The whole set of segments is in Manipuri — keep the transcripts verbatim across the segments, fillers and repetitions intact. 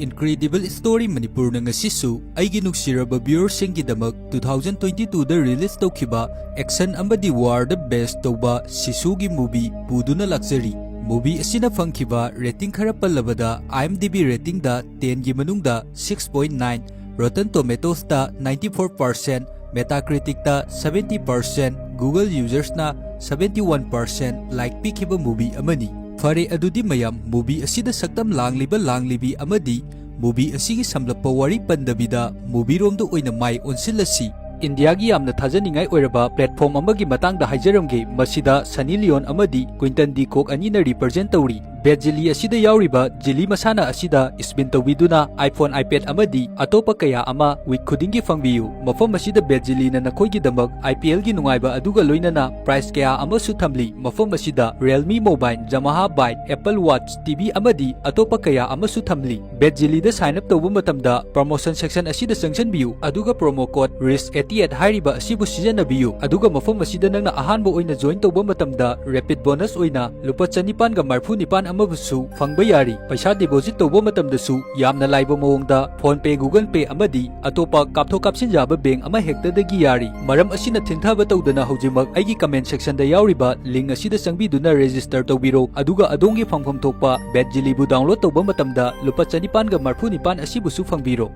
Incredible Story ꯃꯅꯤꯄꯨꯔꯅ ꯉꯁꯤꯁꯨ ꯑꯩꯒꯤ ꯅꯨꯡꯁꯤꯔꯕ viewerꯁꯤꯡꯒꯤꯗꯃꯛ two thousand twenty twoꯗ release ꯇꯧꯈꯤꯕ action ꯑꯃꯗꯤ warꯗ base ꯇꯧꯕ ꯁꯤꯁꯨꯒꯤ movie ꯄꯨꯗꯨꯅ ꯂꯥꯛꯆꯔꯤ꯫ Movie ꯑꯁꯤꯅ ꯐꯪꯈꯤꯕ rating ꯈꯔ ꯄꯜꯂꯕꯗ, IMDb ratingꯗ tenꯒꯤ ꯃꯅꯨꯡꯗ six point nine, Rotten Tomatoesꯇ ninety four percent, Metacriticꯇ seventy percent, Google usersꯅ seventy one percent like ꯄꯤꯈꯤꯕ movie ꯑꯃꯅꯤ꯫ ꯐꯔꯦ, ꯑꯗꯨꯗꯤ ꯃꯌꯥꯝ, movie ꯑꯁꯤꯗ ꯁꯛꯇꯝ ꯂꯥꯡꯂꯤꯕ ꯂꯥꯡꯂꯤꯕꯤ ꯑꯃꯗꯤ movie ꯑꯁꯤꯒꯤ ꯁꯝꯂꯞꯄ ꯋꯥꯔꯤ ꯄꯟꯗꯕꯤꯗ movieꯔꯣꯝꯗ ꯑꯣꯏꯅ ꯃꯥꯏ ꯑꯣꯟꯁꯤꯜꯂꯁꯤ꯫ ꯏꯟꯗꯤꯌꯥꯒꯤ ꯌꯥꯝꯅ ꯊꯥꯖꯅꯤꯡꯉꯥꯏ ꯑꯣꯏꯔꯕ platform ꯑꯃꯒꯤ ꯃꯇꯥꯡꯗ ꯍꯥꯏꯖꯔꯝꯒꯦ꯫ ꯃꯁꯤꯗ ꯁꯅꯤ ꯂꯤꯌꯣꯟ ꯑꯃꯗꯤ ꯀ꯭ꯋꯤꯟꯇꯟ ꯗꯤ ꯀꯣꯛ ꯑꯅꯤꯅ represent ꯇꯧꯔꯤ꯫ ꯕꯦꯠ ꯖꯤꯂꯤ ꯑꯁꯤꯗ ꯌꯥꯎꯔꯤꯕ ꯖꯤꯂꯤ ꯃꯁꯥꯟꯅ ꯑꯁꯤꯗ spin ꯇꯧꯕꯤꯗꯨꯅ iPhone, iPad ꯑꯃꯗꯤ ꯑꯇꯣꯞꯄ ꯀꯌꯥ ꯑꯃ week ꯈꯨꯗꯤꯡꯒꯤ ꯐꯪꯕꯤꯌꯨ꯫ ꯃꯐꯝ ꯑꯁꯤꯗ ꯕꯦꯠ ꯖꯤꯂꯤꯅ ꯅꯈꯣꯏꯒꯤꯗꯃꯛ IPLꯒꯤ ꯅꯨꯡꯉꯥꯏꯕ ꯑꯗꯨꯒ ꯂꯣꯏꯅꯅ prize ꯀꯌꯥ ꯑꯃꯁꯨ ꯊꯝꯂꯤ꯫ ꯃꯐꯝ ꯑꯁꯤꯗ Realme Mobile, Yamaha Bike, Apple Watch, TV ꯑꯃꯗꯤ ꯑꯇꯣꯞꯄ ꯀꯌꯥ ꯑꯃꯁꯨ ꯊꯝꯂꯤ꯫ ꯕꯦꯠ ꯖꯤꯂꯤꯗ sign up ꯇꯧꯕ ꯃꯇꯝꯗ promotion section ꯑꯁꯤꯗ ꯆꯪꯁꯤꯟꯕꯤꯌꯨ, ꯑꯗꯨꯒ promo code RISK eighty eight ꯍꯥꯏꯔꯤꯕ ꯑꯁꯤꯕꯨ ꯁꯤꯖꯤꯟꯅꯕꯤꯌꯨ, ꯑꯗꯨꯒ ꯃꯐꯝ ꯑꯁꯤꯗ ꯅꯪꯅ ꯑꯍꯥꯟꯕ ꯑꯣꯏꯅ join ꯇꯧꯕ ꯃꯇꯝꯗ rapid bonus ꯑꯣꯏꯅ ꯂꯨꯄꯥ ꯆꯅꯤꯄꯥꯟꯒ ꯃꯔꯤꯐꯨ ꯅꯤꯄꯥꯟ ꯑꯃꯕꯨꯁꯨ ꯐꯪꯕ ꯌꯥꯔꯤ꯫ ꯄꯩꯁꯥ deposit ꯇꯧꯕ ꯃꯇꯝꯗꯁꯨ ꯌꯥꯝꯅ ꯂꯥꯏꯕ ꯃꯑꯣꯡꯗ PhonePe, Google Pay ꯑꯃꯗꯤ ꯑꯇꯣꯞꯄ ꯀꯥꯞꯊꯣꯛ ꯀꯥꯞꯁꯤꯟ ꯌꯥꯕ bank ꯑꯃ ꯍꯦꯛꯇꯗꯒꯤ ꯌꯥꯔꯤ꯫ ꯃꯔꯝ ꯑꯁꯤꯅ ꯊꯤꯡꯊꯕ ꯇꯧꯗꯅ ꯍꯧꯖꯤꯛꯃꯛ ꯑꯩꯒꯤ comment sectionꯗ ꯌꯥꯎꯔꯤꯕ link ꯑꯁꯤꯗ ꯆꯪꯕꯤꯗꯨꯅ register ꯇꯧꯕꯤꯔꯣ, ꯑꯗꯨꯒ ꯑꯗꯣꯝꯒꯤ ꯐꯪꯐꯝ ꯊꯣꯛꯄ ꯕꯦꯠ ꯖꯤꯂꯤꯕꯨ download ꯇꯧꯕ ꯃꯇꯝꯗ ꯂꯨꯄꯥ ꯆꯅꯤꯄꯥꯟꯒ ꯃꯔꯤꯐꯨ ꯅꯤꯄꯥꯟ ꯑꯁꯤꯕꯨꯁꯨ ꯐꯪꯕꯤꯔꯣ꯫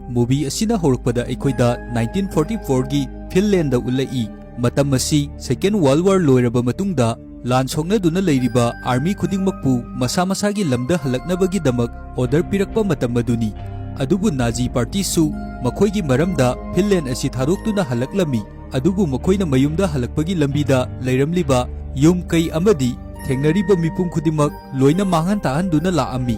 Movie ꯑꯁꯤꯅ ꯍꯧꯔꯛꯄꯗ ꯑꯩꯈꯣꯏꯗ nineteen forty fourꯒꯤ Finlandꯗ ꯎꯠꯂꯛꯏ꯫ ꯃꯇꯝ ꯑꯁꯤ Second World War ꯂꯣꯏꯔꯕ ꯃꯇꯨꯡꯗ ꯂꯥꯟ ꯁꯣꯛꯅꯗꯨꯅ ꯂꯩꯔꯤꯕ army ꯈꯨꯗꯤꯡꯃꯛꯄꯨ ꯃꯁꯥ ꯃꯁꯥꯒꯤ ꯂꯝꯗ ꯍꯜꯂꯛꯅꯕꯒꯤꯗꯃꯛ order ꯄꯤꯔꯛꯄ ꯃꯇꯝ ꯑꯗꯨꯅꯤ꯫ ꯑꯗꯨꯕꯨ Nazi partyꯁꯨ ꯃꯈꯣꯏꯒꯤ ꯃꯔꯝꯗ Finland ꯑꯁꯤ ꯊꯥꯗꯣꯛꯇꯨꯅ ꯍꯜꯂꯛꯂꯝꯃꯤ꯫ ꯑꯗꯨꯕꯨ ꯃꯈꯣꯏꯅ ꯃꯌꯨꯝꯗ ꯍꯜꯂꯛꯄꯒꯤ ꯂꯝꯕꯤꯗ ꯂꯩꯔꯝꯂꯤꯕ ꯌꯨꯝ ꯀꯩ ꯑꯃꯗꯤ ꯊꯦꯡꯅꯔꯤꯕ ꯃꯤꯄꯨꯝ ꯈꯨꯗꯤꯡꯃꯛ ꯂꯣꯏꯅ ꯃꯥꯡꯍꯟ ꯇꯥꯛꯍꯟꯗꯨꯅ ꯂꯥꯛꯑꯝꯃꯤ꯫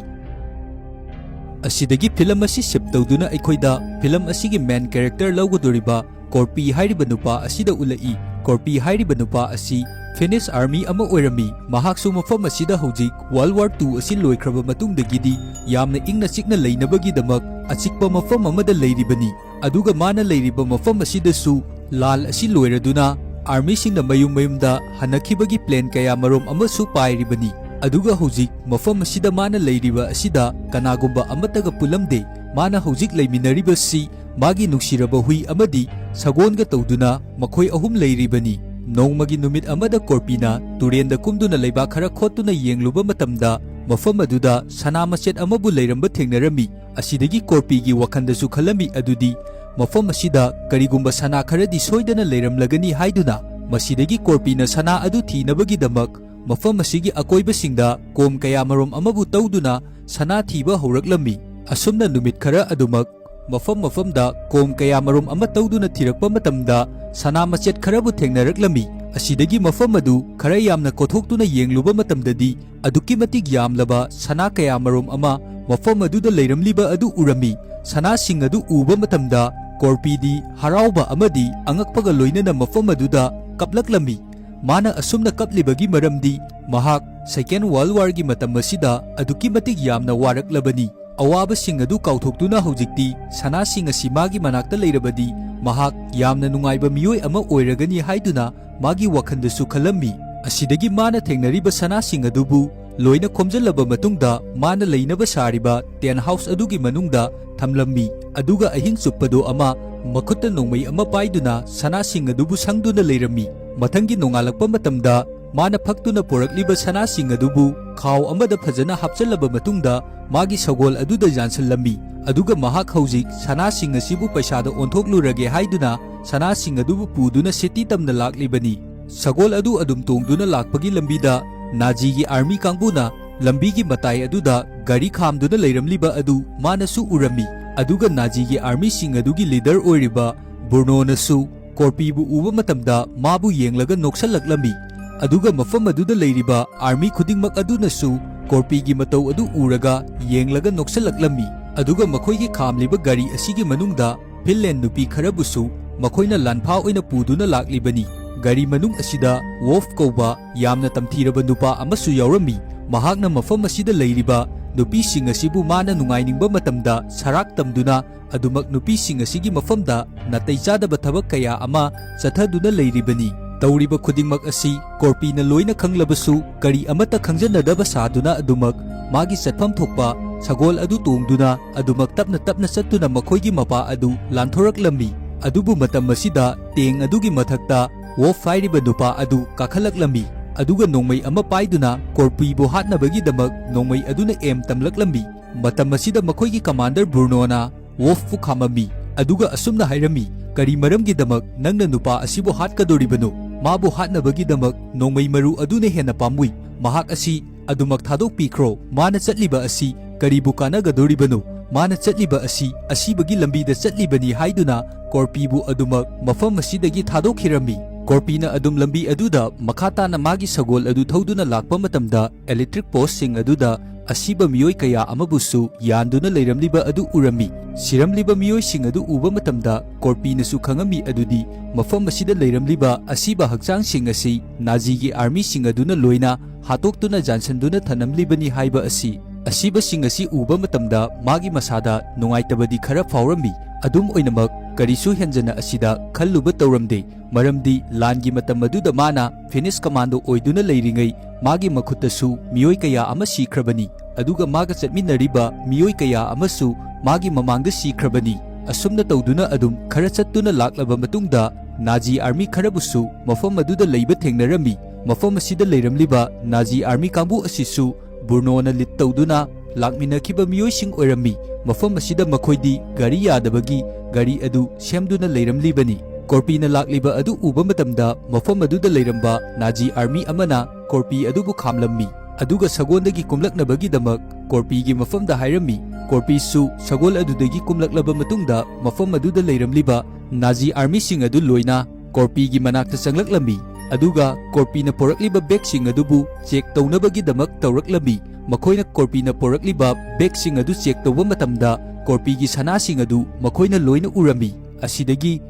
ꯑꯁꯤꯗꯒꯤ film ꯑꯁꯤ shift ꯇꯧꯗꯨꯅ ꯑꯩꯈꯣꯏꯗ film ꯑꯁꯤꯒꯤ main character ꯂꯧꯒꯗꯧꯔꯤꯕ ꯀꯣꯔꯄꯤ ꯍꯥꯏꯔꯤꯕ ꯅꯨꯄꯥ ꯑꯁꯤꯗ ꯎꯠꯂꯛꯏ꯫ ꯀꯣꯔꯄꯤ ꯍꯥꯏꯔꯤꯕ ꯅꯨꯄꯥ ꯑꯁꯤ Finnish army ꯑꯃ ꯑꯣꯏꯔꯝꯃꯤ꯫ ꯃꯍꯥꯛꯁꯨ ꯃꯐꯝ ꯑꯁꯤꯗ ꯍꯧꯖꯤꯛ World War two ꯑꯁꯤ ꯂꯣꯏꯈ꯭ꯔꯕ ꯃꯇꯨꯡꯗꯒꯤꯗꯤ ꯌꯥꯝꯅ ꯏꯪꯅ ꯆꯤꯛꯅ ꯂꯩꯅꯕꯒꯤꯗꯃꯛ ꯑꯆꯤꯛꯄ ꯃꯐꯝ ꯑꯃꯗ ꯂꯩꯔꯤꯕꯅꯤ꯫ ꯑꯗꯨꯒ ꯃꯥꯅ ꯂꯩꯔꯤꯕ ꯃꯐꯝ ꯑꯁꯤꯗꯁꯨ ꯂꯥꯜ ꯑꯁꯤ ꯂꯣꯏꯔꯗꯨꯅ armyꯁꯤꯡꯅ ꯃꯌꯨꯝ ꯃꯌꯨꯝꯗ ꯍꯟꯅꯈꯤꯕꯒꯤ plan ꯀꯌꯥ ꯃꯔꯨꯝ ꯑꯃꯁꯨ ꯄꯥꯏꯔꯤꯕꯅꯤ꯫ ꯑꯗꯨꯒ ꯍꯧꯖꯤꯛ ꯃꯐꯝ ꯑꯁꯤꯗ ꯃꯥꯅ ꯂꯩꯔꯤꯕ ꯑꯁꯤꯗ ꯀꯅꯥꯒꯨꯝꯕ ꯑꯃꯠꯇꯒ ꯄꯨꯜꯂꯝꯗꯦ꯫ ꯃꯥꯅ ꯍꯧꯖꯤꯛ ꯂꯩꯃꯤꯟꯅꯔꯤꯕꯁꯤ ꯃꯥꯒꯤ ꯅꯨꯡꯁꯤꯔꯕ ꯍꯨꯏ ꯑꯃꯗꯤ ꯁꯒꯣꯜꯒ ꯇꯧꯗꯨꯅ ꯃꯈꯣꯏ ꯑꯍꯨꯝ ꯂꯩꯔꯤꯕꯅꯤ꯫ ꯅꯣꯡꯃꯒꯤ ꯅꯨꯃꯤꯠ ꯑꯃꯗ ꯀꯣꯔꯄꯤꯅ ꯇꯨꯔꯦꯟꯗ ꯀꯨꯝꯗꯨꯅ ꯂꯩꯕꯥꯛ ꯈꯔ ꯈꯣꯠꯇꯨꯅ ꯌꯦꯡꯂꯨꯕ ꯃꯇꯝꯗ ꯃꯐꯝ ꯑꯗꯨꯗ ꯁꯅꯥ ꯃꯆꯦꯠ ꯑꯃꯕꯨ ꯂꯩꯔꯝꯕ ꯊꯦꯡꯅꯔꯝꯃꯤ꯫ ꯑꯁꯤꯗꯒꯤ ꯀꯣꯔꯄꯤꯒꯤ ꯋꯥꯈꯜꯗꯁꯨ ꯈꯜꯂꯝꯃꯤ ꯑꯗꯨꯗꯤ ꯃꯐꯝ ꯑꯁꯤꯗ ꯀꯔꯤꯒꯨꯝꯕ ꯁꯅꯥ ꯈꯔꯗꯤ ꯁꯣꯏꯗꯅ ꯂꯩꯔꯝꯂꯒꯅꯤ ꯍꯥꯏꯗꯨꯅ꯫ ꯃꯁꯤꯗꯒꯤ ꯀꯣꯔꯄꯤꯅ ꯁꯅꯥ ꯑꯗꯨ ꯊꯤꯅꯕꯒꯤꯗꯃꯛ ꯃꯐꯝ ꯑꯁꯤꯒꯤ ꯑꯀꯣꯏꯕꯁꯤꯡꯗ ꯀꯣꯝ ꯀꯌꯥꯃꯔꯨꯝ ꯑꯃꯕꯨ ꯇꯧꯗꯨꯅ ꯁꯅꯥ ꯊꯤꯕ ꯍꯧꯔꯛꯂꯝꯃꯤ꯫ ꯑꯁꯨꯝꯅ ꯅꯨꯃꯤꯠ ꯈꯔ ꯑꯗꯨꯃꯛ ꯃꯐꯝ ꯃꯐꯝꯗ ꯀꯣꯝ ꯀꯌꯥꯃꯔꯨꯝ ꯑꯃ ꯇꯧꯗꯨꯅ ꯊꯤꯔꯛꯄ ꯃꯇꯝꯗ ꯁꯅꯥ ꯃꯆꯦꯠ ꯈꯔꯕꯨ ꯊꯦꯡꯅꯔꯛꯂꯝꯃꯤ꯫ ꯑꯁꯤꯗꯒꯤ ꯃꯐꯝ ꯑꯗꯨ ꯈꯔ ꯌꯥꯝꯅ ꯀꯣꯊꯣꯛꯇꯨꯅ ꯌꯦꯡꯂꯨꯕ ꯃꯇꯝꯗꯗꯤ ꯑꯗꯨꯛꯀꯤ ꯃꯇꯤꯛ ꯌꯥꯝꯂꯕ ꯁꯅꯥ ꯀꯌꯥꯃꯔꯨꯝ ꯑꯃ ꯃꯐꯝ ꯑꯗꯨꯗ ꯂꯩꯔꯝꯂꯤꯕ ꯑꯗꯨ ꯎꯔꯝꯃꯤ꯫ ꯁꯅꯥꯁꯤꯡ ꯑꯗꯨ ꯎꯕ ꯃꯇꯝꯗ ꯀꯣꯔꯄꯤꯗꯤ ꯍꯔꯥꯎꯕ ꯑꯃꯗꯤ ꯑꯉꯛꯄꯒ ꯂꯣꯏꯅꯅ ꯃꯐꯝ ꯑꯗꯨꯗ ꯀꯞꯂꯛꯂꯝꯃꯤ꯫ ꯃꯥꯅ ꯑꯁꯨꯝꯅ ꯀꯞꯂꯤꯕꯒꯤ ꯃꯔꯝꯗꯤ ꯃꯍꯥꯛ Second World War ꯒꯤ ꯃꯇꯝ ꯑꯁꯤꯗ ꯑꯗꯨꯛꯀꯤ ꯃꯇꯤꯛ ꯌꯥꯝꯅ ꯋꯥꯔꯛꯂꯕꯅꯤ꯫ ꯑꯋꯥꯕꯁꯤꯡ ꯑꯗꯨ ꯀꯥꯎꯊꯣꯛꯇꯨꯅ ꯍꯧꯖꯤꯛꯇꯤ ꯁꯅꯥꯁꯤꯡ ꯑꯁꯤ ꯃꯥꯒꯤ ꯃꯅꯥꯛꯇ ꯂꯩꯔꯕꯗꯤ ꯃꯍꯥꯛ ꯌꯥꯝꯅ ꯅꯨꯡꯉꯥꯏꯕ ꯃꯤꯑꯣꯏ ꯑꯃ ꯑꯣꯏꯔꯒꯅꯤ ꯍꯥꯏꯗꯨꯅ ꯃꯥꯒꯤ ꯋꯥꯈꯜꯗꯁꯨ ꯈꯜꯂꯝꯃꯤ꯫ ꯑꯁꯤꯗꯒꯤ ꯃꯥꯅ ꯊꯦꯡꯅꯔꯤꯕ ꯁꯅꯥꯁꯤꯡ ꯑꯗꯨꯕꯨ ꯂꯣꯏꯅ ꯈꯣꯝꯖꯤꯜꯂꯕ ꯃꯇꯨꯡꯗ ꯃꯥꯅ ꯂꯩꯅꯕ ꯁꯥꯔꯤꯕ tent house ꯑꯗꯨꯒꯤ ꯃꯅꯨꯡꯗ ꯊꯝꯂꯝꯃꯤ꯫ ꯑꯗꯨꯒ ꯑꯍꯤꯡ ꯆꯨꯞꯄꯗꯨ ꯑꯃ ꯃꯈꯨꯠꯇ ꯅꯣꯡꯃꯩ ꯑꯃ ꯄꯥꯏꯗꯨꯅ ꯁꯅꯥꯁꯤꯡ ꯑꯗꯨꯕꯨ ꯁꯪꯗꯨꯅ ꯂꯩꯔꯝꯃꯤ꯫ ꯃꯊꯪꯒꯤ ꯅꯣꯡꯉꯥꯜꯂꯛꯄ ꯃꯇꯝꯗ ꯃꯥꯅ ꯐꯛꯇꯨꯅ ꯄꯨꯔꯛꯂꯤꯕ ꯁꯅꯥꯁꯤꯡ ꯑꯗꯨꯕꯨ ꯈꯥꯎ ꯑꯃꯗ ꯐꯖꯅ ꯍꯥꯞꯆꯤꯜꯂꯕ ꯃꯇꯨꯡꯗ ꯃꯥꯒꯤ ꯁꯒꯣꯜ ꯑꯗꯨꯗ ꯌꯥꯟꯁꯤꯜꯂꯝꯃꯤ꯫ ꯑꯗꯨꯒ ꯃꯍꯥꯛ ꯍꯧꯖꯤꯛ ꯁꯅꯥꯁꯤꯡ ꯑꯁꯤꯕꯨ ꯄꯩꯁꯥꯗ ꯑꯣꯟꯊꯣꯛꯂꯨꯔꯒꯦ ꯍꯥꯏꯗꯨꯅ ꯁꯅꯥꯁꯤꯡ ꯑꯗꯨꯕꯨ ꯄꯨꯗꯨꯅ city ꯇꯝꯅ ꯂꯥꯛꯂꯤꯕꯅꯤ꯫ ꯁꯒꯣꯜ ꯑꯗꯨ ꯑꯗꯨꯝ ꯇꯣꯡꯗꯨꯅ ꯂꯥꯛꯄꯒꯤ ꯂꯝꯕꯤꯗ ꯅꯥꯖꯤꯒꯤ army ꯀꯥꯡꯕꯨꯅ ꯂꯝꯕꯤꯒꯤ ꯃꯇꯥꯏ ꯑꯗꯨꯗ ꯒꯥꯔꯤ ꯈꯥꯝꯗꯨꯅ ꯂꯩꯔꯝꯂꯤꯕ ꯑꯗꯨ ꯃꯥꯅꯁꯨ ꯎꯔꯝꯃꯤ꯫ ꯑꯗꯨꯒ ꯅꯥꯖꯤꯒꯤ armyꯁꯤꯡ ꯑꯗꯨꯒꯤ leader ꯑꯣꯏꯔꯤꯕ ꯕ꯭ꯔꯨꯅꯣꯅꯁꯨ ꯀꯣꯔꯄꯤꯕꯨ ꯎꯕ ꯃꯇꯝꯗ ꯃꯥꯕꯨ ꯌꯦꯡꯂꯒ ꯅꯣꯛꯁꯜꯂꯛꯂꯝꯃꯤ꯫ ꯑꯗꯨꯒ ꯃꯐꯝ ꯑꯗꯨꯗ ꯂꯩꯔꯤꯕ army ꯈꯨꯗꯤꯡꯃꯛ ꯑꯗꯨꯅꯁꯨ ꯀꯣꯔꯄꯤꯒꯤ ꯃꯇꯧ ꯑꯗꯨ ꯎꯔꯒ ꯌꯦꯡꯂꯒ ꯅꯣꯛꯁꯜꯂꯛꯂꯝꯃꯤ꯫ ꯑꯗꯨꯒ ꯃꯈꯣꯏꯒꯤ ꯈꯥꯝꯂꯤꯕ ꯒꯥꯔꯤ ꯑꯁꯤꯒꯤ ꯃꯅꯨꯡꯗ ꯐꯤꯟꯂꯦꯟ ꯅꯨꯄꯤ ꯈꯔꯕꯨꯁꯨ ꯃꯈꯣꯏꯅ ꯂꯥꯟꯐꯥ ꯑꯣꯏꯅ ꯄꯨꯗꯨꯅ ꯂꯥꯛꯂꯤꯕꯅꯤ꯫ ꯒꯥꯔꯤ ꯃꯅꯨꯡ ꯑꯁꯤꯗ ꯋꯣꯜꯐ ꯀꯧꯕ ꯌꯥꯝꯅ ꯇꯝꯊꯤꯔꯕ ꯅꯨꯄꯥ ꯑꯃꯁꯨ ꯌꯥꯎꯔꯝꯃꯤ꯫ ꯃꯍꯥꯛꯅ ꯃꯐꯝ ꯑꯁꯤꯗ ꯂꯩꯔꯤꯕ ꯅꯨꯄꯤꯁꯤꯡ ꯑꯁꯤꯕꯨ ꯃꯥꯅ ꯅꯨꯡꯉꯥꯏꯅꯤꯡꯕ ꯃꯇꯝꯗ ꯁꯔꯥꯛ ꯇꯝꯗꯨꯅ ꯑꯗꯨꯃꯛ ꯅꯨꯄꯤꯁꯤꯡ ꯑꯁꯤꯒꯤ ꯃꯐꯝꯗ ꯅꯥꯇꯩ ꯆꯥꯗꯕ ꯊꯕꯛ ꯀꯌꯥ ꯑꯃ ꯆꯠꯊꯗꯨꯅ ꯂꯩꯔꯤꯕꯅꯤ꯫ ꯇꯧꯔꯤꯕ ꯈꯨꯗꯤꯡꯃꯛ ꯑꯁꯤ ꯀꯣꯔꯄꯤꯅ ꯂꯣꯏꯅ ꯈꯪꯂꯕꯁꯨ, ꯀꯔꯤ ꯑꯃꯠꯇ ꯈꯪꯖꯟꯅꯗꯕ ꯁꯥꯗꯨꯅ ꯑꯗꯨꯃꯛ ꯃꯥꯒꯤ ꯆꯠꯐꯝ ꯊꯣꯛꯄ ꯁꯒꯣꯜ ꯑꯗꯨ ꯇꯣꯡꯗꯨꯅ ꯑꯗꯨꯃꯛ ꯇꯞꯅ ꯇꯞꯅ ꯆꯠꯇꯨꯅ ꯃꯈꯣꯏꯒꯤ ꯃꯄꯥ ꯑꯗꯨ ꯂꯥꯟꯊꯣꯔꯛꯂꯝꯃꯤ꯫ ꯑꯗꯨꯕꯨ ꯃꯇꯝ ꯑꯁꯤꯗ ꯇꯦꯡ ꯑꯗꯨꯒꯤ ꯃꯊꯛꯇ ꯋꯣꯜꯐ ꯍꯥꯏꯔꯤꯕ ꯅꯨꯄꯥ ꯑꯗꯨ ꯀꯥꯈꯠꯂꯛꯂꯝꯃꯤ, ꯑꯗꯨꯒ ꯅꯣꯡꯃꯩ ꯑꯃ ꯄꯥꯏꯗꯨꯅ ꯀꯣꯔꯄꯤꯕꯨ ꯍꯥꯠꯅꯕꯒꯤꯗꯃꯛ ꯅꯣꯡꯃꯩ ꯑꯗꯨꯅ ꯑꯦꯝ ꯇꯝꯂꯛꯂꯝꯃꯤ꯫ ꯃꯇꯝ ꯑꯁꯤꯗ ꯃꯈꯣꯏꯒꯤ ꯀꯃꯥꯟꯗꯔ ꯕ꯭ꯔꯨꯅꯣꯅ ꯋꯣꯜꯐꯄꯨ ꯈꯥꯝꯃꯝꯃꯤ, ꯑꯗꯨꯒ ꯑꯁꯨꯝꯅ ꯍꯥꯏꯔꯝꯃꯤ, "ꯀꯔꯤ ꯃꯔꯝꯒꯤꯗꯃꯛ ꯅꯪꯅ ꯅꯨꯄꯥ ꯑꯁꯤꯕꯨ ꯍꯥꯠꯀꯗꯣꯔꯤꯕꯅꯣ? ꯃꯥꯕꯨ ꯍꯥꯠꯅꯕꯒꯤꯗꯃꯛ ꯅꯣꯡꯃꯩ ꯃꯔꯨ ꯑꯗꯨꯅ ꯍꯦꯟꯅ ꯄꯥꯝꯃꯨꯏ꯫ ꯃꯍꯥꯛ ꯑꯁꯤ ꯑꯗꯨꯃꯛ ꯊꯥꯗꯣꯛꯄꯤꯈ꯭ꯔꯣ꯫ ꯃꯥꯅ ꯆꯠꯂꯤꯕ ꯑꯁꯤ ꯀꯔꯤꯕꯨ ꯀꯥꯟꯅꯒꯗꯣꯔꯤꯕꯅꯣ? ꯃꯥꯅ ꯆꯠꯂꯤꯕ ꯑꯁꯤ ꯑꯁꯤꯕꯒꯤ ꯂꯝꯕꯤꯗ ꯆꯠꯂꯤꯕꯅꯤ" ꯍꯥꯏꯗꯨꯅ ꯀꯣꯔꯄꯤꯕꯨ ꯑꯗꯨꯃꯛ ꯃꯐꯝ ꯑꯁꯤꯗꯒꯤ ꯊꯥꯗꯣꯛꯈꯤꯔꯝꯃꯤ꯫ ꯀꯣꯔꯄꯤꯅ ꯑꯗꯨꯝ ꯂꯝꯕꯤ ꯑꯗꯨꯗ ꯃꯈꯥ ꯇꯥꯅ ꯃꯥꯒꯤ ꯁꯒꯣꯜ ꯑꯗꯨ ꯊꯧꯗꯨꯅ ꯂꯥꯛꯄ ꯃꯇꯝꯗ, ꯏꯂꯦꯛꯇ꯭ꯔꯤꯛ ꯄꯣꯁꯁꯤꯡ ꯑꯗꯨꯗ ꯑꯁꯤꯕ ꯃꯤꯑꯣꯏ ꯀꯌꯥ ꯑꯃꯕꯨꯁꯨ ꯌꯥꯟꯗꯨꯅ ꯂꯩꯔꯝꯂꯤꯕ ꯑꯗꯨ ꯎꯔꯝꯃꯤ꯫ ꯁꯤꯔꯝꯂꯤꯕ ꯃꯤꯑꯣꯏꯁꯤꯡ ꯑꯗꯨ ꯎꯕ ꯃꯇꯝꯗ, ꯀꯣꯔꯄꯤꯅꯁꯨ ꯈꯪꯉꯝꯃꯤ ꯑꯗꯨꯗꯤ ꯃꯐꯝ ꯑꯁꯤꯗ ꯂꯩꯔꯝꯂꯤꯕ ꯑꯁꯤꯕ ꯍꯛꯆꯥꯡꯁꯤꯡ ꯑꯁꯤ ꯅꯥꯖꯤꯒꯤ ꯑꯥꯔꯃꯤꯁꯤꯡ ꯑꯗꯨꯅ ꯂꯣꯏꯅ ꯍꯥꯠꯇꯣꯛꯇꯨꯅ ꯌꯥꯟꯁꯤꯟꯗꯨꯅ ꯊꯅꯝꯂꯤꯕꯅꯤ ꯍꯥꯏꯕ ꯑꯁꯤ꯫ ꯑꯁꯤꯕꯁꯤꯡ ꯑꯁꯤ ꯎꯕ ꯃꯇꯝꯗ ꯃꯥꯒꯤ ꯃꯁꯥꯗ ꯅꯨꯡꯉꯥꯏꯇꯕꯗꯤ ꯈꯔ ꯐꯥꯎꯔꯝꯃꯤ꯫ ꯑꯗꯨꯝ ꯑꯣꯏꯅꯃꯛ, ꯀꯔꯤꯁꯨ ꯍꯦꯟꯖꯅ ꯑꯁꯤꯗ ꯈꯜꯂꯨꯕ ꯇꯧꯔꯝꯗꯦ, ꯃꯔꯝꯗꯤ ꯂꯥꯟꯒꯤ ꯃꯇꯝ ꯑꯗꯨꯗ ꯃꯥꯅ ꯐꯤꯅꯤꯁ ꯀꯃꯥꯟꯗꯣ ꯑꯣꯏꯗꯨꯅ ꯂꯩꯔꯤꯉꯩ ꯃꯥꯒꯤ ꯃꯈꯨꯠꯇꯁꯨ ꯃꯤꯑꯣꯏ ꯀꯌꯥ ꯑꯃ ꯁꯤꯈ꯭ꯔꯕꯅꯤ, ꯑꯗꯨꯒ ꯃꯥꯒ ꯆꯠꯃꯤꯟꯅꯔꯤꯕ ꯃꯤꯑꯣꯏ ꯀꯌꯥ ꯑꯃꯁꯨ ꯃꯥꯒꯤ ꯃꯃꯥꯡꯗ ꯁꯤꯈ꯭ꯔꯕꯅꯤ꯫ ꯑꯁꯨꯝꯅ ꯇꯧꯗꯨꯅ ꯑꯗꯨꯝ ꯈꯔ ꯆꯠꯇꯨꯅ ꯂꯥꯛꯂꯕ ꯃꯇꯨꯡꯗ, ꯅꯥꯖꯤ ꯑꯥꯔꯃꯤ ꯈꯔꯕꯨꯁꯨ ꯃꯐꯝ ꯑꯗꯨꯗ ꯂꯩꯕ ꯊꯦꯡꯅꯔꯝꯃꯤ꯫ ꯃꯐꯝ ꯑꯁꯤꯗ ꯂꯩꯔꯝꯂꯤꯕ ꯅꯥꯖꯤ ꯑꯥꯔꯃꯤ ꯀꯥꯡꯕꯨ ꯑꯁꯤꯁꯨ ꯕ꯭ꯔꯨꯅꯣꯅ ꯂꯤꯗ ꯇꯧꯗꯨꯅ ꯂꯥꯛꯃꯤꯟꯅꯈꯤꯕ ꯃꯤꯑꯣꯏꯁꯤꯡ ꯑꯣꯏꯔꯝꯃꯤ꯫ ꯃꯐꯝ ꯑꯁꯤꯗ ꯃꯈꯣꯏꯗꯤ ꯒꯥꯔꯤ ꯌꯥꯗꯕꯒꯤ ꯒꯥꯔꯤ ꯑꯗꯨ ꯁꯦꯝꯗꯨꯅ ꯂꯩꯔꯝꯂꯤꯕꯅꯤ꯫ ꯀꯣꯔꯄꯤꯅ ꯂꯥꯛꯂꯤꯕ ꯑꯗꯨ ꯎꯕ ꯃꯇꯝꯗ, ꯃꯐꯝ ꯑꯗꯨꯗ ꯂꯩꯔꯝꯕ ꯅꯥꯖꯤ ꯑꯥꯔꯃꯤ ꯑꯃꯅ ꯀꯣꯔꯄꯤ ꯑꯗꯨꯕꯨ ꯈꯥꯝꯂꯝꯃꯤ, ꯑꯗꯨꯒ ꯁꯒꯣꯜꯗꯒꯤ ꯀꯨꯝꯂꯛꯅꯕꯒꯤꯗꯃꯛ ꯀꯣꯔꯄꯤꯒꯤ ꯃꯐꯝꯗ ꯍꯥꯏꯔꯝꯃꯤ꯫ ꯀꯣꯔꯄꯤꯁꯨ ꯁꯒꯣꯜ ꯑꯗꯨꯗꯒꯤ ꯀꯨꯝꯂꯛꯂꯕ ꯃꯇꯨꯡꯗ, ꯃꯐꯝ ꯑꯗꯨꯗ ꯂꯩꯔꯝꯂꯤꯕ ꯅꯥꯖꯤ ꯑꯥꯔꯃꯤꯁꯤꯡ ꯑꯗꯨ ꯂꯣꯏꯅ ꯀꯣꯔꯄꯤꯒꯤ ꯃꯅꯥꯛꯇ ꯆꯪꯂꯛꯂꯝꯃꯤ, ꯑꯗꯨꯒ ꯀꯣꯔꯄꯤꯅ ꯄꯣꯔꯛꯂꯤꯕ ꯕꯦꯒꯁꯤꯡ ꯑꯗꯨꯕꯨ ꯆꯦꯛ ꯇꯧꯅꯕꯒꯤꯗꯃꯛ ꯇꯧꯔꯛꯂꯝꯃꯤ꯫ ꯃꯈꯣꯏꯅ ꯀꯣꯔꯄꯤꯅ ꯄꯣꯔꯛꯂꯤꯕ ꯕꯦꯒꯁꯤꯡ ꯑꯗꯨ ꯆꯦꯛ ꯇꯧꯕ ꯃꯇꯝꯗ, ꯀꯣꯔꯄꯤꯒꯤ ꯁꯅꯥꯁꯤꯡ ꯑꯗꯨ ꯃꯈꯣꯏꯅ ꯂꯣꯏꯅ ꯎꯔꯝꯃꯤ꯫ ꯑꯁꯤꯗꯒꯤ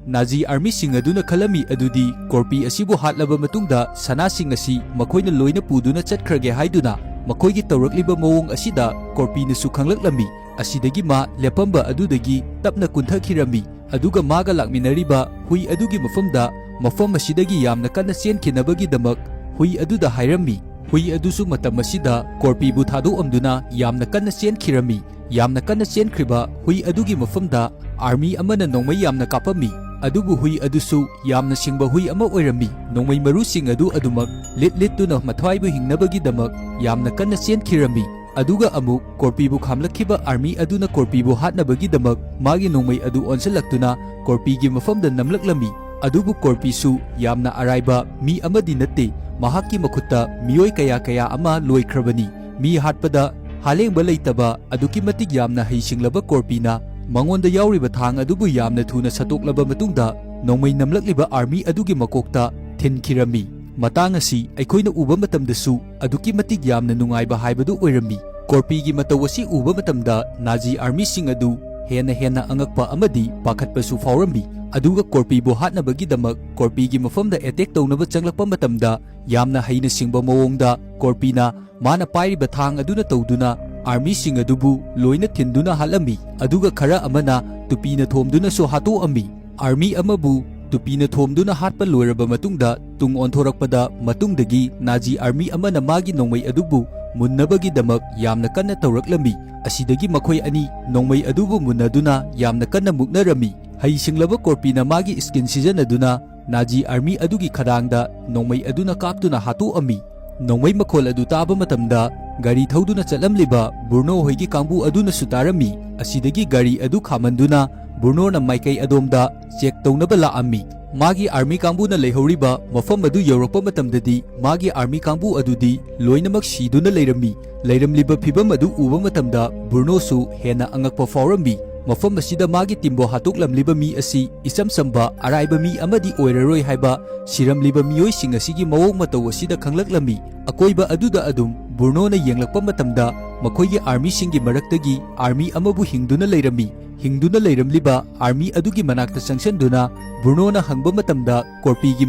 ꯅꯥꯖꯤ ꯑꯥꯔꯃꯤꯁꯤꯡ ꯑꯗꯨꯅ ꯈꯜꯂꯝꯃꯤ ꯑꯗꯨꯗꯤ, ꯀꯣꯔꯄꯤ ꯑꯁꯤꯕꯨ ꯍꯥꯠꯂꯕ ꯃꯇꯨꯡꯗ ꯁꯅꯥꯁꯤꯡ ꯑꯁꯤ ꯃꯈꯣꯏꯅ ꯂꯣꯏꯅ ꯄꯨꯗꯨꯅ ꯆꯠꯈ꯭ꯔꯒꯦ ꯍꯥꯏꯗꯨꯅ꯫ ꯃꯈꯣꯏꯒꯤ ꯇꯧꯔꯛꯂꯤꯕ ꯃꯑꯣꯡ ꯑꯁꯤꯗ ꯀꯣꯔꯄꯤꯅꯁꯨ ꯈꯪꯂꯛꯂꯝꯃꯤ꯫ ꯑꯁꯤꯗꯒꯤ ꯃꯥ ꯂꯦꯞꯄꯝꯕ ꯑꯗꯨꯗꯒꯤ ꯇꯞꯅ ꯀꯨꯟꯊꯈꯤꯔꯝꯃꯤ, ꯑꯗꯨꯒ ꯃꯥꯒ ꯂꯥꯛꯃꯤꯟꯅꯔꯤꯕ ꯍꯨꯏ ꯑꯗꯨꯒꯤ ꯃꯐꯝꯗ ꯃꯐꯝ ꯑꯁꯤꯗꯒꯤ ꯌꯥꯝꯅ ꯀꯟꯅ ꯆꯦꯟꯈꯤꯅꯕꯒꯤꯗꯃꯛ ꯍꯨꯏ ꯑꯗꯨꯗ ꯍꯥꯏꯔꯝꯃꯤ꯫ ꯍꯨꯏ ꯑꯗꯨꯁꯨ ꯃꯇꯝ ꯑꯁꯤꯗ ꯀꯣꯔꯄꯤꯕꯨ ꯊꯥꯗꯣꯛꯑꯝꯗꯨꯅ ꯌꯥꯝꯅ ꯀꯟꯅ ꯆꯦꯟꯈꯤꯔꯝꯃꯤ꯫ ꯌꯥꯝꯅ ꯀꯟꯅ ꯆꯦꯟꯈ꯭ꯔꯤꯕ ꯍꯨꯏ ꯑꯗꯨꯒꯤ ꯃꯐꯝꯗ ꯑꯥꯔꯃꯤ ꯑꯃꯅ ꯅꯣꯡꯃꯩ ꯌꯥꯝꯅ ꯀꯥꯞꯄꯝꯃꯤ꯫ ꯑꯗꯨꯕꯨ ꯍꯨꯏ ꯑꯗꯨꯁꯨ ꯌꯥꯝꯅ ꯁꯤꯡꯕ ꯍꯨꯏ ꯑꯃ ꯑꯣꯏꯔꯝꯃꯤ꯫ ꯅꯣꯡꯃꯩ ꯃꯔꯨꯁꯤꯡ ꯑꯗꯨ ꯑꯗꯨꯃꯛ ꯂꯤꯠ ꯂꯤꯠꯇꯨꯅ ꯃꯊ꯭ꯋꯥꯏꯕꯨ ꯍꯤꯡꯅꯕꯒꯤꯗꯃꯛ ꯌꯥꯝꯅ ꯀꯟꯅ ꯆꯦꯟꯈꯤꯔꯝꯃꯤ꯫ ꯑꯗꯨꯒ ꯑꯃꯨꯛ ꯀꯣꯔꯄꯤꯕꯨ ꯈꯥꯝꯂꯛꯈꯤꯕ ꯑꯥꯔꯃꯤ ꯑꯗꯨꯅ ꯀꯣꯔꯄꯤꯕꯨ ꯍꯥꯠꯅꯕꯒꯤꯗꯃꯛ ꯃꯥꯒꯤ ꯅꯣꯡꯃꯩ ꯑꯗꯨ ꯑꯣꯟꯁꯤꯜꯂꯛꯇꯨꯅ ꯀꯣꯔꯄꯤꯒꯤ ꯃꯐꯝꯗ ꯅꯝꯂꯛꯂꯝꯃꯤ꯫ ꯑꯗꯨꯕꯨ ꯀꯣꯔꯄꯤꯁꯨ ꯌꯥꯝꯅ ꯑꯔꯥꯏꯕ ꯃꯤ ꯑꯃꯗꯤ ꯅꯠꯇꯦ꯫ ꯃꯍꯥꯛꯀꯤ ꯃꯈꯨꯠꯇ ꯃꯤꯑꯣꯏ ꯀꯌꯥ ꯀꯌꯥ ꯑꯃ ꯂꯣꯏꯈ꯭ꯔꯕꯅꯤ꯫ ꯃꯤ ꯍꯥꯠꯄꯗ ꯍꯥꯂꯦꯡꯕ ꯂꯩꯇꯕ ꯑꯗꯨꯛꯀꯤ ꯃꯇꯤꯛ ꯌꯥꯝꯅ ꯍꯩꯁꯤꯡꯂꯕ ꯀꯣꯔꯄꯤꯅ ꯃꯉꯣꯟꯗ ꯌꯥꯎꯔꯤꯕ ꯊꯥꯡ ꯑꯗꯨꯕꯨ ꯌꯥꯝꯅ ꯊꯨꯅ ꯁꯠꯇꯣꯛꯂꯕ ꯃꯇꯨꯡꯗ ꯅꯣꯡꯃꯩ ꯅꯝꯂꯛꯂꯤꯕ ꯑꯥꯔꯃꯤ ꯑꯗꯨꯒꯤ ꯃꯀꯣꯛꯇ ꯊꯤꯟꯈꯤꯔꯝꯃꯤ꯫ ꯃꯇꯥꯡ ꯑꯁꯤ ꯑꯩꯈꯣꯏꯅ ꯎꯕ ꯃꯇꯝꯗꯁꯨ ꯑꯗꯨꯛꯀꯤ ꯃꯇꯤꯛ ꯌꯥꯝꯅ ꯅꯨꯡꯉꯥꯏꯕ ꯍꯥꯏꯕꯗꯨ ꯑꯣꯏꯔꯝꯃꯤ꯫ ꯀꯣꯔꯄꯤꯒꯤ ꯃꯇꯧ ꯑꯁꯤ ꯎꯕ ꯃꯇꯝꯗ ꯅꯥꯖꯤ ꯑꯥꯔꯃꯤꯁꯤꯡ ꯑꯗꯨ ꯍꯦꯟꯅ ꯍꯦꯟꯅ ꯑꯉꯛꯄ ꯑꯃꯗꯤ ꯄꯥꯈꯠꯄꯁꯨ ꯐꯥꯎꯔꯝꯃꯤ꯫ ꯑꯗꯨꯒ ꯀꯣꯔꯄꯤꯕꯨ ꯍꯥꯠꯅꯕꯒꯤꯗꯃꯛ ꯀꯣꯔꯄꯤꯒꯤ ꯃꯐꯝꯗ ꯑꯦꯇꯦꯛ ꯇꯧꯅꯕ ꯆꯪꯂꯛꯄ ꯃꯇꯝꯗ ꯌꯥꯝꯅ ꯍꯩꯅ ꯁꯤꯡꯕ ꯃꯑꯣꯡꯗ ꯀꯣꯔꯄꯤꯅ ꯃꯥꯅ ꯄꯥꯏꯔꯤꯕ ꯊꯥꯡ ꯑꯗꯨꯅ ꯇꯧꯗꯨꯅ ꯑꯥꯔꯃꯤꯁꯤꯡ ꯑꯗꯨꯕꯨ ꯂꯣꯏꯅ ꯊꯤꯟꯗꯨꯅ ꯍꯥꯠꯂꯝꯃꯤ꯫ ꯑꯗꯨꯒ ꯈꯔ ꯑꯃꯅ ꯇꯨꯄꯤꯅ ꯊꯣꯝꯗꯨꯅꯁꯨ ꯍꯥꯠꯇꯣꯛꯑꯝꯃꯤ꯫ ꯑꯥꯔꯃꯤ ꯑꯃꯕꯨ ꯇꯨꯄꯤꯅ ꯊꯣꯝꯗꯨꯅ ꯍꯥꯠꯄ ꯂꯣꯏꯔꯕ ꯃꯇꯨꯡꯗ ꯇꯨꯡ ꯑꯣꯟꯊꯣꯔꯛꯄꯗ ꯃꯇꯨꯡꯗꯒꯤ ꯅꯥꯖꯤ ꯑꯥꯔꯃꯤ ꯑꯃꯅ ꯃꯥꯒꯤ ꯅꯣꯡꯃꯩ ꯑꯗꯨꯕꯨ ꯃꯨꯟꯅꯕꯒꯤꯗꯃꯛ ꯌꯥꯝꯅ ꯀꯟꯅ ꯇꯧꯔꯛꯂꯝꯃꯤ꯫ ꯑꯁꯤꯗꯒꯤ ꯃꯈꯣꯏ ꯑꯅꯤ ꯅꯣꯡꯃꯩ ꯑꯗꯨꯕꯨ ꯃꯨꯟꯅꯗꯨꯅ ꯌꯥꯝꯅ ꯀꯟꯅ ꯃꯨꯛꯅꯔꯝꯃꯤ꯫ ꯍꯩꯁꯤꯡꯂꯕ ꯀꯣꯔꯄꯤꯅ ꯃꯥꯒꯤ ꯁ꯭ꯀꯤꯟ ꯁꯤꯖꯤꯟꯅꯗꯨꯅ ꯅꯥꯖꯤ ꯑꯥꯔꯃꯤ ꯑꯗꯨꯒꯤ ꯈꯗꯥꯡꯗ ꯅꯣꯡꯃꯩ ꯑꯗꯨꯅ ꯀꯥꯞꯇꯨꯅ ꯍꯥꯠꯇꯣꯛꯑꯝꯃꯤ꯫ ꯅꯣꯡꯃꯩ ꯃꯈꯣꯜ ꯑꯗꯨ ꯇꯥꯕ ꯃꯇꯝꯗ ꯒꯥꯔꯤ ꯊꯧꯗꯨꯅ ꯆꯠꯂꯝꯂꯤꯕ ꯕ꯭ꯔꯨꯅꯣ ꯍꯣꯏꯒꯤ ꯀꯥꯡꯕꯨ ꯑꯗꯨꯅꯁꯨ ꯇꯥꯔꯝꯃꯤ꯫ ꯑꯁꯤꯗꯒꯤ ꯒꯥꯔꯤ ꯑꯗꯨ ꯈꯥꯝꯍꯟꯗꯨꯅ ꯕ꯭ꯔꯨꯅꯣꯅ ꯃꯥꯏꯀꯩ ꯑꯗꯣꯝꯗ ꯆꯦꯛ ꯇꯧꯅꯕ ꯂꯥꯛꯑꯝꯃꯤ꯫ ꯃꯥꯒꯤ ꯑꯥꯔꯃꯤ ꯀꯥꯡꯕꯨꯅ ꯂꯩꯍꯧꯔꯤꯕ ꯃꯐꯝ ꯑꯗꯨ ꯌꯧꯔꯛꯄ ꯃꯇꯝꯗꯗꯤ ꯃꯥꯒꯤ ꯑꯥꯔꯃꯤ ꯀꯥꯡꯕꯨ ꯑꯗꯨꯗꯤ ꯂꯣꯏꯅꯃꯛ ꯁꯤꯗꯨꯅ ꯂꯩꯔꯝꯃꯤ꯫ ꯂꯩꯔꯝꯂꯤꯕ ꯐꯤꯚꯝ ꯑꯗꯨ ꯎꯕ ꯃꯇꯝꯗ ꯕ꯭ꯔꯨꯅꯣꯁꯨ ꯍꯦꯟꯅ ꯑꯉꯛꯄ ꯐꯥꯎꯔꯝꯃꯤ꯫ ꯃꯐꯝ ꯑꯁꯤꯗ ꯃꯥꯒꯤ ꯇꯤꯝꯕꯨ ꯍꯥꯠꯇꯣꯛꯂꯝꯂꯤꯕ ꯃꯤ ꯑꯁꯤ ꯏꯆꯝ ꯆꯝꯕ ꯑꯔꯥꯏꯕ ꯃꯤ ꯑꯃꯗꯤ ꯑꯣꯏꯔꯔꯣꯏ ꯍꯥꯏꯕ ꯁꯤꯔꯝꯂꯤꯕ ꯃꯤꯑꯣꯏꯁꯤꯡ ꯑꯁꯤꯒꯤ ꯃꯑꯣꯡ ꯃꯇꯧ ꯑꯁꯤꯗ ꯈꯪꯂꯛꯂꯝꯃꯤ꯫ ꯑꯀꯣꯏꯕ ꯑꯗꯨꯗ ꯑꯗꯨꯝ ꯕ꯭ꯔꯨꯅꯣꯅ ꯌꯦꯡꯂꯛꯄ ꯃꯇꯝꯗ ꯃꯈꯣꯏꯒꯤ ꯑꯥꯔꯃꯤꯁꯤꯡꯒꯤ ꯃꯔꯛꯇꯒꯤ ꯑꯥꯔꯃꯤ ꯑꯃꯕꯨ ꯍꯤꯡꯗꯨꯅ ꯂꯩꯔꯝꯃꯤ꯫ ꯍꯤꯡꯗꯨꯅ ꯂꯩꯔꯝꯂꯤꯕ ꯑꯥꯔꯃꯤ ꯑꯗꯨꯒꯤ ꯃꯅꯥꯛꯇ ꯆꯪꯁꯤꯟꯗꯨꯅ ꯕ꯭ꯔꯨꯅꯣꯅ ꯍꯪꯕ ꯃꯇꯝꯗ ꯀꯣꯔꯄꯤꯒꯤ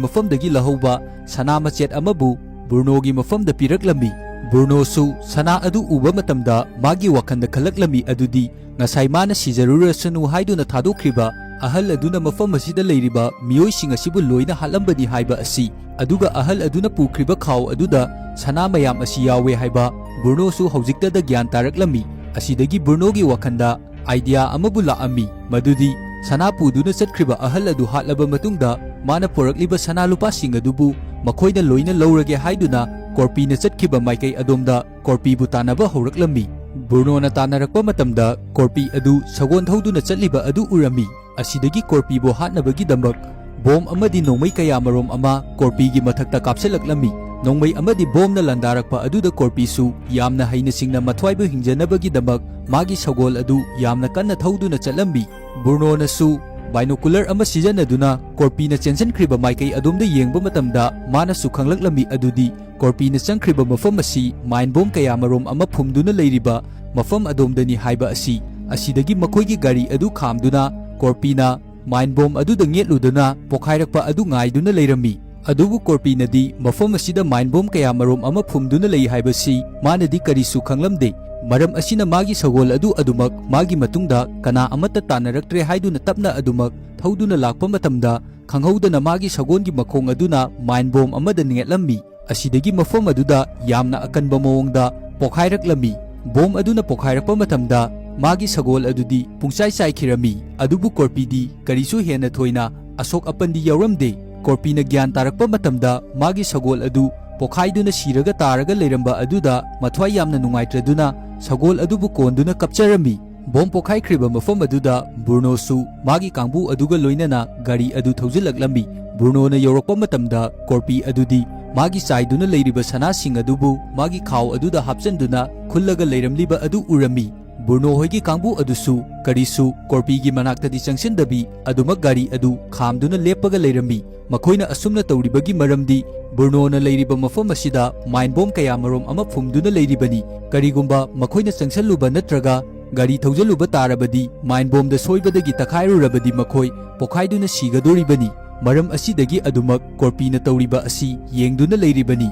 ꯃꯐꯝꯗꯒꯤ ꯂꯧꯍꯧꯕ ꯁꯅꯥ ꯃꯆꯦꯠ ꯑꯃꯕꯨ ꯕ꯭ꯔꯨꯅꯣꯒꯤ ꯃꯐꯝꯗ ꯄꯤꯔꯛꯂꯝꯃꯤ꯫ ꯕ꯭ꯔꯨꯅꯣꯁꯨ ꯁꯅꯥ ꯑꯗꯨ ꯎꯕ ꯃꯇꯝꯗ ꯃꯥꯒꯤ ꯋꯥꯈꯜꯗ ꯈꯜꯂꯛꯂꯝꯃꯤ ꯑꯗꯨꯗꯤ ꯉꯁꯥꯏ ꯃꯥꯅ ꯁꯤꯖꯔꯨꯔꯁꯅꯨ ꯍꯥꯏꯗꯨꯅ ꯊꯥꯗꯣꯛꯈ꯭ꯔꯤꯕ ꯑꯍꯜ ꯑꯗꯨꯅ ꯃꯐꯝ ꯑꯁꯤꯗ ꯂꯩꯔꯤꯕ ꯃꯤꯑꯣꯏꯁꯤꯡ ꯑꯁꯤꯕꯨ ꯂꯣꯏꯅ ꯍꯥꯠꯂꯝꯕꯅꯤ ꯍꯥꯏꯕ ꯑꯁꯤ, ꯑꯗꯨꯒ ꯑꯍꯜ ꯑꯗꯨꯅ ꯄꯨꯈ꯭ꯔꯤꯕ ꯈꯥꯎ ꯑꯗꯨꯗ ꯁꯅꯥ ꯃꯌꯥꯝ ꯑꯁꯤ ꯌꯥꯎꯋꯦ ꯍꯥꯏꯕ ꯕ꯭ꯔꯨꯅꯣꯁꯨ ꯍꯧꯖꯤꯛꯇꯗ ꯒ꯭ꯌꯥꯟ ꯇꯥꯔꯛꯂꯝꯃꯤ꯫ ꯑꯁꯤꯗꯒꯤ ꯕ꯭ꯔꯨꯅꯣꯒꯤ ꯋꯥꯈꯜꯗ ꯑꯥꯏꯗꯤꯌꯥ ꯑꯃꯕꯨ ꯂꯥꯛꯑꯝꯃꯤ, ꯃꯗꯨꯗꯤ ꯁꯅꯥ ꯄꯨꯗꯨꯅ ꯆꯠꯈ꯭ꯔꯤꯕ ꯑꯍꯜ ꯑꯗꯨ ꯍꯥꯠꯂꯕ ꯃꯇꯨꯡꯗ ꯃꯥꯅ ꯄꯨꯔꯛꯂꯤꯕ ꯁꯅꯥ ꯂꯨꯄꯥꯁꯤꯡ ꯑꯗꯨꯕꯨ ꯃꯈꯣꯏꯅ ꯂꯣꯏꯅ ꯂꯧꯔꯒꯦ ꯍꯥꯏꯗꯨꯅ ꯀꯣꯔꯄꯤꯅ ꯆꯠꯈꯤꯕ ꯃꯥꯏꯀꯩ ꯑꯗꯣꯝꯗ ꯀꯣꯔꯄꯤꯕꯨ ꯇꯥꯟꯅꯕ ꯍꯧꯔꯛꯂꯝꯃꯤ꯫ ꯕ꯭ꯔꯨꯅꯣꯅ ꯇꯥꯟꯅꯔꯛꯄ ꯃꯇꯝꯗ ꯀꯣꯔꯄꯤ ꯑꯗꯨ ꯁꯒꯣꯜ ꯊꯧꯗꯨꯅ ꯆꯠꯂꯤꯕ ꯑꯗꯨ ꯎꯔꯝꯃꯤ꯫ ꯑꯁꯤꯗꯒꯤ ꯀꯣꯔꯄꯤꯕꯨ ꯍꯥꯠꯅꯕꯒꯤꯗꯃꯛ ꯕꯣꯝ ꯑꯃꯗꯤ ꯅꯣꯡꯃꯩ ꯀꯌꯥ ꯃꯔꯨꯝ ꯑꯃ ꯀꯣꯔꯄꯤꯒꯤ ꯃꯊꯛꯇ ꯀꯥꯞꯁꯤꯜꯂꯛꯂꯝꯃꯤ꯫ ꯅꯣꯡꯃꯩ ꯑꯃꯗꯤ ꯕꯣꯝꯅ ꯂꯥꯟꯗꯥꯔꯛꯄ ꯑꯗꯨꯗ ꯀꯣꯔꯄꯤꯁꯨ ꯌꯥꯝꯅ ꯍꯩꯅ ꯁꯤꯡꯅ ꯃꯊ꯭ꯋꯥꯏꯕꯨ ꯍꯤꯡꯖꯅꯕꯒꯤꯗꯃꯛ ꯃꯥꯒꯤ ꯁꯒꯣꯜ ꯑꯗꯨ ꯌꯥꯝꯅ ꯀꯟꯅ ꯊꯧꯗꯨꯅ ꯆꯠꯂꯝꯃꯤ꯫ ꯕ꯭ꯔꯨꯅꯣꯅꯁꯨ ꯕꯥꯏꯅꯣꯀꯨꯂꯔ ꯑꯃ ꯁꯤꯖꯤꯟꯅꯗꯨꯅ ꯀꯣꯔꯄꯤꯅ ꯆꯦꯟꯁꯤꯟꯈ꯭ꯔꯤꯕ ꯃꯥꯏꯀꯩ ꯑꯗꯣꯝꯗ ꯌꯦꯡꯕ ꯃꯇꯝꯗ ꯃꯥꯅꯁꯨ ꯈꯪꯂꯛꯂꯝꯃꯤ ꯑꯗꯨꯗꯤ ꯀꯣꯔꯄꯤꯅ ꯆꯪꯈ꯭ꯔꯤꯕ ꯃꯐꯝ ꯑꯁꯤ ꯃꯥꯏꯟ ꯕꯣꯝ ꯀꯌꯥ ꯃꯔꯨꯝ ꯑꯃ ꯐꯨꯝꯗꯨꯅ ꯂꯩꯔꯤꯕ ꯃꯐꯝ ꯑꯗꯣꯝꯗꯅꯤ ꯍꯥꯏꯕ ꯑꯁꯤ꯫ ꯑꯁꯤꯗꯒꯤ ꯃꯈꯣꯏꯒꯤ ꯒꯥꯔꯤ ꯑꯗꯨ ꯈꯥꯝꯗꯨꯅ ꯀꯣꯔꯄꯤꯅ ꯃꯥꯏꯟ ꯕꯣꯝ ꯑꯗꯨꯗ ꯉꯦꯠꯂꯨꯗꯨꯅ ꯄꯣꯈꯥꯏꯔꯛꯄ ꯑꯗꯨ ꯉꯥꯏꯗꯨꯅ ꯂꯩꯔꯝꯃꯤ꯫ ꯑꯗꯨꯕꯨ ꯀꯣꯔꯄꯤꯅꯗꯤ ꯃꯐꯝ ꯑꯁꯤꯗ ꯃꯥꯏꯟ ꯕꯣꯝ ꯀꯌꯥ ꯃꯔꯨꯝ ꯑꯃ ꯐꯨꯝꯗꯨꯅ ꯂꯩ ꯍꯥꯏꯕꯁꯤ ꯃꯥꯅꯗꯤ ꯀꯔꯤꯁꯨ ꯈꯪꯂꯝꯗꯦ꯫ ꯃꯔꯝ ꯑꯁꯤꯅ ꯃꯥꯒꯤ ꯁꯒꯣꯜ ꯑꯗꯨ ꯑꯗꯨꯃꯛ ꯃꯥꯒꯤ ꯃꯇꯨꯡꯗ ꯀꯅꯥ ꯑꯃꯠꯇ ꯇꯥꯟꯅꯔꯛꯇ꯭ꯔꯦ ꯍꯥꯏꯗꯨꯅ ꯇꯞꯅ ꯑꯗꯨꯃꯛ ꯊꯧꯗꯨꯅ ꯂꯥꯛꯄ ꯃꯇꯝꯗ ꯈꯪꯍꯧꯗꯅ ꯃꯥꯒꯤ ꯁꯒꯣꯜꯒꯤ ꯃꯈꯣꯡ ꯑꯗꯨꯅ ꯃꯥꯏꯟ ꯕꯣꯝ ꯑꯃꯗ ꯅꯦꯠꯂꯝꯃꯤ꯫ ꯑꯁꯤꯗꯒꯤ ꯃꯐꯝ ꯑꯗꯨꯗ ꯌꯥꯝꯅ ꯑꯀꯟꯕ ꯃꯑꯣꯡꯗ ꯄꯣꯈꯥꯏꯔꯛꯂꯝꯃꯤ꯫ ꯕꯣꯝ ꯑꯗꯨꯅ ꯄꯣꯈꯥꯏꯔꯛꯄ ꯃꯇꯝꯗ ꯃꯥꯒꯤ ꯁꯒꯣꯜ ꯑꯗꯨꯗꯤ ꯄꯨꯡꯆꯥꯏ ꯆꯥꯏꯈꯤꯔꯝꯃꯤ꯫ ꯑꯗꯨꯕꯨ ꯀꯣꯔꯄꯤꯗꯤ ꯀꯔꯤꯁꯨ ꯍꯦꯟꯅ ꯊꯣꯏꯅ ꯑꯁꯣꯛ ꯑꯄꯟꯗꯤ ꯌꯥꯎꯔꯝꯗꯦ꯫ ꯀꯣꯔꯄꯤꯅ ꯒ꯭ꯌꯥꯟ ꯇꯥꯔꯛꯄ ꯃꯇꯝꯗ ꯃꯥꯒꯤ ꯁꯒꯣꯜ ꯑꯗꯨ ꯄꯣꯈꯥꯏꯗꯨꯅ ꯁꯤꯔꯒ ꯇꯥꯔꯒ ꯂꯩꯔꯝꯕ ꯑꯗꯨꯗ ꯃꯊ꯭ꯋꯥꯏ ꯌꯥꯝꯅ ꯅꯨꯡꯉꯥꯏꯇ꯭ꯔꯗꯨꯅ ꯁꯒꯣꯜ ꯑꯗꯨꯕꯨ ꯀꯣꯟꯗꯨꯅ ꯀꯞꯆꯔꯝꯃꯤ꯫ ꯕꯣꯝ ꯄꯣꯈꯥꯏꯈ꯭ꯔꯤꯕ ꯃꯐꯝ ꯑꯗꯨꯗ ꯕ꯭ꯔꯨꯅꯣꯁꯨ ꯃꯥꯒꯤ ꯀꯥꯡꯕꯨ ꯑꯗꯨꯒ ꯂꯣꯏꯅꯅ ꯒꯥꯔꯤ ꯑꯗꯨ ꯊꯧꯖꯤꯜꯂꯛꯂꯝꯃꯤ꯫ ꯕ꯭ꯔꯨꯅꯣꯅ ꯌꯧꯔꯛꯄ ꯃꯇꯝꯗ ꯀꯣꯔꯄꯤ ꯑꯗꯨꯗꯤ ꯃꯥꯒꯤ ꯆꯥꯏꯗꯨꯅ ꯂꯩꯔꯤꯕ ꯁꯅꯥꯁꯤꯡ ꯑꯗꯨꯕꯨ ꯃꯥꯒꯤ ꯈꯥꯎ ꯑꯗꯨꯗ ꯍꯥꯞꯆꯤꯟꯗꯨꯅ ꯈꯨꯜꯂꯒ ꯂꯩꯔꯝꯂꯤꯕ ꯑꯗꯨ ꯎꯔꯝꯃꯤ꯫ ꯕ꯭ꯔꯨꯅꯣ ꯍꯣꯏꯒꯤ ꯀꯥꯡꯕꯨ ꯑꯗꯨꯁꯨ ꯀꯔꯤꯁꯨ ꯀꯣꯔꯄꯤꯒꯤ ꯃꯅꯥꯛꯇꯗꯤ ꯆꯪꯁꯤꯟꯗꯕꯤ ꯑꯗꯨꯃꯛ ꯒꯥꯔꯤ ꯑꯗꯨ ꯈꯥꯝꯗꯨꯅ ꯂꯦꯞꯄꯒ ꯂꯩꯔꯝꯃꯤ꯫ ꯃꯈꯣꯏꯅ ꯑꯁꯨꯝꯅ ꯇꯧꯔꯤꯕꯒꯤ ꯃꯔꯝꯗꯤ ꯕ꯭ꯔꯨꯅꯣꯅ ꯂꯩꯔꯤꯕ ꯃꯐꯝ ꯑꯁꯤꯗ ꯃꯥꯏꯟ ꯕꯣꯝ ꯀꯌꯥ ꯃꯔꯨꯝ ꯑꯃ ꯐꯨꯝꯗꯨꯅ ꯂꯩꯔꯤꯕꯅꯤ꯫ ꯀꯔꯤꯒꯨꯝꯕ ꯃꯈꯣꯏꯅ ꯆꯪꯁꯜꯂꯨꯕ ꯅꯠꯇ꯭ꯔꯒ ꯒꯥꯔꯤ ꯊꯧꯖꯜꯂꯨꯕ ꯇꯥꯔꯕꯗꯤ ꯃꯥꯏꯟ ꯕꯣꯝꯗ ꯁꯣꯏꯕꯗꯒꯤ ꯇꯛꯈꯥꯏꯔꯨꯔꯕꯗꯤ ꯃꯈꯣꯏ ꯄꯣꯈꯥꯏꯗꯨꯅ ꯁꯤꯒꯗꯣꯔꯤꯕꯅꯤ꯫ ꯃꯔꯝ ꯑꯁꯤꯗꯒꯤ ꯑꯗꯨꯃꯛ ꯀꯣꯔꯄꯤꯅ ꯇꯧꯔꯤꯕ ꯑꯁꯤ ꯌꯦꯡꯗꯨꯅ ꯂꯩꯔꯤꯕꯅꯤ꯫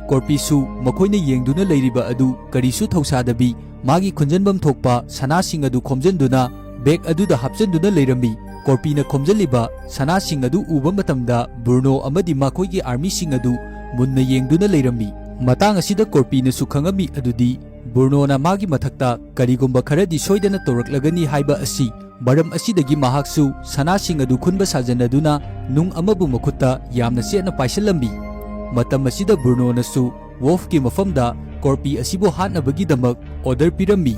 ꯀꯣꯔꯄꯤꯁꯨ ꯃꯈꯣꯏꯅ ꯌꯦꯡꯗꯨꯅ ꯂꯩꯔꯤꯕ ꯑꯗꯨ ꯀꯔꯤꯁꯨ ꯊꯧꯁꯥꯗꯕꯤ ꯃꯥꯒꯤ ꯈꯨꯟꯖꯟꯐꯝ ꯊꯣꯛꯄ ꯁꯅꯥꯁꯤꯡ ꯑꯗꯨ ꯈꯣꯝꯖꯟꯗꯨꯅ ꯕꯦꯒ ꯑꯗꯨꯗ ꯍꯥꯞꯆꯤꯟꯗꯨꯅ ꯂꯩꯔꯝꯃꯤ꯫ ꯀꯣꯔꯄꯤꯅ ꯈꯣꯝꯖꯤꯜꯂꯤꯕ ꯁꯅꯥꯁꯤꯡ ꯑꯗꯨ ꯎꯕ ꯃꯇꯝꯗ ꯕ꯭ꯔꯨꯅꯣ ꯑꯃꯗꯤ ꯃꯈꯣꯏꯒꯤ ꯑꯥꯔꯃꯤꯁꯤꯡ ꯑꯗꯨ ꯃꯨꯟꯅ ꯌꯦꯡꯗꯨꯅ ꯂꯩꯔꯝꯃꯤ꯫ ꯃꯇꯥꯡ ꯑꯁꯤꯗ ꯀꯣꯔꯄꯤꯅꯁꯨ ꯈꯪꯉꯝꯃꯤ ꯑꯗꯨꯗꯤ ꯕ꯭ꯔꯨꯅꯣꯅ ꯃꯥꯒꯤ ꯃꯊꯛꯇ ꯀꯔꯤꯒꯨꯝꯕ ꯈꯔꯗꯤ ꯁꯣꯏꯗꯅ ꯇꯧꯔꯛꯂꯒꯅꯤ ꯍꯥꯏꯕ ꯑꯁꯤ꯫ ꯃꯔꯝ ꯑꯁꯤꯗꯒꯤ ꯃꯍꯥꯛꯁꯨ ꯁꯅꯥꯁꯤꯡ ꯑꯗꯨ ꯈꯨꯟꯕ ꯁꯥꯖꯟꯅꯗꯨꯅ ꯅꯨꯡ ꯑꯃꯕꯨ ꯃꯈꯨꯠꯇ ꯌꯥꯝꯅ ꯆꯦꯠꯅ ꯄꯥꯏꯁꯤꯜꯂꯝꯃꯤ꯫ ꯃꯇꯝ ꯑꯁꯤꯗ ꯕ꯭ꯔꯨꯅꯣꯅꯁꯨ ꯋꯣꯜꯐꯀꯤ ꯃꯐꯝꯗ ꯀꯣꯔꯄꯤ ꯑꯁꯤꯕꯨ ꯍꯥꯠꯅꯕꯒꯤꯗꯃꯛ ꯑꯣꯔꯗꯔ ꯄꯤꯔꯝꯃꯤ꯫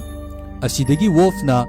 ꯑꯁꯤꯗꯒꯤ ꯋꯣꯜꯐꯅ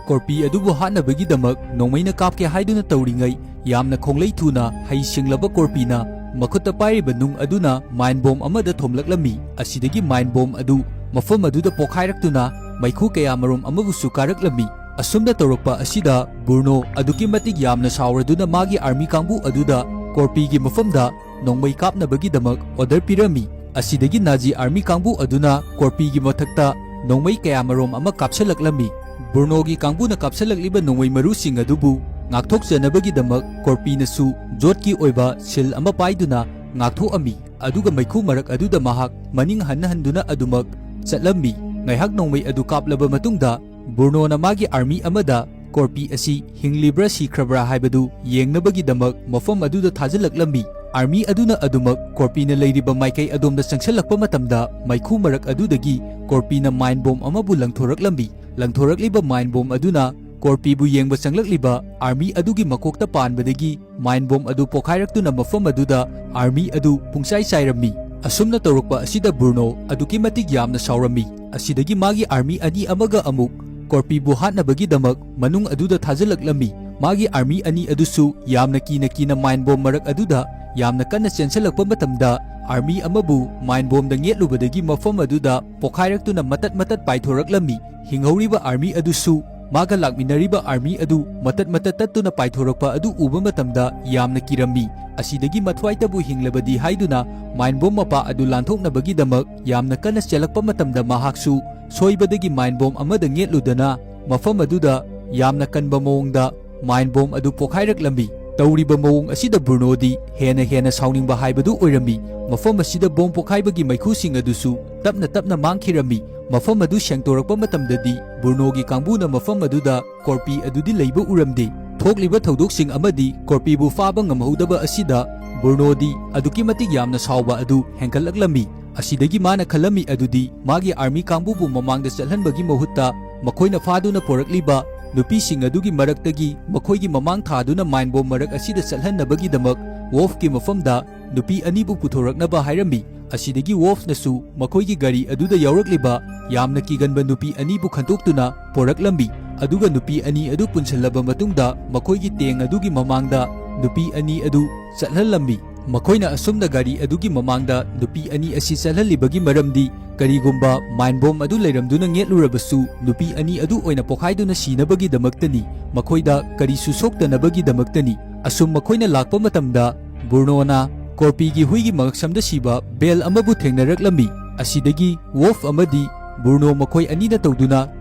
ꯀꯣꯔꯄꯤ ꯑꯗꯨꯕꯨ ꯍꯥꯠꯅꯕꯒꯤꯗꯃꯛ ꯅꯣꯡꯃꯩꯅ ꯀꯥꯞꯀꯦ ꯍꯥꯏꯗꯨꯅ ꯇꯧꯔꯤꯉꯩ, ꯌꯥꯝꯅ ꯈꯣꯡꯂꯩ ꯊꯨꯅ ꯍꯩ ꯁꯤꯡꯂꯕ ꯀꯣꯔꯄꯤꯅ ꯃꯈꯨꯠꯇ ꯄꯥꯏꯔꯤꯕ ꯅꯨꯡ ꯑꯗꯨꯅ ꯃꯥꯏꯟ ꯕꯣꯝ ꯑꯃꯗ ꯊꯣꯝꯂꯛꯂꯝꯃꯤ꯫ ꯑꯁꯤꯗꯒꯤ ꯃꯥꯏꯟ ꯕꯣꯝ ꯑꯗꯨ ꯃꯐꯝ ꯑꯗꯨꯗ ꯄꯣꯈꯥꯏꯔꯛꯇꯨꯅ ꯃꯩꯈꯨ ꯀꯌꯥꯃꯔꯨꯝ ꯑꯃꯕꯨꯁꯨ ꯀꯥꯔꯛꯂꯝꯃꯤ꯫ ꯑꯁꯨꯝꯅ ꯇꯧꯔꯛꯄ ꯑꯁꯤꯗ ꯕ꯭ꯔꯨꯅꯣ ꯑꯗꯨꯛꯀꯤ ꯃꯇꯤꯛ ꯌꯥꯝꯅ ꯁꯥꯎꯔꯗꯨꯅ ꯃꯥꯒꯤ ꯑꯥꯔꯃꯤ ꯀꯥꯡꯕꯨ ꯑꯗꯨꯗ ꯀꯣꯔꯄꯤꯒꯤ ꯃꯐꯝꯗ ꯅꯣꯡꯃꯩ ꯀꯥꯞꯅꯕꯒꯤꯗꯃꯛ ꯑꯣꯔꯗꯔ ꯄꯤꯔꯝꯃꯤ꯫ ꯑꯁꯤꯗꯒꯤ ꯅꯥꯖꯤ ꯑꯥꯔꯃꯤ ꯀꯥꯡꯕꯨ ꯑꯗꯨꯅ ꯀꯣꯔꯄꯤꯒꯤ ꯃꯊꯛꯇ ꯅꯣꯡꯃꯩ ꯀꯌꯥꯃꯔꯨꯝ ꯑꯃ ꯀꯥꯞꯁꯤꯜꯂꯛꯂꯝꯃꯤ꯫ ꯕ꯭ꯔꯨꯅꯣꯒꯤ ꯀꯥꯡꯕꯨꯅ ꯀꯥꯞꯁꯤꯜꯂꯛꯂꯤꯕ ꯅꯣꯡꯃꯩ ꯃꯔꯨꯁꯤꯡ ꯑꯗꯨꯕꯨ ꯉꯥꯛꯊꯣꯛꯆꯅꯕꯒꯤꯗꯃꯛ ꯀꯣꯔꯄꯤꯅꯁꯨ ꯖꯣꯠꯀꯤ ꯑꯣꯏꯕ ꯁꯤꯜ ꯑꯃ ꯄꯥꯏꯗꯨꯅ ꯉꯥꯛꯊꯣꯛꯑꯝꯃꯤ꯫ ꯑꯗꯨꯒ ꯃꯩꯈꯨ ꯃꯔꯛ ꯑꯗꯨꯗ ꯃꯍꯥꯛ ꯃꯅꯤꯡ ꯍꯟꯅ ꯍꯟꯗꯨꯅ ꯑꯗꯨꯃꯛ ꯆꯠꯂꯝꯃꯤ꯫ ꯉꯥꯏꯍꯥꯛ ꯅꯣꯡꯃꯩ ꯑꯗꯨ ꯀꯥꯞꯂꯕ ꯃꯇꯨꯡꯗ ꯕ꯭ꯔꯨꯅꯣꯅ ꯃꯥꯒꯤ ꯑꯥꯔꯃꯤ ꯑꯃꯗ ꯀꯣꯔꯄꯤ ꯑꯁꯤ ꯍꯤꯡꯂꯤꯕ꯭ꯔꯥ ꯁꯤꯈ꯭ꯔꯕ꯭ꯔꯥ ꯍꯥꯏꯕꯗꯨ ꯌꯦꯡꯅꯕꯒꯤꯗꯃꯛ ꯃꯐꯝ ꯑꯗꯨꯗ ꯊꯥꯖꯤꯜꯂꯛꯂꯝꯃꯤ꯫ ꯑꯥꯔꯃꯤ ꯑꯗꯨꯅ ꯑꯗꯨꯃꯛ ꯀꯣꯔꯄꯤꯅ ꯂꯩꯔꯤꯕ ꯃꯥꯏꯀꯩ ꯑꯗꯣꯝꯗ ꯆꯪꯁꯤꯜꯂꯛꯄ ꯃꯇꯝꯗ ꯃꯩꯈꯨ ꯃꯔꯛ ꯑꯗꯨꯗꯒꯤ ꯀꯣꯔꯄꯤꯅ ꯃꯥꯏꯟ ꯕꯣꯝ ꯑꯃꯕꯨ ꯂꯪꯊꯣꯔꯛꯂꯝꯃꯤ꯫ ꯂꯪꯊꯣꯔꯛꯂꯤꯕ ꯃꯥꯏꯟ ꯕꯣꯝ ꯑꯗꯨꯅ ꯀꯣꯔꯄꯤꯕꯨ ꯌꯦꯡꯕ ꯆꯪꯂꯛꯂꯤꯕ ꯑꯥꯔꯃꯤ ꯑꯗꯨꯒꯤ ꯃꯀꯣꯛꯇ ꯄꯥꯟꯕꯗꯒꯤ ꯃꯥꯏꯟ ꯕꯣꯝ ꯑꯗꯨ ꯄꯣꯈꯥꯏꯔꯛꯇꯨꯅ ꯃꯐꯝ ꯑꯗꯨꯗ ꯑꯥꯔꯃꯤ ꯑꯗꯨ ꯄꯨꯡꯆꯥꯏ ꯆꯥꯏꯔꯝꯃꯤ꯫ ꯑꯁꯨꯝꯅ ꯇꯧꯔꯛꯄ ꯑꯁꯤꯗ ꯕ꯭ꯔꯨꯅꯣ ꯑꯗꯨꯛꯀꯤ ꯃꯇꯤꯛ ꯌꯥꯝꯅ ꯁꯥꯎꯔꯝꯃꯤ꯫ ꯑꯁꯤꯗꯒꯤ ꯃꯥꯒꯤ ꯑꯥꯔꯃꯤ ꯑꯅꯤ ꯑꯃꯒ ꯑꯃꯨꯛ ꯀꯣꯔꯄꯤꯕꯨ ꯍꯥꯠꯅꯕꯒꯤꯗꯃꯛ ꯃꯅꯨꯡ ꯑꯗꯨꯗ ꯊꯥꯖꯤꯜꯂꯛꯂꯝꯃꯤ꯫ ꯃꯥꯒꯤ ꯑꯥꯔꯃꯤ ꯑꯅꯤ ꯑꯗꯨꯁꯨ ꯌꯥꯝꯅ ꯀꯤꯅ ꯀꯤꯅ ꯃꯥꯏꯟ ꯕꯣꯝ ꯃꯔꯛ ꯑꯗꯨꯗ ꯌꯥꯝꯅ ꯀꯟꯅ ꯆꯦꯟꯁꯤꯜꯂꯛꯄ ꯃꯇꯝꯗ ꯑꯥꯔꯃꯤ ꯑꯃꯕꯨ ꯃꯥꯏꯟ ꯕꯣꯝꯗ ꯉꯦꯠꯂꯨꯕꯗꯒꯤ ꯃꯐꯝ ꯑꯗꯨꯗ ꯄꯣꯈꯥꯏꯔꯛꯇꯨꯅ ꯃꯇꯠ ꯃꯇꯠ ꯄꯥꯏꯊꯣꯔꯛꯂꯝꯃꯤ꯫ ꯍꯤꯡꯍꯧꯔꯤꯕ ꯑꯥꯔꯃꯤ ꯑꯗꯨꯁꯨ ꯃꯥꯒ ꯂꯥꯛꯃꯤꯟꯅꯔꯤꯕ ꯑꯥꯔꯃꯤ ꯑꯗꯨ ꯃꯇꯠ ꯃꯇꯠ ꯇꯠꯇꯨꯅ ꯄꯥꯏꯊꯣꯔꯛꯄ ꯑꯗꯨ ꯎꯕ ꯃꯇꯝꯗ ꯌꯥꯝꯅ ꯀꯤꯔꯝꯃꯤ꯫ ꯑꯁꯤꯗꯒꯤ ꯃꯊ꯭ꯋꯥꯏꯇꯕꯨ ꯍꯤꯡꯂꯕꯗꯤ ꯍꯥꯏꯗꯨꯅ ꯃꯥꯏꯟ ꯕꯣꯝ ꯃꯄꯥ ꯑꯗꯨ ꯂꯥꯟꯊꯣꯛꯅꯕꯒꯤꯗꯃꯛ ꯌꯥꯝꯅ ꯀꯟꯅ ꯆꯦꯜꯂꯛꯄ ꯃꯇꯝꯗ ꯃꯍꯥꯛꯁꯨ ꯁꯣꯏꯕꯗꯒꯤ ꯃꯥꯏꯟ ꯕꯣꯝ ꯑꯃꯗ ꯉꯦꯠꯂꯨꯗꯅ ꯃꯐꯝ ꯑꯗꯨꯗ ꯌꯥꯝꯅ ꯀꯟꯕ ꯃꯑꯣꯡꯗ ꯃꯥꯏꯟ ꯕꯣꯝ ꯑꯗꯨ ꯄꯣꯈꯥꯏꯔꯛꯂꯝꯃꯤ꯫ ꯇꯧꯔꯤꯕ ꯃꯑꯣꯡ ꯑꯁꯤꯗ ꯕ꯭ꯔꯨꯅꯣꯗꯤ ꯍꯦꯟꯅ ꯍꯦꯟꯅ ꯁꯥꯎꯅꯤꯡꯕ ꯍꯥꯏꯕꯗꯨ ꯑꯣꯏꯔꯝꯃꯤ꯫ ꯃꯐꯝ ꯑꯁꯤꯗ ꯕꯣꯝ ꯄꯣꯈꯥꯏꯕꯒꯤ ꯃꯩꯈꯨꯁꯤꯡ ꯑꯗꯨꯁꯨ ꯇꯞꯅ ꯇꯞꯅ ꯃꯥꯡꯈꯤꯔꯝꯃꯤ꯫ ꯃꯐꯝ ꯑꯗꯨ ꯁꯦꯡꯗꯣꯔꯛꯄ ꯃꯇꯝꯗꯗꯤ ꯕ꯭ꯔꯨꯅꯣꯒꯤ ꯀꯥꯡꯕꯨꯅ ꯃꯐꯝ ꯑꯗꯨꯗ ꯀꯣꯔꯄꯤ ꯑꯗꯨꯗꯤ ꯂꯩꯕ ꯎꯔꯝꯗꯦ꯫ ꯊꯣꯛꯂꯤꯕ ꯊꯧꯗꯣꯛꯁꯤꯡ ꯑꯃꯗꯤ ꯀꯣꯔꯄꯤꯕꯨ ꯐꯥꯕ ꯉꯝꯍꯧꯗꯕ ꯑꯁꯤꯗ ꯕ꯭ꯔꯨꯅꯣꯗꯤ ꯑꯗꯨꯛꯀꯤ ꯃꯇꯤꯛ ꯌꯥꯝꯅ ꯁꯥꯎꯕ ꯑꯗꯨ ꯍꯦꯟꯒꯠꯂꯛꯂꯝꯃꯤ꯫ ꯑꯁꯤꯗꯒꯤ ꯃꯥꯅ ꯈꯜꯂꯝꯃꯤ ꯑꯗꯨꯗꯤ ꯃꯥꯒꯤ ꯑꯥꯔꯃꯤ ꯀꯥꯡꯕꯨꯕꯨ ꯃꯃꯥꯡꯗ ꯆꯠꯍꯟꯕꯒꯤ ꯃꯍꯨꯠꯇ ꯃꯈꯣꯏꯅ ꯐꯥꯗꯨꯅ ꯄꯣꯔꯛꯂꯤꯕ ꯅꯨꯄꯤꯁꯤꯡ ꯑꯗꯨꯒꯤ ꯃꯔꯛꯇꯒꯤ ꯃꯈꯣꯏꯒꯤ ꯃꯃꯥꯡ ꯊꯥꯗꯨꯅ ꯃꯥꯏꯟ ꯕꯣꯝ ꯃꯔꯛ ꯑꯁꯤꯗ ꯆꯠꯍꯟꯅꯕꯒꯤꯗꯃꯛ ꯋꯣꯜꯐꯀꯤ ꯃꯐꯝꯗ ꯅꯨꯄꯤ ꯑꯅꯤꯕꯨ ꯄꯨꯊꯣꯔꯛꯅꯕ ꯍꯥꯏꯔꯝꯃꯤ꯫ ꯑꯁꯤꯗꯒꯤ ꯋꯣꯜꯐꯅꯁꯨ ꯃꯈꯣꯏꯒꯤ ꯒꯥꯔꯤ ꯑꯗꯨꯗ ꯌꯥꯎꯔꯛꯂꯤꯕ ꯌꯥꯝꯅ ꯀꯤꯒꯟꯕ ꯅꯨꯄꯤ ꯑꯅꯤꯕꯨ ꯈꯟꯇꯣꯛꯇꯨꯅ ꯄꯣꯔꯛꯂꯝꯃꯤ꯫ ꯑꯗꯨꯒ ꯅꯨꯄꯤ ꯑꯅꯤ ꯑꯗꯨ ꯄꯨꯟꯁꯤꯜꯂꯕ ꯃꯇꯨꯡꯗ ꯃꯈꯣꯏꯒꯤ ꯇꯦꯡ ꯑꯗꯨꯒꯤ ꯃꯃꯥꯡꯗ ꯅꯨꯄꯤ ꯑꯅꯤ ꯑꯗꯨ ꯆꯠꯍꯜꯂꯝꯃꯤ꯫ ꯃꯈꯣꯏꯅ ꯑꯁꯨꯝꯅ ꯒꯥꯔꯤ ꯑꯗꯨꯒꯤ ꯃꯃꯥꯡꯗ ꯅꯨꯄꯤ ꯑꯅꯤ ꯑꯁꯤ ꯆꯠꯍꯜꯂꯤꯕꯒꯤ ꯃꯔꯝꯗꯤ ꯀꯔꯤꯒꯨꯝꯕ ꯃꯥꯏꯟ ꯕꯣꯝ ꯑꯗꯨ ꯂꯩꯔꯝꯗꯨꯅ ꯅꯦꯠꯂꯨꯔꯕꯁꯨ ꯅꯨꯄꯤ ꯑꯅꯤ ꯑꯗꯨ ꯑꯣꯏꯅ ꯄꯣꯈꯥꯏꯗꯨꯅ ꯁꯤꯅꯕꯒꯤꯗꯃꯛꯇꯅꯤ, ꯃꯈꯣꯏꯗ ꯀꯔꯤꯁꯨ ꯁꯣꯛꯇꯅꯕꯒꯤꯗꯃꯛꯇꯅꯤ꯫ ꯑꯁꯨꯝ ꯃꯈꯣꯏꯅ ꯂꯥꯛꯄ ꯃꯇꯝꯗ ꯕ꯭ꯔꯨꯅꯣꯅ ꯀꯣꯔꯄꯤꯒꯤ ꯍꯨꯏꯒꯤ ꯃꯉꯛꯁꯝꯗ ꯁꯤꯕ ꯕꯦꯜ ꯑꯃꯕꯨ ꯊꯦꯡꯅꯔꯛꯂꯝꯃꯤ꯫ ꯑꯁꯤꯗꯒꯤ ꯋꯣꯜꯐ ꯑꯃꯗꯤ ꯕ꯭ꯔꯨꯅꯣ ꯃꯈꯣꯏ ꯑꯅꯤꯅ ꯇꯧꯗꯨꯅ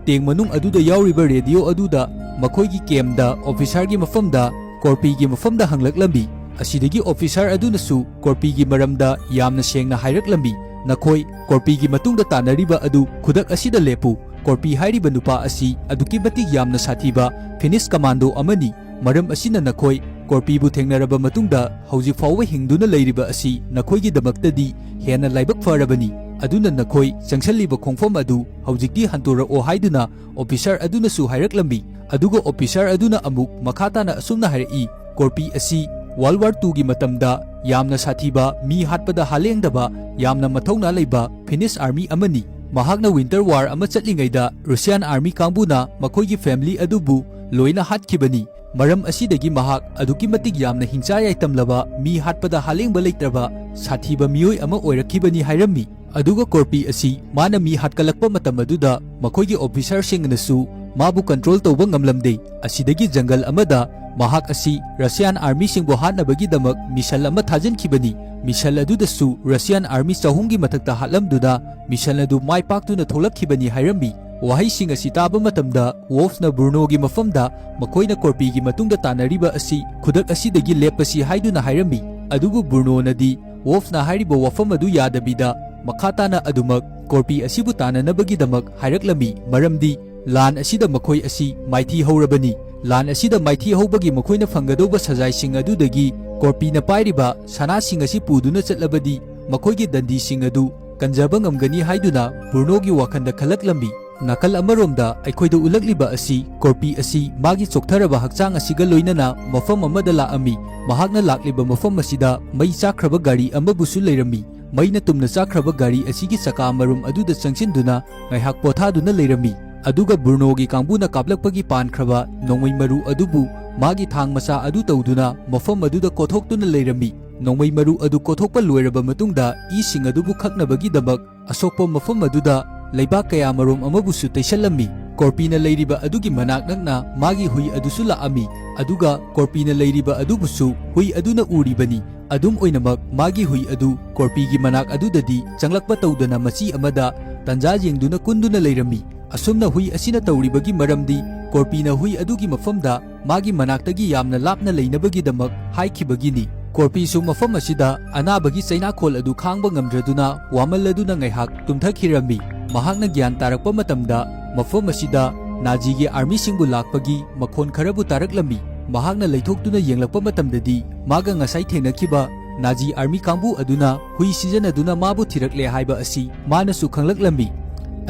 ꯇꯦꯡ ꯃꯅꯨꯡ ꯑꯗꯨꯗ ꯌꯥꯎꯔꯤꯕ ꯔꯦꯗꯤꯑꯣ ꯑꯗꯨꯗ ꯃꯈꯣꯏꯒꯤ ꯀꯦꯝꯗ ꯑꯣꯐꯤꯁꯥꯔꯒꯤ ꯃꯐꯝꯗ ꯀꯣꯔꯄꯤꯒꯤ ꯃꯐꯝꯗ ꯍꯪꯂꯛꯂꯝꯃꯤ꯫ ꯑꯁꯤꯗꯒꯤ ꯑꯣꯐꯤꯁꯥꯔ ꯑꯗꯨꯅꯁꯨ ꯀꯣꯔꯄꯤꯒꯤ ꯃꯔꯝꯗ ꯌꯥꯝꯅ ꯁꯦꯡꯅ ꯍꯥꯏꯔꯛꯂꯝꯃꯤ, "ꯅꯈꯣꯏ ꯀꯣꯔꯄꯤꯒꯤ ꯃꯇꯨꯡꯗ ꯇꯥꯟꯅꯔꯤꯕ ꯑꯗꯨ ꯈꯨꯗꯛ ꯑꯁꯤꯗ ꯂꯦꯞꯄꯨ꯫ ꯀꯣꯔꯄꯤ ꯍꯥꯏꯔꯤꯕ ꯅꯨꯄꯥ ꯑꯁꯤ ꯑꯗꯨꯛꯀꯤ ꯃꯇꯤꯛ ꯌꯥꯝꯅ ꯁꯥꯊꯤꯕ ꯐꯤꯅꯤꯁ ꯀꯃꯥꯟꯗꯣ ꯑꯃꯅꯤ꯫ ꯃꯔꯝ ꯑꯁꯤꯅ ꯅꯈꯣꯏ ꯀꯣꯔꯄꯤꯕꯨ ꯊꯦꯡꯅꯔꯕ ꯃꯇꯨꯡꯗ ꯍꯧꯖꯤꯛ ꯐꯥꯎꯕ ꯍꯤꯡꯗꯨꯅ ꯂꯩꯔꯤꯕ ꯑꯁꯤ ꯅꯈꯣꯏꯒꯤꯗꯃꯛꯇꯗꯤ ꯍꯦꯟꯅ ꯂꯥꯏꯕꯛ ꯐꯔꯕꯅꯤ꯫ ꯑꯗꯨꯅ ꯅꯈꯣꯏ ꯆꯪꯁꯜꯂꯤꯕ ꯈꯣꯡꯐꯝ ꯑꯗꯨ ꯍꯧꯖꯤꯛꯇꯤ ꯍꯟꯗꯣꯔꯛꯑꯣ" ꯍꯥꯏꯗꯨꯅ ꯑꯣꯐꯤꯁꯥꯔ ꯑꯗꯨꯅꯁꯨ ꯍꯥꯏꯔꯛꯂꯝꯃꯤ꯫ ꯑꯗꯨꯒ ꯑꯣꯐꯤꯁꯥꯔ ꯑꯗꯨꯅ ꯑꯃꯨꯛ ꯃꯈꯥ ꯇꯥꯅ ꯑꯁꯨꯝꯅ ꯍꯥꯏꯔꯛꯏ, "ꯀꯣꯔꯄꯤ ꯑꯁꯤ ꯋꯥꯔꯜ ꯋꯥꯔ ꯇꯨꯒꯤ ꯃꯇꯝꯗ ꯌꯥꯝꯅ ꯁꯥꯊꯤꯕ, ꯃꯤ ꯍꯥꯠꯄꯗ ꯍꯥꯂꯦꯡꯗꯕ, ꯌꯥꯝꯅ ꯃꯊꯧꯅꯥ ꯂꯩꯕ ꯐꯤꯅꯤꯁ ꯑꯥꯔꯃꯤ ꯑꯃꯅꯤ꯫ ꯃꯍꯥꯛꯅ ꯋꯤꯟꯇꯔ ꯋꯥꯔ ꯑꯃ ꯆꯠꯂꯤꯉꯩꯗ ꯔꯨꯁꯤꯌꯥꯟ ꯑꯥꯔꯃꯤ ꯀꯥꯡꯕꯨꯅ ꯃꯈꯣꯏꯒꯤ ꯐꯦꯃꯤꯂꯤ ꯑꯗꯨꯕꯨ ꯂꯣꯏꯅ ꯍꯥꯠꯈꯤꯕꯅꯤ꯫ ꯃꯔꯝ ꯑꯁꯤꯗꯒꯤ ꯃꯍꯥꯛ ꯑꯗꯨꯛꯀꯤ ꯃꯇꯤꯛ ꯌꯥꯝꯅ ꯍꯤꯡꯆꯥ ꯌꯥꯏꯇꯝꯂꯕ, ꯃꯤ ꯍꯥꯠꯄꯗ ꯍꯥꯂꯦꯡꯕ ꯂꯩꯇ꯭ꯔꯕ ꯁꯥꯊꯤꯕ ꯃꯤꯑꯣꯏ ꯑꯃ ꯑꯣꯏꯔꯛꯈꯤꯕꯅꯤ" ꯍꯥꯏꯔꯝꯃꯤ꯫ ꯑꯗꯨꯒ ꯀꯣꯔꯄꯤ ꯑꯁꯤ ꯃꯥꯅ ꯃꯤ ꯍꯥꯠꯀꯠꯂꯛꯄ ꯃꯇꯝ ꯑꯗꯨꯗ ꯃꯈꯣꯏꯒꯤ ꯑꯣꯐꯤꯁꯥꯔꯁꯤꯡꯅꯁꯨ ꯃꯥꯕꯨ ꯀꯟꯇ꯭ꯔꯣꯜ ꯇꯧꯕ ꯉꯝꯂꯝꯗꯦ꯫ ꯑꯁꯤꯗꯒꯤ ꯖꯪꯒꯜ ꯑꯃꯗ ꯃꯍꯥꯛ ꯑꯁꯤ ꯔꯁꯤꯌꯥꯟ ꯑꯥꯔꯃꯤꯁꯤꯡꯕꯨ ꯍꯥꯠꯅꯕꯒꯤꯗꯃꯛ ꯃꯤꯁꯜ ꯑꯃ ꯊꯥꯖꯤꯟꯈꯤꯕꯅꯤ꯫ ꯃꯤꯁꯜ ꯑꯗꯨꯗꯁꯨ ꯔꯁꯤꯌꯥꯟ ꯑꯥꯔꯃꯤ ꯆꯍꯨꯝꯒꯤ ꯃꯊꯛꯇ ꯍꯥꯠꯂꯝꯗꯨꯅ ꯃꯤꯁꯜ ꯑꯗꯨ ꯃꯥꯏ ꯄꯥꯛꯇꯨꯅ ꯊꯣꯛꯂꯛꯈꯤꯕꯅꯤ ꯍꯥꯏꯔꯝꯃꯤ꯫ ꯋꯥꯍꯩꯁꯤꯡ ꯑꯁꯤ ꯇꯥꯕ ꯃꯇꯝꯗ ꯋꯣꯜꯐꯅ ꯕ꯭ꯔꯨꯅꯣꯒꯤ ꯃꯐꯝꯗ ꯃꯈꯣꯏꯅ ꯀꯣꯔꯄꯤꯒꯤ ꯃꯇꯨꯡꯗ ꯇꯥꯟꯅꯔꯤꯕ ꯑꯁꯤ ꯈꯨꯗꯛ ꯑꯁꯤꯗꯒꯤ ꯂꯦꯞꯄꯁꯤ ꯍꯥꯏꯗꯨꯅ ꯍꯥꯏꯔꯝꯃꯤ꯫ ꯑꯗꯨꯕꯨ ꯕ꯭ꯔꯨꯅꯣꯅꯗꯤ ꯋꯣꯜꯐꯅ ꯍꯥꯏꯔꯤꯕ ꯋꯥꯐꯝ ꯑꯗꯨ ꯌꯥꯗꯕꯤꯗ ꯃꯈꯥ ꯇꯥꯅ ꯑꯗꯨꯃꯛ ꯀꯣꯔꯄꯤ ꯑꯁꯤꯕꯨ ꯇꯥꯟꯅꯅꯕꯒꯤꯗꯃꯛ ꯍꯥꯏꯔꯛꯂꯝꯃꯤ, ꯃꯔꯝꯗꯤ ꯂꯥꯟ ꯑꯁꯤꯗ ꯃꯈꯣꯏ ꯑꯁꯤ ꯃꯥꯏꯊꯤ ꯍꯧꯔꯕꯅꯤ꯫ ꯂꯥꯟ ꯑꯁꯤꯗ ꯃꯥꯏꯊꯤ ꯍꯧꯕꯒꯤ ꯃꯈꯣꯏꯅ ꯐꯪꯒꯗꯧꯕ ꯁꯖꯥꯏꯁꯤꯡ ꯑꯗꯨꯗꯒꯤ ꯀꯣꯔꯄꯤꯅ ꯄꯥꯏꯔꯤꯕ ꯁꯅꯥꯁꯤꯡ ꯑꯁꯤ ꯄꯨꯗꯨꯅ ꯆꯠꯂꯕꯗꯤ ꯃꯈꯣꯏꯒꯤ ꯗꯟꯗꯤꯁꯤꯡ ꯑꯗꯨ ꯀꯟꯖꯕ ꯉꯝꯒꯅꯤ ꯍꯥꯏꯗꯨꯅ ꯕ꯭ꯔꯨꯅꯣꯒꯤ ꯋꯥꯈꯜꯗ ꯈꯜꯂꯛꯂꯝꯃꯤ꯫ ꯅꯥꯀꯜ ꯑꯃꯔꯣꯝꯗ ꯑꯩꯈꯣꯏꯗ ꯎꯠꯂꯛꯂꯤꯕ ꯑꯁꯤ ꯀꯣꯔꯄꯤ ꯑꯁꯤ ꯃꯥꯒꯤ ꯆꯣꯛꯊꯔꯕ ꯍꯛꯆꯥꯡ ꯑꯁꯤꯒ ꯂꯣꯏꯅꯅ ꯃꯐꯝ ꯑꯃꯗ ꯂꯥꯛꯑꯝꯃꯤ꯫ ꯃꯍꯥꯛꯅ ꯂꯥꯛꯂꯤꯕ ꯃꯐꯝ ꯑꯁꯤꯗ ꯃꯩ ꯆꯥꯛꯈ꯭ꯔꯕ ꯒꯥꯔꯤ ꯑꯃꯕꯨꯁꯨ ꯂꯩꯔꯝꯃꯤ꯫ ꯃꯩꯅ ꯇꯨꯝꯅ ꯆꯥꯛꯈ꯭ꯔꯕ ꯒꯥꯔꯤ ꯑꯁꯤꯒꯤ ꯆꯀꯥ ꯃꯔꯨꯝ ꯑꯗꯨꯗ ꯆꯪꯁꯤꯟꯗꯨꯅ ꯉꯥꯏꯍꯥꯛ ꯄꯣꯊꯥꯗꯨꯅ ꯂꯩꯔꯝꯃꯤ꯫ ꯑꯗꯨꯒ ꯕ꯭ꯔꯨꯅꯣꯒꯤ ꯀꯥꯡꯕꯨꯅ ꯀꯥꯞꯂꯛꯄꯒꯤ ꯄꯥꯟꯈ꯭ꯔꯕ ꯅꯣꯡꯃꯩ ꯃꯔꯨ ꯑꯗꯨꯕꯨ ꯃꯥꯒꯤ ꯊꯥꯡ ꯃꯆꯥ ꯑꯗꯨ ꯇꯧꯗꯨꯅ ꯃꯐꯝ ꯑꯗꯨꯗ ꯀꯣꯊꯣꯛꯇꯨꯅ ꯂꯩꯔꯝꯃꯤ꯫ ꯅꯣꯡꯃꯩ ꯃꯔꯨ ꯑꯗꯨ ꯀꯣꯊꯣꯛꯄ ꯂꯣꯏꯔꯕ ꯃꯇꯨꯡꯗ ꯏꯁꯤꯡ ꯑꯗꯨꯕꯨ ꯈꯛꯅꯕꯒꯤꯗꯃꯛ ꯑꯁꯣꯛꯄ ꯃꯐꯝ ꯑꯗꯨꯗ ꯂꯩꯕꯥꯛ ꯀꯌꯥ ꯃꯔꯨꯝ ꯑꯃꯕꯨꯁꯨ ꯇꯩꯁꯜꯂꯝꯃꯤ꯫ ꯀꯣꯔꯄꯤꯅ ꯂꯩꯔꯤꯕ ꯑꯗꯨꯒꯤ ꯃꯅꯥꯛ ꯅꯛꯅ ꯃꯥꯒꯤ ꯍꯨꯏ ꯑꯗꯨꯁꯨ ꯂꯥꯛꯑꯝꯃꯤ, ꯑꯗꯨꯒ ꯀꯣꯔꯄꯤꯅ ꯂꯩꯔꯤꯕ ꯑꯗꯨꯕꯨꯁꯨ ꯍꯨꯏ ꯑꯗꯨꯅ ꯎꯔꯤꯕꯅꯤ꯫ ꯑꯗꯨꯝ ꯑꯣꯏꯅꯃꯛ, ꯃꯥꯒꯤ ꯍꯨꯏ ꯑꯗꯨ ꯀꯣꯔꯄꯤꯒꯤ ꯃꯅꯥꯛ ꯑꯗꯨꯗꯗꯤ ꯆꯪꯂꯛꯄ ꯇꯧꯗꯅ ꯃꯆꯤ ꯑꯃꯗ ꯇꯟꯖꯥ ꯌꯦꯡꯗꯨꯅ ꯀꯨꯟꯗꯨꯅ ꯂꯩꯔꯝꯃꯤ꯫ ꯑꯁꯨꯝꯅ ꯍꯨꯏ ꯑꯁꯤꯅ ꯇꯧꯔꯤꯕꯒꯤ ꯃꯔꯝꯗꯤ ꯀꯣꯔꯄꯤꯅ ꯍꯨꯏ ꯑꯗꯨꯒꯤ ꯃꯐꯝꯗ ꯃꯥꯒꯤ ꯃꯅꯥꯛꯇꯒꯤ ꯌꯥꯝꯅ ꯂꯥꯞꯅ ꯂꯩꯅꯕꯒꯤꯗꯃꯛ ꯍꯥꯏꯈꯤꯕꯒꯤꯅꯤ꯫ ꯀꯣꯔꯄꯤꯁꯨ ꯃꯐꯝ ꯑꯁꯤꯗ ꯑꯅꯥꯕꯒꯤ ꯆꯩꯅꯥꯈꯣꯜ ꯑꯗꯨ ꯈꯥꯡꯕ ꯉꯝꯗ꯭ꯔꯗꯨꯅ ꯋꯥꯃꯜꯂꯗꯨꯅ ꯉꯥꯏꯍꯥꯛ ꯇꯨꯝꯊꯈꯤꯔꯝꯃꯤ꯫ ꯃꯍꯥꯛꯅ ꯒ꯭ꯌꯥꯟ ꯇꯥꯔꯛꯄ ꯃꯇꯝꯗ ꯃꯐꯝ ꯑꯁꯤꯗ ꯅꯥꯖꯤꯒꯤ ꯑꯥꯔꯃꯤꯁꯤꯡꯕꯨ ꯂꯥꯛꯄꯒꯤ ꯃꯈꯣꯟ ꯈꯔꯕꯨ ꯇꯥꯔꯛꯂꯝꯃꯤ꯫ ꯃꯍꯥꯛꯅ ꯂꯩꯊꯣꯛꯇꯨꯅ ꯌꯦꯡꯂꯛꯄ ꯃꯇꯝꯗꯗꯤ ꯃꯥꯒ ꯉꯁꯥꯏ ꯊꯦꯡꯅꯈꯤꯕ ꯅꯥꯖꯤ ꯑꯥꯔꯃꯤ ꯀꯥꯡꯕꯨ ꯑꯗꯨꯅ ꯍꯨꯏ ꯁꯤꯖꯤꯟꯅꯗꯨꯅ ꯃꯥꯕꯨ ꯊꯤꯔꯛꯂꯦ ꯍꯥꯏꯕ ꯑꯁꯤ ꯃꯥꯅꯁꯨ ꯈꯪꯂꯛꯂꯝꯃꯤ꯫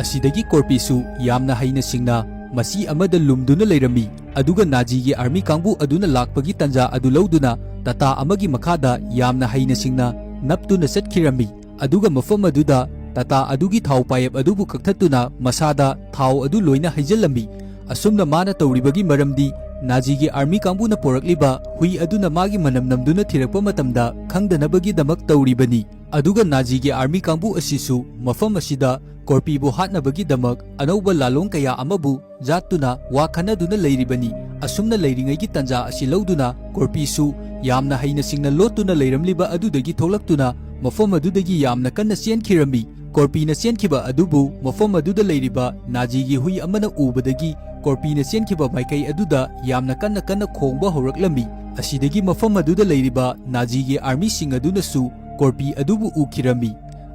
ꯑꯁꯤꯗꯒꯤ ꯀꯣꯔꯄꯤꯁꯨ ꯌꯥꯝꯅ ꯍꯩꯅ ꯁꯤꯡꯅ ꯃꯆꯤ ꯑꯃꯗ ꯂꯨꯝꯗꯨꯅ ꯂꯩꯔꯝꯃꯤ꯫ ꯑꯗꯨꯒ ꯅꯥꯖꯤꯒꯤ ꯑꯥꯔꯃꯤ ꯀꯥꯡꯕꯨ ꯑꯗꯨꯅ ꯂꯥꯛꯄꯒꯤ ꯇꯟꯖꯥ ꯑꯗꯨ ꯂꯧꯗꯨꯅ ꯇꯥꯇꯥ ꯑꯃꯒꯤ ꯃꯈꯥꯗ ꯌꯥꯝꯅ ꯍꯩꯅ ꯁꯤꯡꯅ ꯅꯞꯇꯨꯅ ꯆꯠꯈꯤꯔꯝꯃꯤ꯫ ꯑꯗꯨꯒ ꯃꯐꯝ ꯑꯗꯨꯗ ꯇꯥꯇꯥ ꯑꯗꯨꯒꯤ ꯊꯥꯎ ꯄꯥꯌꯦꯞ ꯑꯗꯨꯕꯨ ꯀꯛꯊꯠꯇꯨꯅ ꯃꯁꯥꯗ ꯊꯥꯎ ꯑꯗꯨ ꯂꯣꯏꯅ ꯍꯩꯖꯤꯜꯂꯝꯃꯤ꯫ ꯑꯁꯨꯝꯅ ꯃꯥꯅ ꯇꯧꯔꯤꯕꯒꯤ ꯃꯔꯝꯗꯤ ꯅꯥꯖꯤꯒꯤ ꯑꯥꯔꯃꯤ ꯀꯥꯡꯕꯨꯅ ꯄꯣꯔꯛꯂꯤꯕ ꯍꯨꯏ ꯑꯗꯨꯅ ꯃꯥꯒꯤ ꯃꯅꯝ ꯅꯝꯗꯨꯅ ꯊꯤꯔꯛꯄ ꯃꯇꯝꯗ ꯈꯪꯗꯅꯕꯒꯤꯗꯃꯛ ꯇꯧꯔꯤꯕꯅꯤ꯫ ꯑꯗꯨꯒ ꯅꯥꯖꯤꯒꯤ ꯑꯥꯔꯃꯤ ꯀꯥꯡꯕꯨ ꯑꯁꯤꯁꯨ ꯃꯐꯝ ꯑꯁꯤꯗ ꯀꯣꯔꯄꯤꯕꯨ ꯍꯥꯠꯅꯕꯒꯤꯗꯃꯛ ꯑꯅꯧꯕ ꯂꯥꯂꯣꯡ ꯀꯌꯥ ꯑꯃꯕꯨ ꯖꯥꯠꯇꯨꯅ ꯋꯥ ꯈꯟꯅꯗꯨꯅ ꯂꯩꯔꯤꯕꯅꯤ꯫ ꯑꯁꯨꯝꯅ ꯂꯩꯔꯤꯉꯩꯒꯤ ꯇꯟꯖꯥ ꯑꯁꯤ ꯂꯧꯗꯨꯅ ꯀꯣꯔꯄꯤꯁꯨ ꯌꯥꯝꯅ ꯍꯩꯅ ꯁꯤꯡꯅ ꯂꯣꯠꯇꯨꯅ ꯂꯩꯔꯝꯂꯤꯕ ꯑꯗꯨꯗꯒꯤ ꯊꯣꯛꯂꯛꯇꯨꯅ ꯃꯐꯝ ꯑꯗꯨꯗꯒꯤ ꯌꯥꯝꯅ ꯀꯟꯅ ꯆꯦꯟꯈꯤꯔꯝꯃꯤ꯫ ꯀꯣꯔꯄꯤꯅ ꯆꯦꯟꯈꯤꯕ ꯑꯗꯨꯕꯨ ꯃꯐꯝ ꯑꯗꯨꯗ ꯂꯩꯔꯤꯕ ꯅꯥꯖꯤꯒꯤ ꯍꯨꯏ ꯑꯃꯅ ꯎꯕꯗꯒꯤ ꯀꯣꯔꯄꯤꯅ ꯆꯦꯟꯈꯤꯕ ꯃꯥꯏꯀꯩ ꯑꯗꯨꯗ ꯌꯥꯝꯅ ꯀꯟꯅ ꯀꯟꯅ ꯈꯣꯡꯕ ꯍꯧꯔꯛꯂꯝꯃꯤ꯫ ꯑꯁꯤꯗꯒꯤ ꯃꯐꯝ ꯑꯗꯨꯗ ꯂꯩꯔꯤꯕ ꯅꯥꯖꯤꯒꯤ ꯑꯥꯔꯃꯤꯁꯤꯡ ꯑꯗꯨꯅꯁꯨ ꯀꯣꯔꯄꯤ ꯑꯗꯨꯕꯨ ꯎꯈꯤꯔꯝꯃꯤ꯫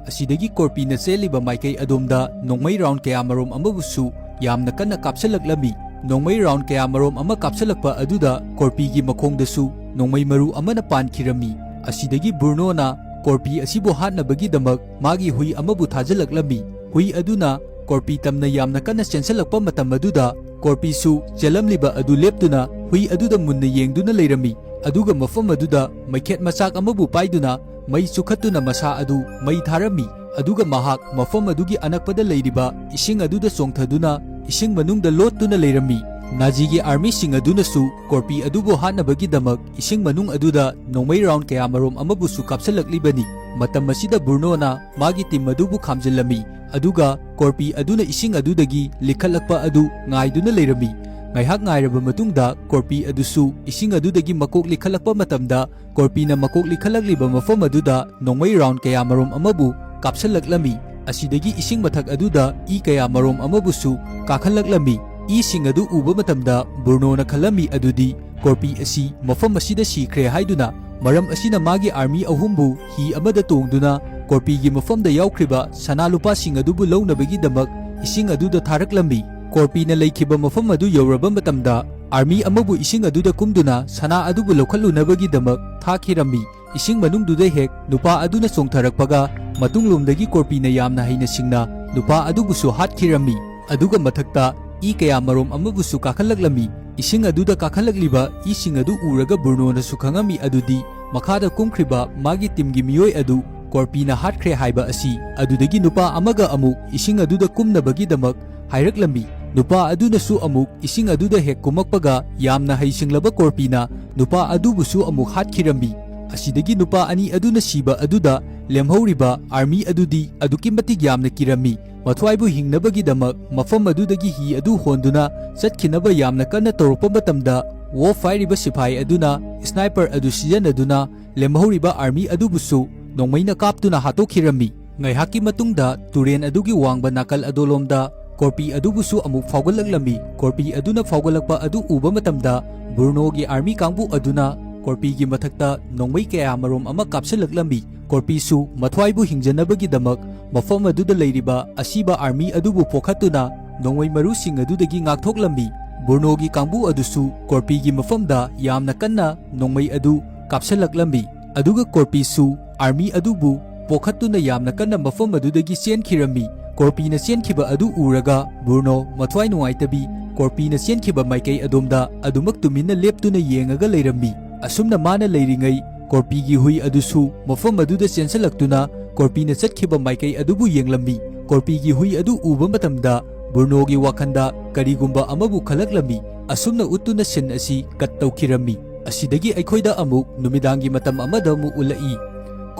ꯑꯁꯤꯗꯒꯤ ꯀꯣꯔꯄꯤꯅ ꯆꯦꯜꯂꯤꯕ ꯃꯥꯏꯀꯩ ꯑꯗꯣꯝꯗ ꯅꯣꯡꯃꯩ ꯔꯥꯎꯟ ꯀꯌꯥ ꯃꯔꯨꯝ ꯑꯃꯕꯨꯁꯨ ꯌꯥꯝꯅ ꯀꯟꯅ ꯀꯥꯞꯁꯤꯜꯂꯛꯂꯝꯃꯤ꯫ ꯅꯣꯡꯃꯩ ꯔꯥꯎꯟ ꯀꯌꯥ ꯃꯔꯨꯝ ꯑꯃ ꯀꯥꯞꯁꯤꯜꯂꯛꯄ ꯑꯗꯨꯗ ꯀꯣꯔꯄꯤꯒꯤ ꯃꯈꯣꯡꯗꯁꯨ ꯅꯣꯡꯃꯩ ꯃꯔꯨ ꯑꯃꯅ ꯄꯥꯟꯈꯤꯔꯝꯃꯤ꯫ ꯑꯁꯤꯗꯒꯤ ꯕ꯭ꯔꯨꯅꯣꯅ ꯀꯣꯔꯄꯤ ꯑꯁꯤꯕꯨ ꯍꯥꯠꯅꯕꯒꯤꯗꯃꯛ ꯃꯥꯒꯤ ꯍꯨꯏ ꯑꯃꯕꯨ ꯊꯥꯖꯤꯜꯂꯛꯂꯝꯃꯤ꯫ ꯍꯨꯏ ꯑꯗꯨꯅ ꯀꯣꯔꯄꯤ ꯇꯝꯅ ꯌꯥꯝꯅ ꯀꯟꯅ ꯆꯦꯟꯁꯤꯜꯂꯛꯄ ꯃꯇꯝ ꯑꯗꯨꯗ ꯀꯣꯔꯄꯤꯁꯨ ꯆꯦꯜꯂꯝꯂꯤꯕ ꯑꯗꯨ ꯂꯦꯞꯇꯨꯅ ꯍꯨꯏ ꯑꯗꯨꯗ ꯃꯨꯟꯅ ꯌꯦꯡꯗꯨꯅ ꯂꯩꯔꯝꯃꯤ꯫ ꯑꯗꯨꯒ ꯃꯐꯝ ꯑꯗꯨꯗ ꯃꯩꯈꯦꯠ ꯃꯆꯥꯛ ꯑꯃꯕꯨ ꯄꯥꯏꯗꯨꯅ ꯃꯩ ꯆꯨꯈꯠꯇꯨꯅ ꯃꯁꯥ ꯑꯗꯨ ꯃꯩ ꯊꯥꯔꯝꯃꯤ꯫ ꯑꯗꯨꯒ ꯃꯍꯥꯛ ꯃꯐꯝ ꯑꯗꯨꯒꯤ ꯑꯅꯛꯄꯗ ꯂꯩꯔꯤꯕ ꯏꯁꯤꯡ ꯑꯗꯨꯗ ꯆꯣꯡꯊꯗꯨꯅ ꯏꯁꯤꯡ ꯃꯅꯨꯡꯗ ꯂꯣꯠꯇꯨꯅ ꯂꯩꯔꯝꯃꯤ꯫ ꯅꯥꯖꯤꯒꯤ ꯑꯥꯔꯃꯤꯁꯤꯡ ꯑꯗꯨꯅꯁꯨ ꯀꯣꯔꯄꯤ ꯑꯗꯨꯕꯨ ꯍꯥꯠꯅꯕꯒꯤꯗꯃꯛ ꯏꯁꯤꯡ ꯃꯅꯨꯡ ꯑꯗꯨꯗ ꯅꯣꯡꯃꯩ ꯔꯥꯎꯟ ꯀꯌꯥ ꯃꯔꯨꯝ ꯑꯃꯕꯨꯁꯨ ꯀꯥꯞꯁꯤꯜꯂꯛꯂꯤꯕꯅꯤ꯫ ꯃꯇꯝ ꯑꯁꯤꯗ ꯕ꯭ꯔꯨꯅꯣꯅ ꯃꯥꯒꯤ ꯇꯤꯝ ꯑꯗꯨꯕꯨ ꯈꯥꯝꯖꯤꯜꯂꯝꯃꯤ, ꯑꯗꯨꯒ ꯀꯣꯔꯄꯤ ꯑꯗꯨꯅ ꯏꯁꯤꯡ ꯑꯗꯨꯗꯒꯤ ꯂꯤꯈꯠꯂꯛꯄ ꯑꯗꯨ ꯉꯥꯏꯗꯨꯅ ꯂꯩꯔꯝꯃꯤ꯫ ꯉꯥꯏꯍꯥꯛ ꯉꯥꯏꯔꯕ ꯃꯇꯨꯡꯗ ꯀꯣꯔꯄꯤ ꯑꯗꯨꯁꯨ ꯏꯁꯤꯡ ꯑꯗꯨꯗꯒꯤ ꯃꯀꯣꯛ ꯂꯤꯈꯠꯂꯛꯄ ꯃꯇꯝꯗ ꯀꯣꯔꯄꯤꯅ ꯃꯀꯣꯛ ꯂꯤꯈꯠꯂꯛꯂꯤꯕ ꯃꯐꯝ ꯑꯗꯨꯗ ꯅꯣꯡꯃꯩ ꯔꯥꯎꯟ ꯀꯌꯥ ꯃꯔꯨꯝ ꯑꯃꯕꯨ ꯀꯥꯞꯁꯤꯜꯂꯛꯂꯝꯃꯤ꯫ ꯑꯁꯤꯗꯒꯤ ꯏꯁꯤꯡ ꯃꯊꯛ ꯑꯗꯨꯗ ꯏ ꯀꯌꯥ ꯃꯔꯨꯝ ꯑꯃꯕꯨꯁꯨ ꯀꯥꯈꯠꯂꯛꯂꯝꯃꯤ꯫ ꯏꯁꯤꯡ ꯑꯗꯨ ꯎꯕ ꯃꯇꯝꯗ ꯕ꯭ꯔꯨꯅꯣꯅ ꯈꯜꯂꯝꯃꯤ ꯑꯗꯨꯗꯤ ꯀꯣꯔꯄꯤ ꯑꯁꯤ ꯃꯐꯝ ꯑꯁꯤꯗ ꯁꯤꯈ꯭ꯔꯦ ꯍꯥꯏꯗꯨꯅ꯫ ꯃꯔꯝ ꯑꯁꯤꯅ ꯃꯥꯒꯤ ꯑꯥꯔꯃꯤ ꯑꯍꯨꯝꯕꯨ ꯍꯤ ꯑꯃꯗ ꯇꯣꯡꯗꯨꯅ ꯀꯣꯔꯄꯤꯒꯤ ꯃꯐꯝꯗ ꯌꯥꯎꯈ꯭ꯔꯤꯕ ꯁꯅꯥ ꯂꯨꯄꯥꯁꯤꯡ ꯑꯗꯨꯕꯨ ꯂꯧꯅꯕꯒꯤꯗꯃꯛ ꯏꯁꯤꯡ ꯑꯗꯨꯗ ꯊꯥꯔꯛꯂꯝꯃꯤ꯫ ꯀꯣꯔꯄꯤꯅ ꯂꯩꯈꯤꯕ ꯃꯐꯝ ꯑꯗꯨ ꯌꯧꯔꯕ ꯃꯇꯝꯗ ꯑꯥꯔꯃꯤ ꯑꯃꯕꯨ ꯏꯁꯤꯡ ꯑꯗꯨꯗ ꯀꯨꯝꯗꯨꯅ ꯁꯅꯥ ꯑꯗꯨꯕꯨ ꯂꯧꯈꯠꯂꯨꯅꯕꯒꯤꯗꯃꯛ ꯊꯥꯈꯤꯔꯝꯃꯤ꯫ ꯏꯁꯤꯡ ꯃꯅꯨꯡꯗꯨꯗ ꯍꯦꯛ ꯅꯨꯄꯥ ꯑꯗꯨꯅ ꯆꯣꯡꯊꯔꯛꯄꯒ ꯃꯇꯨꯡꯂꯣꯝꯗꯒꯤ ꯀꯣꯔꯄꯤꯅ ꯌꯥꯝꯅ ꯍꯩꯅ ꯁꯤꯡꯅ ꯅꯨꯄꯥ ꯑꯗꯨꯕꯨꯁꯨ ꯍꯥꯠꯈꯤꯔꯝꯃꯤ꯫ ꯑꯗꯨꯒ ꯃꯊꯛꯇ ꯏ ꯀꯌꯥ ꯃꯔꯨꯝ ꯑꯃꯕꯨꯁꯨ ꯀꯥꯈꯠꯂꯛꯂꯝꯃꯤ꯫ ꯏꯁꯤꯡ ꯑꯗꯨꯗ ꯀꯥꯈꯠꯂꯛꯂꯤꯕ ꯏꯁꯤꯡ ꯑꯗꯨ ꯎꯔꯒ ꯕ꯭ꯔꯨꯅꯣꯅꯁꯨ ꯈꯪꯉꯝꯃꯤ ꯑꯗꯨꯗꯤ ꯃꯈꯥꯗ ꯀꯨꯝꯈ꯭ꯔꯤꯕ ꯃꯥꯒꯤ ꯇꯤꯝꯒꯤ ꯃꯤꯑꯣꯏ ꯑꯗꯨ ꯀꯣꯔꯄꯤꯅ ꯍꯥꯠꯈ꯭ꯔꯦ ꯍꯥꯏꯕ ꯑꯁꯤ꯫ ꯑꯗꯨꯗꯒꯤ ꯅꯨꯄꯥ ꯑꯃꯒ ꯑꯃꯨꯛ ꯏꯁꯤꯡ ꯑꯗꯨꯗ ꯀꯨꯝꯅꯕꯒꯤꯗꯃꯛ ꯍꯥꯏꯔꯛꯂꯝꯃꯤ꯫ ꯅꯨꯄꯥ ꯑꯗꯨꯅꯁꯨ ꯑꯃꯨꯛ ꯏꯁꯤꯡ ꯑꯗꯨꯗ ꯍꯦꯛ ꯀꯨꯝꯃꯛꯄꯒ ꯌꯥꯝꯅ ꯍꯩꯁꯤꯡꯂꯕ ꯀꯣꯔꯄꯤꯅ ꯅꯨꯄꯥ ꯑꯗꯨꯕꯨꯁꯨ ꯑꯃꯨꯛ ꯍꯥꯠꯈꯤꯔꯝꯃꯤ꯫ ꯑꯁꯤꯗꯒꯤ ꯅꯨꯄꯥ ꯑꯅꯤ ꯑꯗꯨꯅ ꯁꯤꯕ ꯑꯗꯨꯗ ꯂꯦꯝꯍꯧꯔꯤꯕ ꯑꯥꯔꯃꯤ ꯑꯗꯨꯗꯤ ꯑꯗꯨꯛꯀꯤ ꯃꯇꯤꯛ ꯌꯥꯝꯅ ꯀꯤꯔꯝꯃꯤ꯫ ꯃꯊ꯭ꯋꯥꯏꯕꯨ ꯍꯤꯡꯅꯕꯒꯤꯗꯃꯛ ꯃꯐꯝ ꯑꯗꯨꯗꯒꯤ ꯍꯤ ꯑꯗꯨ ꯍꯣꯟꯗꯨꯅ ꯆꯠꯈꯤꯅꯕ ꯌꯥꯝꯅ ꯀꯟꯅ ꯇꯧꯔꯛꯄ ꯃꯇꯝꯗ, ꯋꯣꯜꯐ ꯍꯥꯏꯔꯤꯕ ꯁꯤꯐꯥꯏ ꯑꯗꯨꯅ ꯁ꯭ꯅꯥꯏꯄꯔ ꯑꯗꯨ ꯁꯤꯖꯤꯟꯅꯗꯨꯅ ꯂꯦꯝꯍꯧꯔꯤꯕ ꯑꯥꯔꯃꯤ ꯑꯗꯨꯕꯨꯁꯨ ꯅꯣꯡꯃꯩꯅ ꯀꯥꯞꯇꯨꯅ ꯍꯥꯠꯇꯣꯛꯈꯤꯔꯝꯃꯤ꯫ ꯉꯥꯏꯍꯥꯛꯀꯤ ꯃꯇꯨꯡꯗ ꯇꯨꯔꯦꯟ ꯑꯗꯨꯒꯤ ꯋꯥꯡꯕ ꯅꯥꯀꯜ ꯑꯗꯣꯂꯣꯝꯗ ꯀꯣꯔꯄꯤ ꯑꯗꯨꯕꯨꯁꯨ ꯑꯃꯨꯛ ꯐꯥꯎꯒꯠꯂꯛꯂꯝꯃꯤ꯫ ꯀꯣꯔꯄꯤ ꯑꯗꯨꯅ ꯐꯥꯎꯒꯠꯂꯛꯄ ꯑꯗꯨ ꯎꯕ ꯃꯇꯝꯗ ꯕ꯭ꯔꯨꯅꯣꯒꯤ ꯑꯥꯔꯃꯤ ꯀꯥꯡꯕꯨ ꯑꯗꯨꯅ ꯀꯣꯔꯄꯤꯒꯤ ꯃꯊꯛꯇ ꯅꯣꯡꯃꯩ ꯀꯌꯥ ꯃꯔꯨꯝ ꯑꯃ ꯀꯥꯞꯁꯤꯜꯂꯛꯂꯝꯃꯤ꯫ ꯀꯣꯔꯄꯤꯁꯨ ꯃꯊ꯭ꯋꯥꯏꯕꯨ ꯍꯤꯡꯖꯅꯕꯒꯤꯗꯃꯛ ꯃꯐꯝ ꯑꯗꯨꯗ ꯂꯩꯔꯤꯕ ꯑꯁꯤꯕ ꯑꯥꯔꯃꯤ ꯑꯗꯨꯕꯨ ꯄꯣꯈꯠꯇꯨꯅ ꯅꯣꯡꯃꯩ ꯃꯔꯨꯁꯤꯡ ꯑꯗꯨꯗꯒꯤ ꯉꯥꯛꯊꯣꯛꯂꯝꯃꯤ꯫ ꯕ꯭ꯔꯨꯅꯣꯒꯤ ꯀꯥꯡꯕꯨ ꯑꯗꯨꯁꯨ ꯀꯣꯔꯄꯤꯒꯤ ꯃꯐꯝꯗ ꯌꯥꯝꯅ ꯀꯟꯅ ꯅꯣꯡꯃꯩ ꯑꯗꯨ ꯀꯥꯞꯁꯤꯜꯂꯛꯂꯝꯃꯤ꯫ ꯑꯗꯨꯒ ꯀꯣꯔꯄꯤꯁꯨ ꯑꯥꯔꯃꯤ ꯑꯗꯨꯕꯨ ꯄꯣꯈꯠꯇꯨꯅ ꯌꯥꯝꯅ ꯀꯟꯅ ꯃꯐꯝ ꯑꯗꯨꯗꯒꯤ ꯆꯦꯟꯈꯤꯔꯝꯃꯤ꯫ ꯀꯣꯔꯄꯤꯅ ꯆꯦꯟꯈꯤꯕ ꯑꯗꯨ ꯎꯔꯒ ꯕ꯭ꯔꯨꯅꯣ ꯃꯊ꯭ꯋꯥꯏ ꯅꯨꯡꯉꯥꯏꯇꯕꯤ ꯀꯣꯔꯄꯤꯅ ꯆꯦꯟꯈꯤꯕ ꯃꯥꯏꯀꯩ ꯑꯗꯣꯝꯗ ꯑꯗꯨꯃꯛ ꯇꯨꯃꯤꯟꯅ ꯂꯦꯞꯇꯨꯅ ꯌꯦꯡꯉꯒ ꯂꯩꯔꯝꯃꯤ꯫ ꯑꯁꯨꯝꯅ ꯃꯥꯅ ꯂꯩꯔꯤꯉꯩ ꯀꯣꯔꯄꯤꯒꯤ ꯍꯨꯏ ꯑꯗꯨꯁꯨ ꯃꯐꯝ ꯑꯗꯨꯗ ꯆꯦꯟꯁꯤꯜꯂꯛꯇꯨꯅ ꯀꯣꯔꯄꯤꯅ ꯆꯠꯈꯤꯕ ꯃꯥꯏꯀꯩ ꯑꯗꯨꯕꯨ ꯌꯦꯡꯂꯝꯃꯤ꯫ ꯀꯣꯔꯄꯤꯒꯤ ꯍꯨꯏ ꯑꯗꯨ ꯎꯕ ꯃꯇꯝꯗ ꯕ꯭ꯔꯨꯅꯣꯒꯤ ꯋꯥꯈꯜꯗ ꯀꯔꯤꯒꯨꯝꯕ ꯑꯃꯕꯨ ꯈꯜꯂꯛꯂꯝꯃꯤ꯫ ꯑꯁꯨꯝꯅ ꯎꯠꯇꯨꯅ ꯁꯤꯟ ꯑꯁꯤ ꯀꯠ ꯇꯧꯈꯤꯔꯝꯃꯤ꯫ ꯑꯁꯤꯗꯒꯤ ꯑꯩꯈꯣꯏꯗ ꯑꯃꯨꯛ ꯅꯨꯃꯤꯗꯥꯡꯒꯤ ꯃꯇꯝ ꯑꯃꯗ ꯑꯃꯨꯛ ꯎꯠꯂꯛꯏ꯫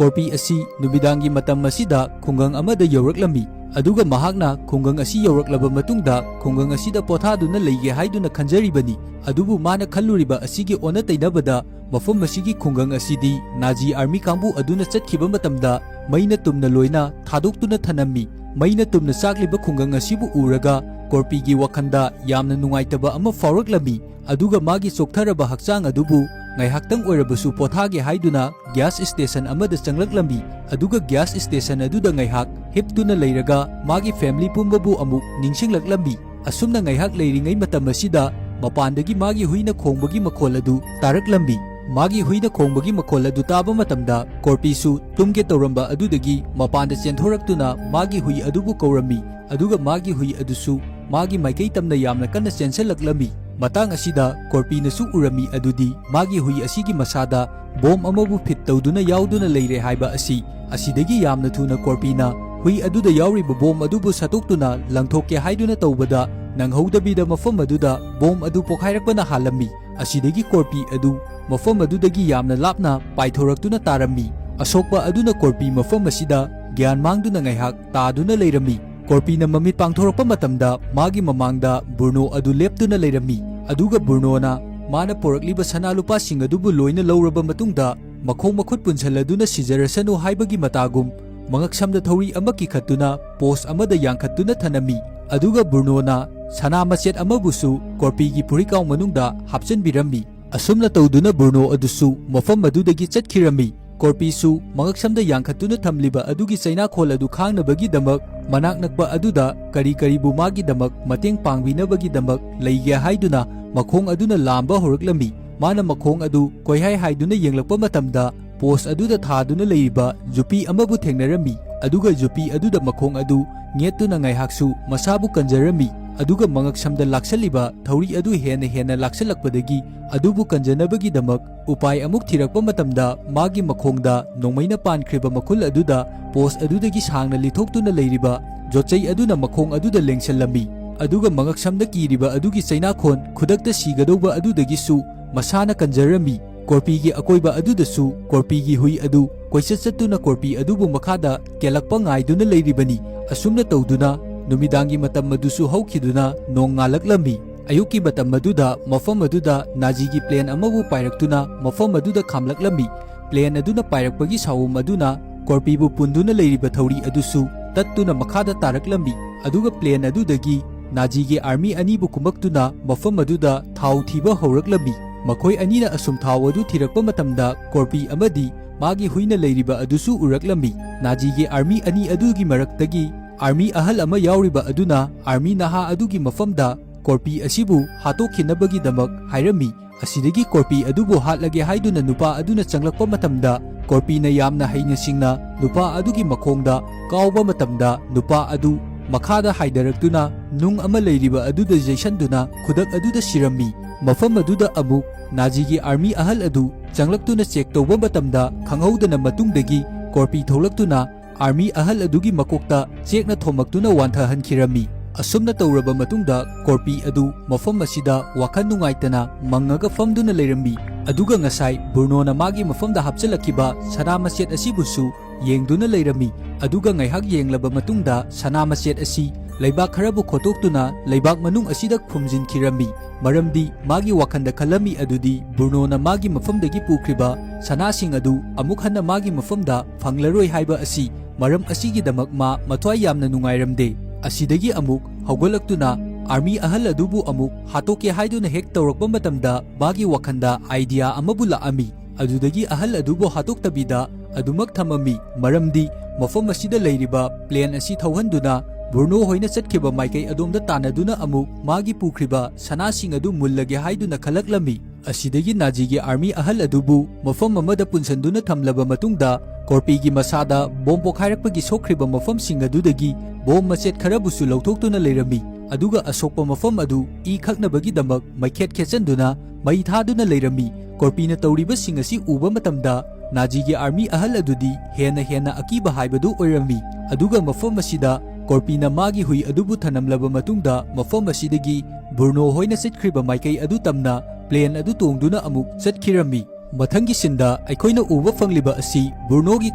ꯀꯣꯔꯄꯤ ꯑꯁꯤ ꯅꯨꯃꯤꯗꯥꯡꯒꯤ ꯃꯇꯝ ꯑꯁꯤꯗ ꯈꯨꯡꯒꯪ ꯑꯃꯗ ꯌꯧꯔꯛꯂꯝꯃꯤ꯫ ꯑꯗꯨꯒ ꯃꯍꯥꯛꯅ ꯈꯨꯡꯒꯪ ꯑꯁꯤ ꯌꯧꯔꯛꯂꯕ ꯃꯇꯨꯡꯗ ꯈꯨꯡꯒꯪ ꯑꯁꯤꯗ ꯄꯣꯊꯥꯗꯨꯅ ꯂꯩꯒꯦ ꯍꯥꯏꯗꯨꯅ ꯈꯟꯖꯔꯤꯕꯅꯤ꯫ ꯑꯗꯨꯕꯨ ꯃꯥꯅ ꯈꯜꯂꯨꯔꯤꯕ ꯑꯁꯤꯒꯤ ꯑꯣꯟꯅ ꯇꯩꯅꯕꯗ ꯃꯐꯝ ꯑꯁꯤꯒꯤ ꯈꯨꯡꯒꯪ ꯑꯁꯤꯗꯤ ꯅꯥꯖꯤ ꯑꯥꯔꯃꯤ ꯀꯥꯡꯕꯨ ꯑꯗꯨꯅ ꯆꯠꯈꯤꯕ ꯃꯇꯝꯗ ꯃꯩꯅ ꯇꯨꯝꯅ ꯂꯣꯏꯅ ꯊꯥꯗꯣꯛꯇꯨꯅ ꯊꯅꯝꯃꯤ꯫ ꯃꯩꯅ ꯇꯨꯝꯅ ꯆꯥꯛꯂꯤꯕ ꯈꯨꯡꯒꯪ ꯑꯁꯤꯕꯨ ꯎꯔꯒ ꯀꯣꯔꯄꯤꯒꯤ ꯋꯥꯈꯜꯗ ꯌꯥꯝꯅ ꯅꯨꯡꯉꯥꯏꯇꯕ ꯑꯃ ꯐꯥꯎꯔꯛꯂꯝꯃꯤ꯫ ꯑꯗꯨꯒ ꯃꯥꯒꯤ ꯆꯣꯛꯊꯔꯕ ꯍꯛꯆꯥꯡ ꯑꯗꯨꯕꯨ ꯉꯥꯏꯍꯥꯛꯇꯪ ꯑꯣꯏꯔꯕꯁꯨ ꯄꯣꯊꯥꯒꯦ ꯍꯥꯏꯗꯨꯅ ꯒ꯭ꯌꯥꯁ ꯁ꯭ꯇꯦꯁꯟ ꯑꯃꯗ ꯆꯪꯂꯛꯂꯝꯃꯤ꯫ ꯑꯗꯨꯒ ꯒ꯭ꯌꯥꯁ ꯁ꯭ꯇꯦꯁꯟ ꯑꯗꯨꯗ ꯉꯥꯏꯍꯥꯛ ꯍꯤꯞꯇꯨꯅ ꯂꯩꯔꯒ ꯃꯥꯒꯤ ꯐꯦꯃꯤꯂꯤ ꯄꯨꯝꯕꯕꯨ ꯑꯃꯨꯛ ꯅꯤꯡꯁꯤꯡꯂꯛꯂꯝꯃꯤ꯫ ꯑꯁꯨꯝꯅ ꯉꯥꯏꯍꯥꯛ ꯂꯩꯔꯤꯉꯩ ꯃꯇꯝ ꯑꯁꯤꯗ ꯃꯄꯥꯟꯗꯒꯤ ꯃꯥꯒꯤ ꯍꯨꯏꯅ ꯈꯣꯡꯕꯒꯤ ꯃꯈꯣꯜ ꯑꯗꯨ ꯇꯥꯔꯛꯂꯝꯃꯤ꯫ ꯃꯥꯒꯤ ꯍꯨꯏꯅ ꯈꯣꯡꯕꯒꯤ ꯃꯈꯣꯜ ꯑꯗꯨ ꯇꯥꯕ ꯃꯇꯝꯗ ꯀꯣꯔꯄꯤꯁꯨ ꯇꯨꯝꯒꯦ ꯇꯧꯔꯝꯕ ꯑꯗꯨꯗꯒꯤ ꯃꯄꯥꯟꯗ ꯆꯦꯟꯊꯣꯔꯛꯇꯨꯅ ꯃꯥꯒꯤ ꯍꯨꯏ ꯑꯗꯨꯕꯨ ꯀꯧꯔꯝꯃꯤ꯫ ꯑꯗꯨꯒ ꯃꯥꯒꯤ ꯍꯨꯏ ꯑꯗꯨꯁꯨ ꯃꯥꯒꯤ ꯃꯥꯏꯀꯩ ꯇꯝꯅ ꯌꯥꯝꯅ ꯀꯟꯅ ꯆꯦꯟꯁꯤꯜꯂꯛꯂꯝꯃꯤ꯫ ꯃꯇꯥꯡ ꯑꯁꯤꯗ ꯀꯣꯔꯄꯤꯅꯁꯨ ꯎꯔꯝꯃꯤ ꯑꯗꯨꯗꯤ ꯃꯥꯒꯤ ꯍꯨꯏ ꯑꯁꯤꯒꯤ ꯃꯁꯥꯗ ꯕꯣꯝ ꯑꯃꯕꯨ ꯐꯤꯠ ꯇꯧꯗꯨꯅ ꯌꯥꯎꯗꯨꯅ ꯂꯩꯔꯦ ꯍꯥꯏꯕ ꯑꯁꯤ꯫ ꯑꯁꯤꯗꯒꯤ ꯌꯥꯝꯅ ꯊꯨꯅ ꯀꯣꯔꯄꯤꯅ ꯍꯨꯏ ꯑꯗꯨꯗ ꯌꯥꯎꯔꯤꯕ ꯕꯣꯝ ꯑꯗꯨꯕꯨ ꯁꯠꯇꯣꯛꯇꯨꯅ ꯂꯪꯊꯣꯛꯀꯦ ꯍꯥꯏꯗꯨꯅ ꯇꯧꯕꯗ ꯅꯪꯍꯧꯗꯕꯤꯗ ꯃꯐꯝ ꯑꯗꯨꯗ ꯕꯣꯝ ꯑꯗꯨ ꯄꯣꯈꯥꯏꯔꯛꯄꯅ ꯍꯥꯜꯂꯝꯃꯤ꯫ ꯑꯁꯤꯗꯒꯤ ꯀꯣꯔꯄꯤ ꯑꯗꯨ ꯃꯐꯝ ꯑꯗꯨꯗꯒꯤ ꯌꯥꯝꯅ ꯂꯥꯞꯅ ꯄꯥꯏꯊꯣꯔꯛꯇꯨꯅ ꯇꯥꯔꯝꯃꯤ꯫ ꯑꯁꯣꯛꯄ ꯑꯗꯨꯅ ꯀꯣꯔꯄꯤ ꯃꯐꯝ ꯑꯁꯤꯗ ꯒ꯭ꯌꯥꯟ ꯃꯥꯡꯗꯨꯅ ꯉꯥꯏꯍꯥꯛ ꯇꯥꯗꯨꯅ ꯂꯩꯔꯝꯃꯤ꯫ ꯀꯣꯔꯄꯤꯅ ꯃꯃꯤꯠ ꯄꯥꯡꯊꯣꯔꯛꯄ ꯃꯇꯝꯗ ꯃꯥꯒꯤ ꯃꯃꯥꯡꯗ ꯕ꯭ꯔꯨꯅꯣ ꯑꯗꯨ ꯂꯦꯞꯇꯨꯅ ꯂꯩꯔꯝꯃꯤ꯫ ꯑꯗꯨꯒ ꯕ꯭ꯔꯨꯅꯣꯅ ꯃꯥꯅ ꯄꯣꯔꯛꯂꯤꯕ ꯁꯅꯥ ꯂꯨꯄꯥꯁꯤꯡ ꯑꯗꯨꯕꯨ ꯂꯣꯏꯅ ꯂꯧꯔꯕ ꯃꯇꯨꯡꯗ ꯃꯈꯣꯡ ꯃꯈꯨꯠ ꯄꯨꯟꯁꯤꯜꯂꯗꯨꯅ ꯁꯤꯖꯔꯁꯅꯨ ꯍꯥꯏꯕꯒꯤ ꯃꯇꯥꯒꯨꯝ ꯃꯉꯛꯁꯝꯗ ꯊꯧꯔꯤ ꯑꯃ ꯀꯤꯈꯠꯇꯨꯅ ꯄꯣꯁ ꯑꯃꯗ ꯌꯥꯟꯈꯠꯇꯨꯅ ꯊꯅꯝꯃꯤ꯫ ꯑꯗꯨꯒ ꯕ꯭ꯔꯨꯅꯣꯅ ꯁꯅꯥ ꯃꯆꯦꯠ ꯑꯃꯕꯨꯁꯨ ꯀꯣꯔꯄꯤꯒꯤ ꯐꯨꯔꯤꯠꯀꯥꯎ ꯃꯅꯨꯡꯗ ꯍꯥꯞꯆꯤꯟꯕꯤꯔꯝꯃꯤ꯫ ꯑꯁꯨꯝꯅ ꯇꯧꯗꯨꯅ ꯕ꯭ꯔꯨꯅꯣ ꯑꯗꯨꯁꯨ ꯃꯐꯝ ꯑꯗꯨꯗꯒꯤ ꯆꯠꯈꯤꯔꯝꯃꯤ꯫ ꯀꯣꯔꯄꯤꯁꯨ ꯃꯉꯛꯁꯝꯗ ꯌꯥꯟꯈꯠꯇꯨꯅ ꯊꯝꯂꯤꯕ ꯑꯗꯨꯒꯤ ꯆꯩꯅꯥꯈꯣꯜ ꯑꯗꯨ ꯈꯥꯡꯅꯕꯒꯤꯗꯃꯛ ꯃꯅꯥꯛ ꯅꯛꯄ ꯑꯗꯨꯗ ꯀꯔꯤ ꯀꯔꯤꯕꯨ ꯃꯥꯒꯤꯗꯃꯛ ꯃꯇꯦꯡ ꯄꯥꯡꯕꯤꯅꯕꯒꯤꯗꯃꯛ ꯂꯩꯒꯦ ꯍꯥꯏꯗꯨꯅ ꯃꯈꯣꯡ ꯑꯗꯨꯅ ꯂꯥꯝꯕ ꯍꯧꯔꯛꯂꯝꯃꯤ꯫ ꯃꯥꯅ ꯃꯈꯣꯡ ꯑꯗꯨ ꯀꯣꯏꯍꯥꯏ ꯍꯥꯏꯗꯨꯅ ꯌꯦꯡꯂꯛꯄ ꯃꯇꯝꯗ ꯄꯣꯁ ꯑꯗꯨꯗ ꯊꯥꯗꯨꯅ ꯂꯩꯔꯤꯕ ꯌꯨꯄꯤ ꯑꯃꯕꯨ ꯊꯦꯡꯅꯔꯝꯃꯤ꯫ ꯑꯗꯨꯒ ꯌꯨꯄꯤ ꯑꯗꯨꯗ ꯃꯈꯣꯡ ꯑꯗꯨ ꯅꯦꯠꯇꯨꯅ ꯉꯥꯏꯍꯥꯛꯁꯨ ꯃꯁꯥꯕꯨ ꯀꯟꯖꯔꯝꯃꯤ꯫ ꯑꯗꯨꯒ ꯃꯉꯛꯁꯝꯗ ꯂꯥꯛꯁꯜꯂꯤꯕ ꯊꯧꯔꯤ ꯑꯗꯨ ꯍꯦꯟꯅ ꯍꯦꯟꯅ ꯂꯥꯛꯁꯜꯂꯛꯄꯗꯒꯤ ꯑꯗꯨꯕꯨ ꯀꯟꯖꯅꯕꯒꯤꯗꯃꯛ ꯎꯄꯥꯏ ꯑꯃꯨꯛ ꯊꯤꯔꯛꯄ ꯃꯇꯝꯗ ꯃꯥꯒꯤ ꯃꯈꯣꯡꯗ ꯅꯣꯡꯃꯩꯅ ꯄꯥꯟꯈ꯭ꯔꯤꯕ ꯃꯈꯨꯜ ꯑꯗꯨꯗ ꯄꯣꯁ ꯑꯗꯨꯗꯒꯤ ꯁꯥꯡꯅ ꯂꯤꯊꯣꯛꯇꯨꯅ ꯂꯩꯔꯤꯕ ꯌꯣꯠꯆꯩ ꯑꯗꯨꯅ ꯃꯈꯣꯡ ꯑꯗꯨꯗ ꯂꯦꯡꯁꯜꯂꯝꯃꯤ꯫ ꯑꯗꯨꯒ ꯃꯉꯛꯁꯝꯗ ꯀꯤꯔꯤꯕ ꯑꯗꯨꯒꯤ ꯆꯩꯅꯥꯈꯣꯟ ꯈꯨꯗꯛꯇ ꯁꯤꯒꯗꯧꯕ ꯑꯗꯨꯗꯒꯤꯁꯨ ꯃꯁꯥꯅ ꯀꯟꯖꯔꯝꯃꯤ꯫ ꯀꯣꯔꯄꯤꯒꯤ ꯑꯀꯣꯏꯕ ꯑꯗꯨꯗꯁꯨ ꯀꯣꯔꯄꯤꯒꯤ ꯍꯨꯏ ꯑꯗꯨ ꯀꯣꯏꯆꯠ ꯆꯠꯇꯨꯅ ꯀꯣꯔꯄꯤ ꯑꯗꯨꯕꯨ ꯃꯈꯥꯗ ꯀꯦꯜꯂꯛꯄ ꯉꯥꯏꯗꯨꯅ ꯂꯩꯔꯤꯕꯅꯤ꯫ ꯑꯁꯨꯝꯅ ꯇꯧꯗꯨꯅ ꯅꯨꯃꯤꯗꯥꯡꯒꯤ ꯃꯇꯝ ꯑꯗꯨꯁꯨ ꯍꯧꯈꯤꯗꯨꯅ ꯅꯣꯡ ꯉꯥꯜꯂꯛꯂꯝꯃꯤ꯫ ꯑꯌꯨꯛꯀꯤ ꯃꯇꯝ ꯑꯗꯨꯗ ꯃꯐꯝ ꯑꯗꯨꯗ ꯅꯥꯖꯤꯒꯤ ꯄ꯭ꯂꯦꯟ ꯑꯃꯕꯨ ꯄꯥꯏꯔꯛꯇꯨꯅ ꯃꯐꯝ ꯑꯗꯨꯗ ꯈꯥꯝꯂꯛꯂꯝꯃꯤ꯫ ꯄ꯭ꯂꯦꯟ ꯑꯗꯨꯅ ꯄꯥꯏꯔꯛꯄꯒꯤ ꯁꯥꯑꯣꯝ ꯑꯗꯨꯅ ꯀꯣꯔꯄꯤꯕꯨ ꯄꯨꯟꯗꯨꯅ ꯂꯩꯔꯤꯕ ꯊꯧꯔꯤ ꯑꯗꯨꯁꯨ ꯇꯠꯇꯨꯅ ꯃꯈꯥꯗ ꯇꯥꯔꯛꯂꯝꯃꯤ꯫ ꯑꯗꯨꯒ ꯄ꯭ꯂꯦꯟ ꯑꯗꯨꯗꯒꯤ ꯅꯥꯖꯤꯒꯤ ꯑꯥꯔꯃꯤ ꯑꯅꯤꯕꯨ ꯀꯨꯝꯃꯛꯇꯨꯅ ꯃꯐꯝ ꯑꯗꯨꯗ ꯊꯥꯎ ꯊꯤꯕ ꯍꯧꯔꯛꯂꯝꯃꯤ꯫ ꯃꯈꯣꯏ ꯑꯅꯤꯅ ꯑꯁꯨꯝ ꯊꯥꯎ ꯑꯗꯨ ꯊꯤꯔꯛꯄ ꯃꯇꯝꯗ ꯀꯣꯔꯄꯤ ꯑꯃꯗꯤ ꯃꯥꯒꯤ ꯍꯨꯏꯅ ꯂꯩꯔꯤꯕ ꯑꯗꯨꯁꯨ ꯎꯔꯛꯂꯝꯃꯤ꯫ ꯅꯥꯖꯤꯒꯤ ꯑꯥꯔꯃꯤ ꯑꯅꯤ ꯑꯗꯨꯒꯤ ꯃꯔꯛꯇꯒꯤ ꯑꯥꯔꯃꯤ ꯑꯍꯜ ꯑꯃ ꯌꯥꯎꯔꯤꯕ ꯑꯗꯨꯅ ꯑꯥꯔꯃꯤ ꯅꯍꯥ ꯑꯗꯨꯒꯤ ꯃꯐꯝꯗ ꯀꯣꯔꯄꯤ ꯑꯁꯤꯕꯨ ꯍꯥꯠꯇꯣꯛꯈꯤꯅꯕꯒꯤꯗꯃꯛ ꯍꯥꯏꯔꯝꯃꯤ꯫ ꯑꯁꯤꯗꯒꯤ ꯀꯣꯔꯄꯤ ꯑꯗꯨꯕꯨ ꯍꯥꯠꯂꯒꯦ ꯍꯥꯏꯗꯨꯅ ꯅꯨꯄꯥ ꯑꯗꯨꯅ ꯆꯪꯂꯛꯄ ꯃꯇꯝꯗ ꯀꯣꯔꯄꯤꯅ ꯌꯥꯝꯅ ꯍꯩꯅ ꯁꯤꯡꯅ ꯅꯨꯄꯥ ꯑꯗꯨꯒꯤ ꯃꯈꯣꯡꯗ ꯀꯥꯎꯕ ꯃꯇꯝꯗ ꯅꯨꯄꯥ ꯑꯗꯨ ꯃꯈꯥꯗ ꯍꯥꯏꯗꯔꯛꯇꯨꯅ ꯅꯨꯡ ꯑꯃ ꯂꯩꯔꯤꯕ ꯑꯗꯨꯗ ꯌꯩꯁꯟꯗꯨꯅ ꯈꯨꯗꯛ ꯑꯗꯨꯗ ꯁꯤꯔꯝꯃꯤ꯫ ꯃꯐꯝ ꯑꯗꯨꯗ ꯑꯃꯨꯛ ꯅꯥꯖꯤꯒꯤ ꯑꯥꯔꯃꯤ ꯑꯍꯜ ꯑꯗꯨ ꯆꯪꯂꯛꯇꯨꯅ ꯆꯦꯛ ꯇꯧꯕ ꯃꯇꯝꯗ ꯈꯪꯍꯧꯗꯅ ꯃꯇꯨꯡꯗꯒꯤ ꯀꯣꯔꯄꯤ ꯊꯣꯛꯂꯛꯇꯨꯅ ꯑꯥꯔꯃꯤ ꯑꯍꯜ ꯑꯗꯨꯒꯤ ꯃꯀꯣꯛꯇ ꯆꯦꯛꯅ ꯊꯣꯝꯃꯛꯇꯨꯅ ꯋꯥꯟꯊꯍꯟꯈꯤꯔꯝꯃꯤ꯫ ꯑꯁꯨꯝꯅ ꯇꯧꯔꯕ ꯃꯇꯨꯡꯗ ꯀꯣꯔꯄꯤ ꯑꯗꯨ ꯃꯐꯝ ꯑꯁꯤꯗ ꯋꯥꯈꯜ ꯅꯨꯡꯉꯥꯏꯇꯅ ꯃꯪꯉꯒ ꯐꯝꯗꯨꯅ ꯂꯩꯔꯝꯃꯤ꯫ ꯑꯗꯨꯒ ꯉꯁꯥꯏ ꯕ꯭ꯔꯨꯅꯣꯅ ꯃꯥꯒꯤ ꯃꯐꯝꯗ ꯍꯥꯞꯆꯤꯜꯂꯛꯈꯤꯕ ꯁꯅꯥ ꯃꯆꯦꯠ ꯑꯁꯤꯕꯨꯁꯨ ꯌꯦꯡꯗꯨꯅ ꯂꯩꯔꯝꯃꯤ꯫ ꯑꯗꯨꯒ ꯉꯥꯏꯍꯥꯛ ꯌꯦꯡꯂꯕ ꯃꯇꯨꯡꯗ ꯁꯅꯥ ꯃꯆꯦꯠ ꯑꯁꯤ ꯂꯩꯕꯥꯛ ꯈꯔꯕꯨ ꯈꯣꯠꯇꯣꯛꯇꯨꯅ ꯂꯩꯕꯥꯛ ꯃꯅꯨꯡ ꯑꯁꯤꯗ ꯈꯨꯝꯖꯤꯟꯈꯤꯔꯝꯃꯤ꯫ ꯃꯔꯝꯗꯤ ꯃꯥꯒꯤ ꯋꯥꯈꯜꯗ ꯈꯜꯂꯝꯃꯤ ꯑꯗꯨꯗꯤ ꯕ꯭ꯔꯨꯅꯣꯅ ꯃꯥꯒꯤ ꯃꯐꯝꯗꯒꯤ ꯄꯨꯈ꯭ꯔꯤꯕ ꯁꯅꯥꯁꯤꯡ ꯑꯗꯨ ꯑꯃꯨꯛ ꯍꯟꯅ ꯃꯥꯒꯤ ꯃꯐꯝꯗ ꯐꯪꯂꯔꯣꯏ ꯍꯥꯏꯕ ꯑꯁꯤ ꯃꯔꯝ ꯑꯁꯤꯒꯤꯗꯃꯛ ꯃꯥ ꯃꯊ꯭ꯋꯥꯏ ꯌꯥꯝꯅ ꯅꯨꯡꯉꯥꯏꯔꯝꯗꯦ꯫ ꯑꯁꯤꯗꯒꯤ ꯑꯃꯨꯛ ꯍꯧꯒꯠꯂꯛꯇꯨꯅ army ꯑꯍꯜ ꯑꯗꯨꯕꯨ ꯑꯃꯨꯛ ꯍꯥꯠꯇꯣꯛꯀꯦ ꯍꯥꯏꯗꯨꯅ ꯍꯦꯛ ꯇꯧꯔꯛꯄ ꯃꯇꯝꯗ ꯃꯥꯒꯤ ꯋꯥꯈꯜꯗ idea ꯑꯃꯕꯨ ꯂꯥꯛꯑꯝꯃꯤ꯫ ꯑꯗꯨꯗꯒꯤ ꯑꯍꯜ ꯑꯗꯨꯕꯨ ꯍꯥꯠꯇꯣꯛꯇꯕꯤꯗ ꯑꯗꯨꯃꯛ ꯊꯝꯃꯝꯃꯤ꯫ ꯃꯔꯝꯗꯤ ꯃꯐꯝ ꯑꯁꯤꯗ ꯂꯩꯔꯤꯕ plane ꯑꯁꯤ ꯊꯧꯍꯟꯗꯨꯅ ꯕ꯭ꯔꯨꯅꯣ ꯍꯣꯏꯅ ꯆꯠꯈꯤꯕ ꯃꯥꯏꯀꯩ ꯑꯗꯣꯝꯗ ꯇꯥꯟꯅꯗꯨꯅ ꯑꯃꯨꯛ ꯃꯥꯒꯤ ꯄꯨꯈ꯭ꯔꯤꯕ ꯁꯅꯥꯁꯤꯡ ꯑꯗꯨ ꯃꯨꯜꯂꯒꯦ ꯍꯥꯏꯗꯨꯅ ꯈꯜꯂꯛꯂꯝꯃꯤ꯫ ꯑꯁꯤꯗꯒꯤ ꯅꯥꯖꯤꯒꯤ army ꯑꯍꯜ ꯑꯗꯨꯕꯨ ꯃꯐꯝ ꯑꯃꯗ ꯄꯨꯟꯁꯤꯟꯗꯨꯅ ꯊꯝꯂꯕ ꯃꯇꯨꯡꯗ, ꯀꯣꯔꯄꯤꯒꯤ ꯃꯁꯥꯗ bomb ꯄꯣꯈꯥꯏꯔꯛꯄꯒꯤ ꯁꯣꯛꯈ꯭ꯔꯤꯕ ꯃꯐꯝꯁꯤꯡ ꯑꯗꯨꯗꯒꯤ bomb ꯃꯆꯦꯠ ꯈꯔꯕꯨꯁꯨ ꯂꯧꯊꯣꯛꯇꯨꯅ ꯂꯩꯔꯝꯃꯤ꯫ ꯑꯗꯨꯒ ꯑꯁꯣꯛꯄ ꯃꯐꯝ ꯑꯗꯨ ꯏ ꯈꯛꯅꯕꯒꯤꯗꯃꯛ ꯃꯩꯈꯦꯠ ꯈꯦꯠꯆꯟꯗꯨꯅ ꯃꯩ ꯊꯥꯗꯨꯅ ꯂꯩꯔꯝꯃꯤ꯫ ꯀꯣꯔꯄꯤꯅ ꯇꯧꯔꯤꯕꯁꯤꯡ ꯑꯁꯤ ꯎꯕ ꯃꯇꯝꯗ, ꯅꯥꯖꯤꯒꯤ army ꯑꯍꯜ ꯑꯗꯨꯗꯤ ꯍꯦꯟꯅ ꯍꯦꯟꯅ ꯑꯀꯤꯕ ꯍꯥꯏꯕꯗꯨ ꯑꯣꯏꯔꯝꯃꯤ꯫ ꯑꯗꯨꯒ ꯃꯐꯝ ꯑꯁꯤꯗ ꯀꯣꯔꯄꯤꯅ ꯃꯥꯒꯤ ꯍꯨꯏ ꯑꯗꯨꯕꯨ ꯊꯅꯝꯂꯕ ꯃꯇꯨꯡꯗ, ꯃꯐꯝ ꯑꯁꯤꯗꯒꯤ ꯕ꯭ꯔꯨꯅꯣ ꯍꯣꯏꯅ ꯆꯠꯈ꯭ꯔꯤꯕ ꯃꯥꯏꯀꯩ ꯑꯗꯨ ꯇꯝꯅ plane ꯑꯗꯨ ꯇꯣꯡꯗꯨꯅ ꯑꯃꯨꯛ ꯆꯠꯈꯤꯔꯝꯃꯤ꯫ ꯃꯊꯪꯒꯤ sceneꯗ ꯑꯩꯈꯣꯏꯅ ꯎꯕ ꯐꯪꯂꯤꯕ ꯑꯁꯤ ꯕ꯭ꯔꯨꯅꯣꯒꯤ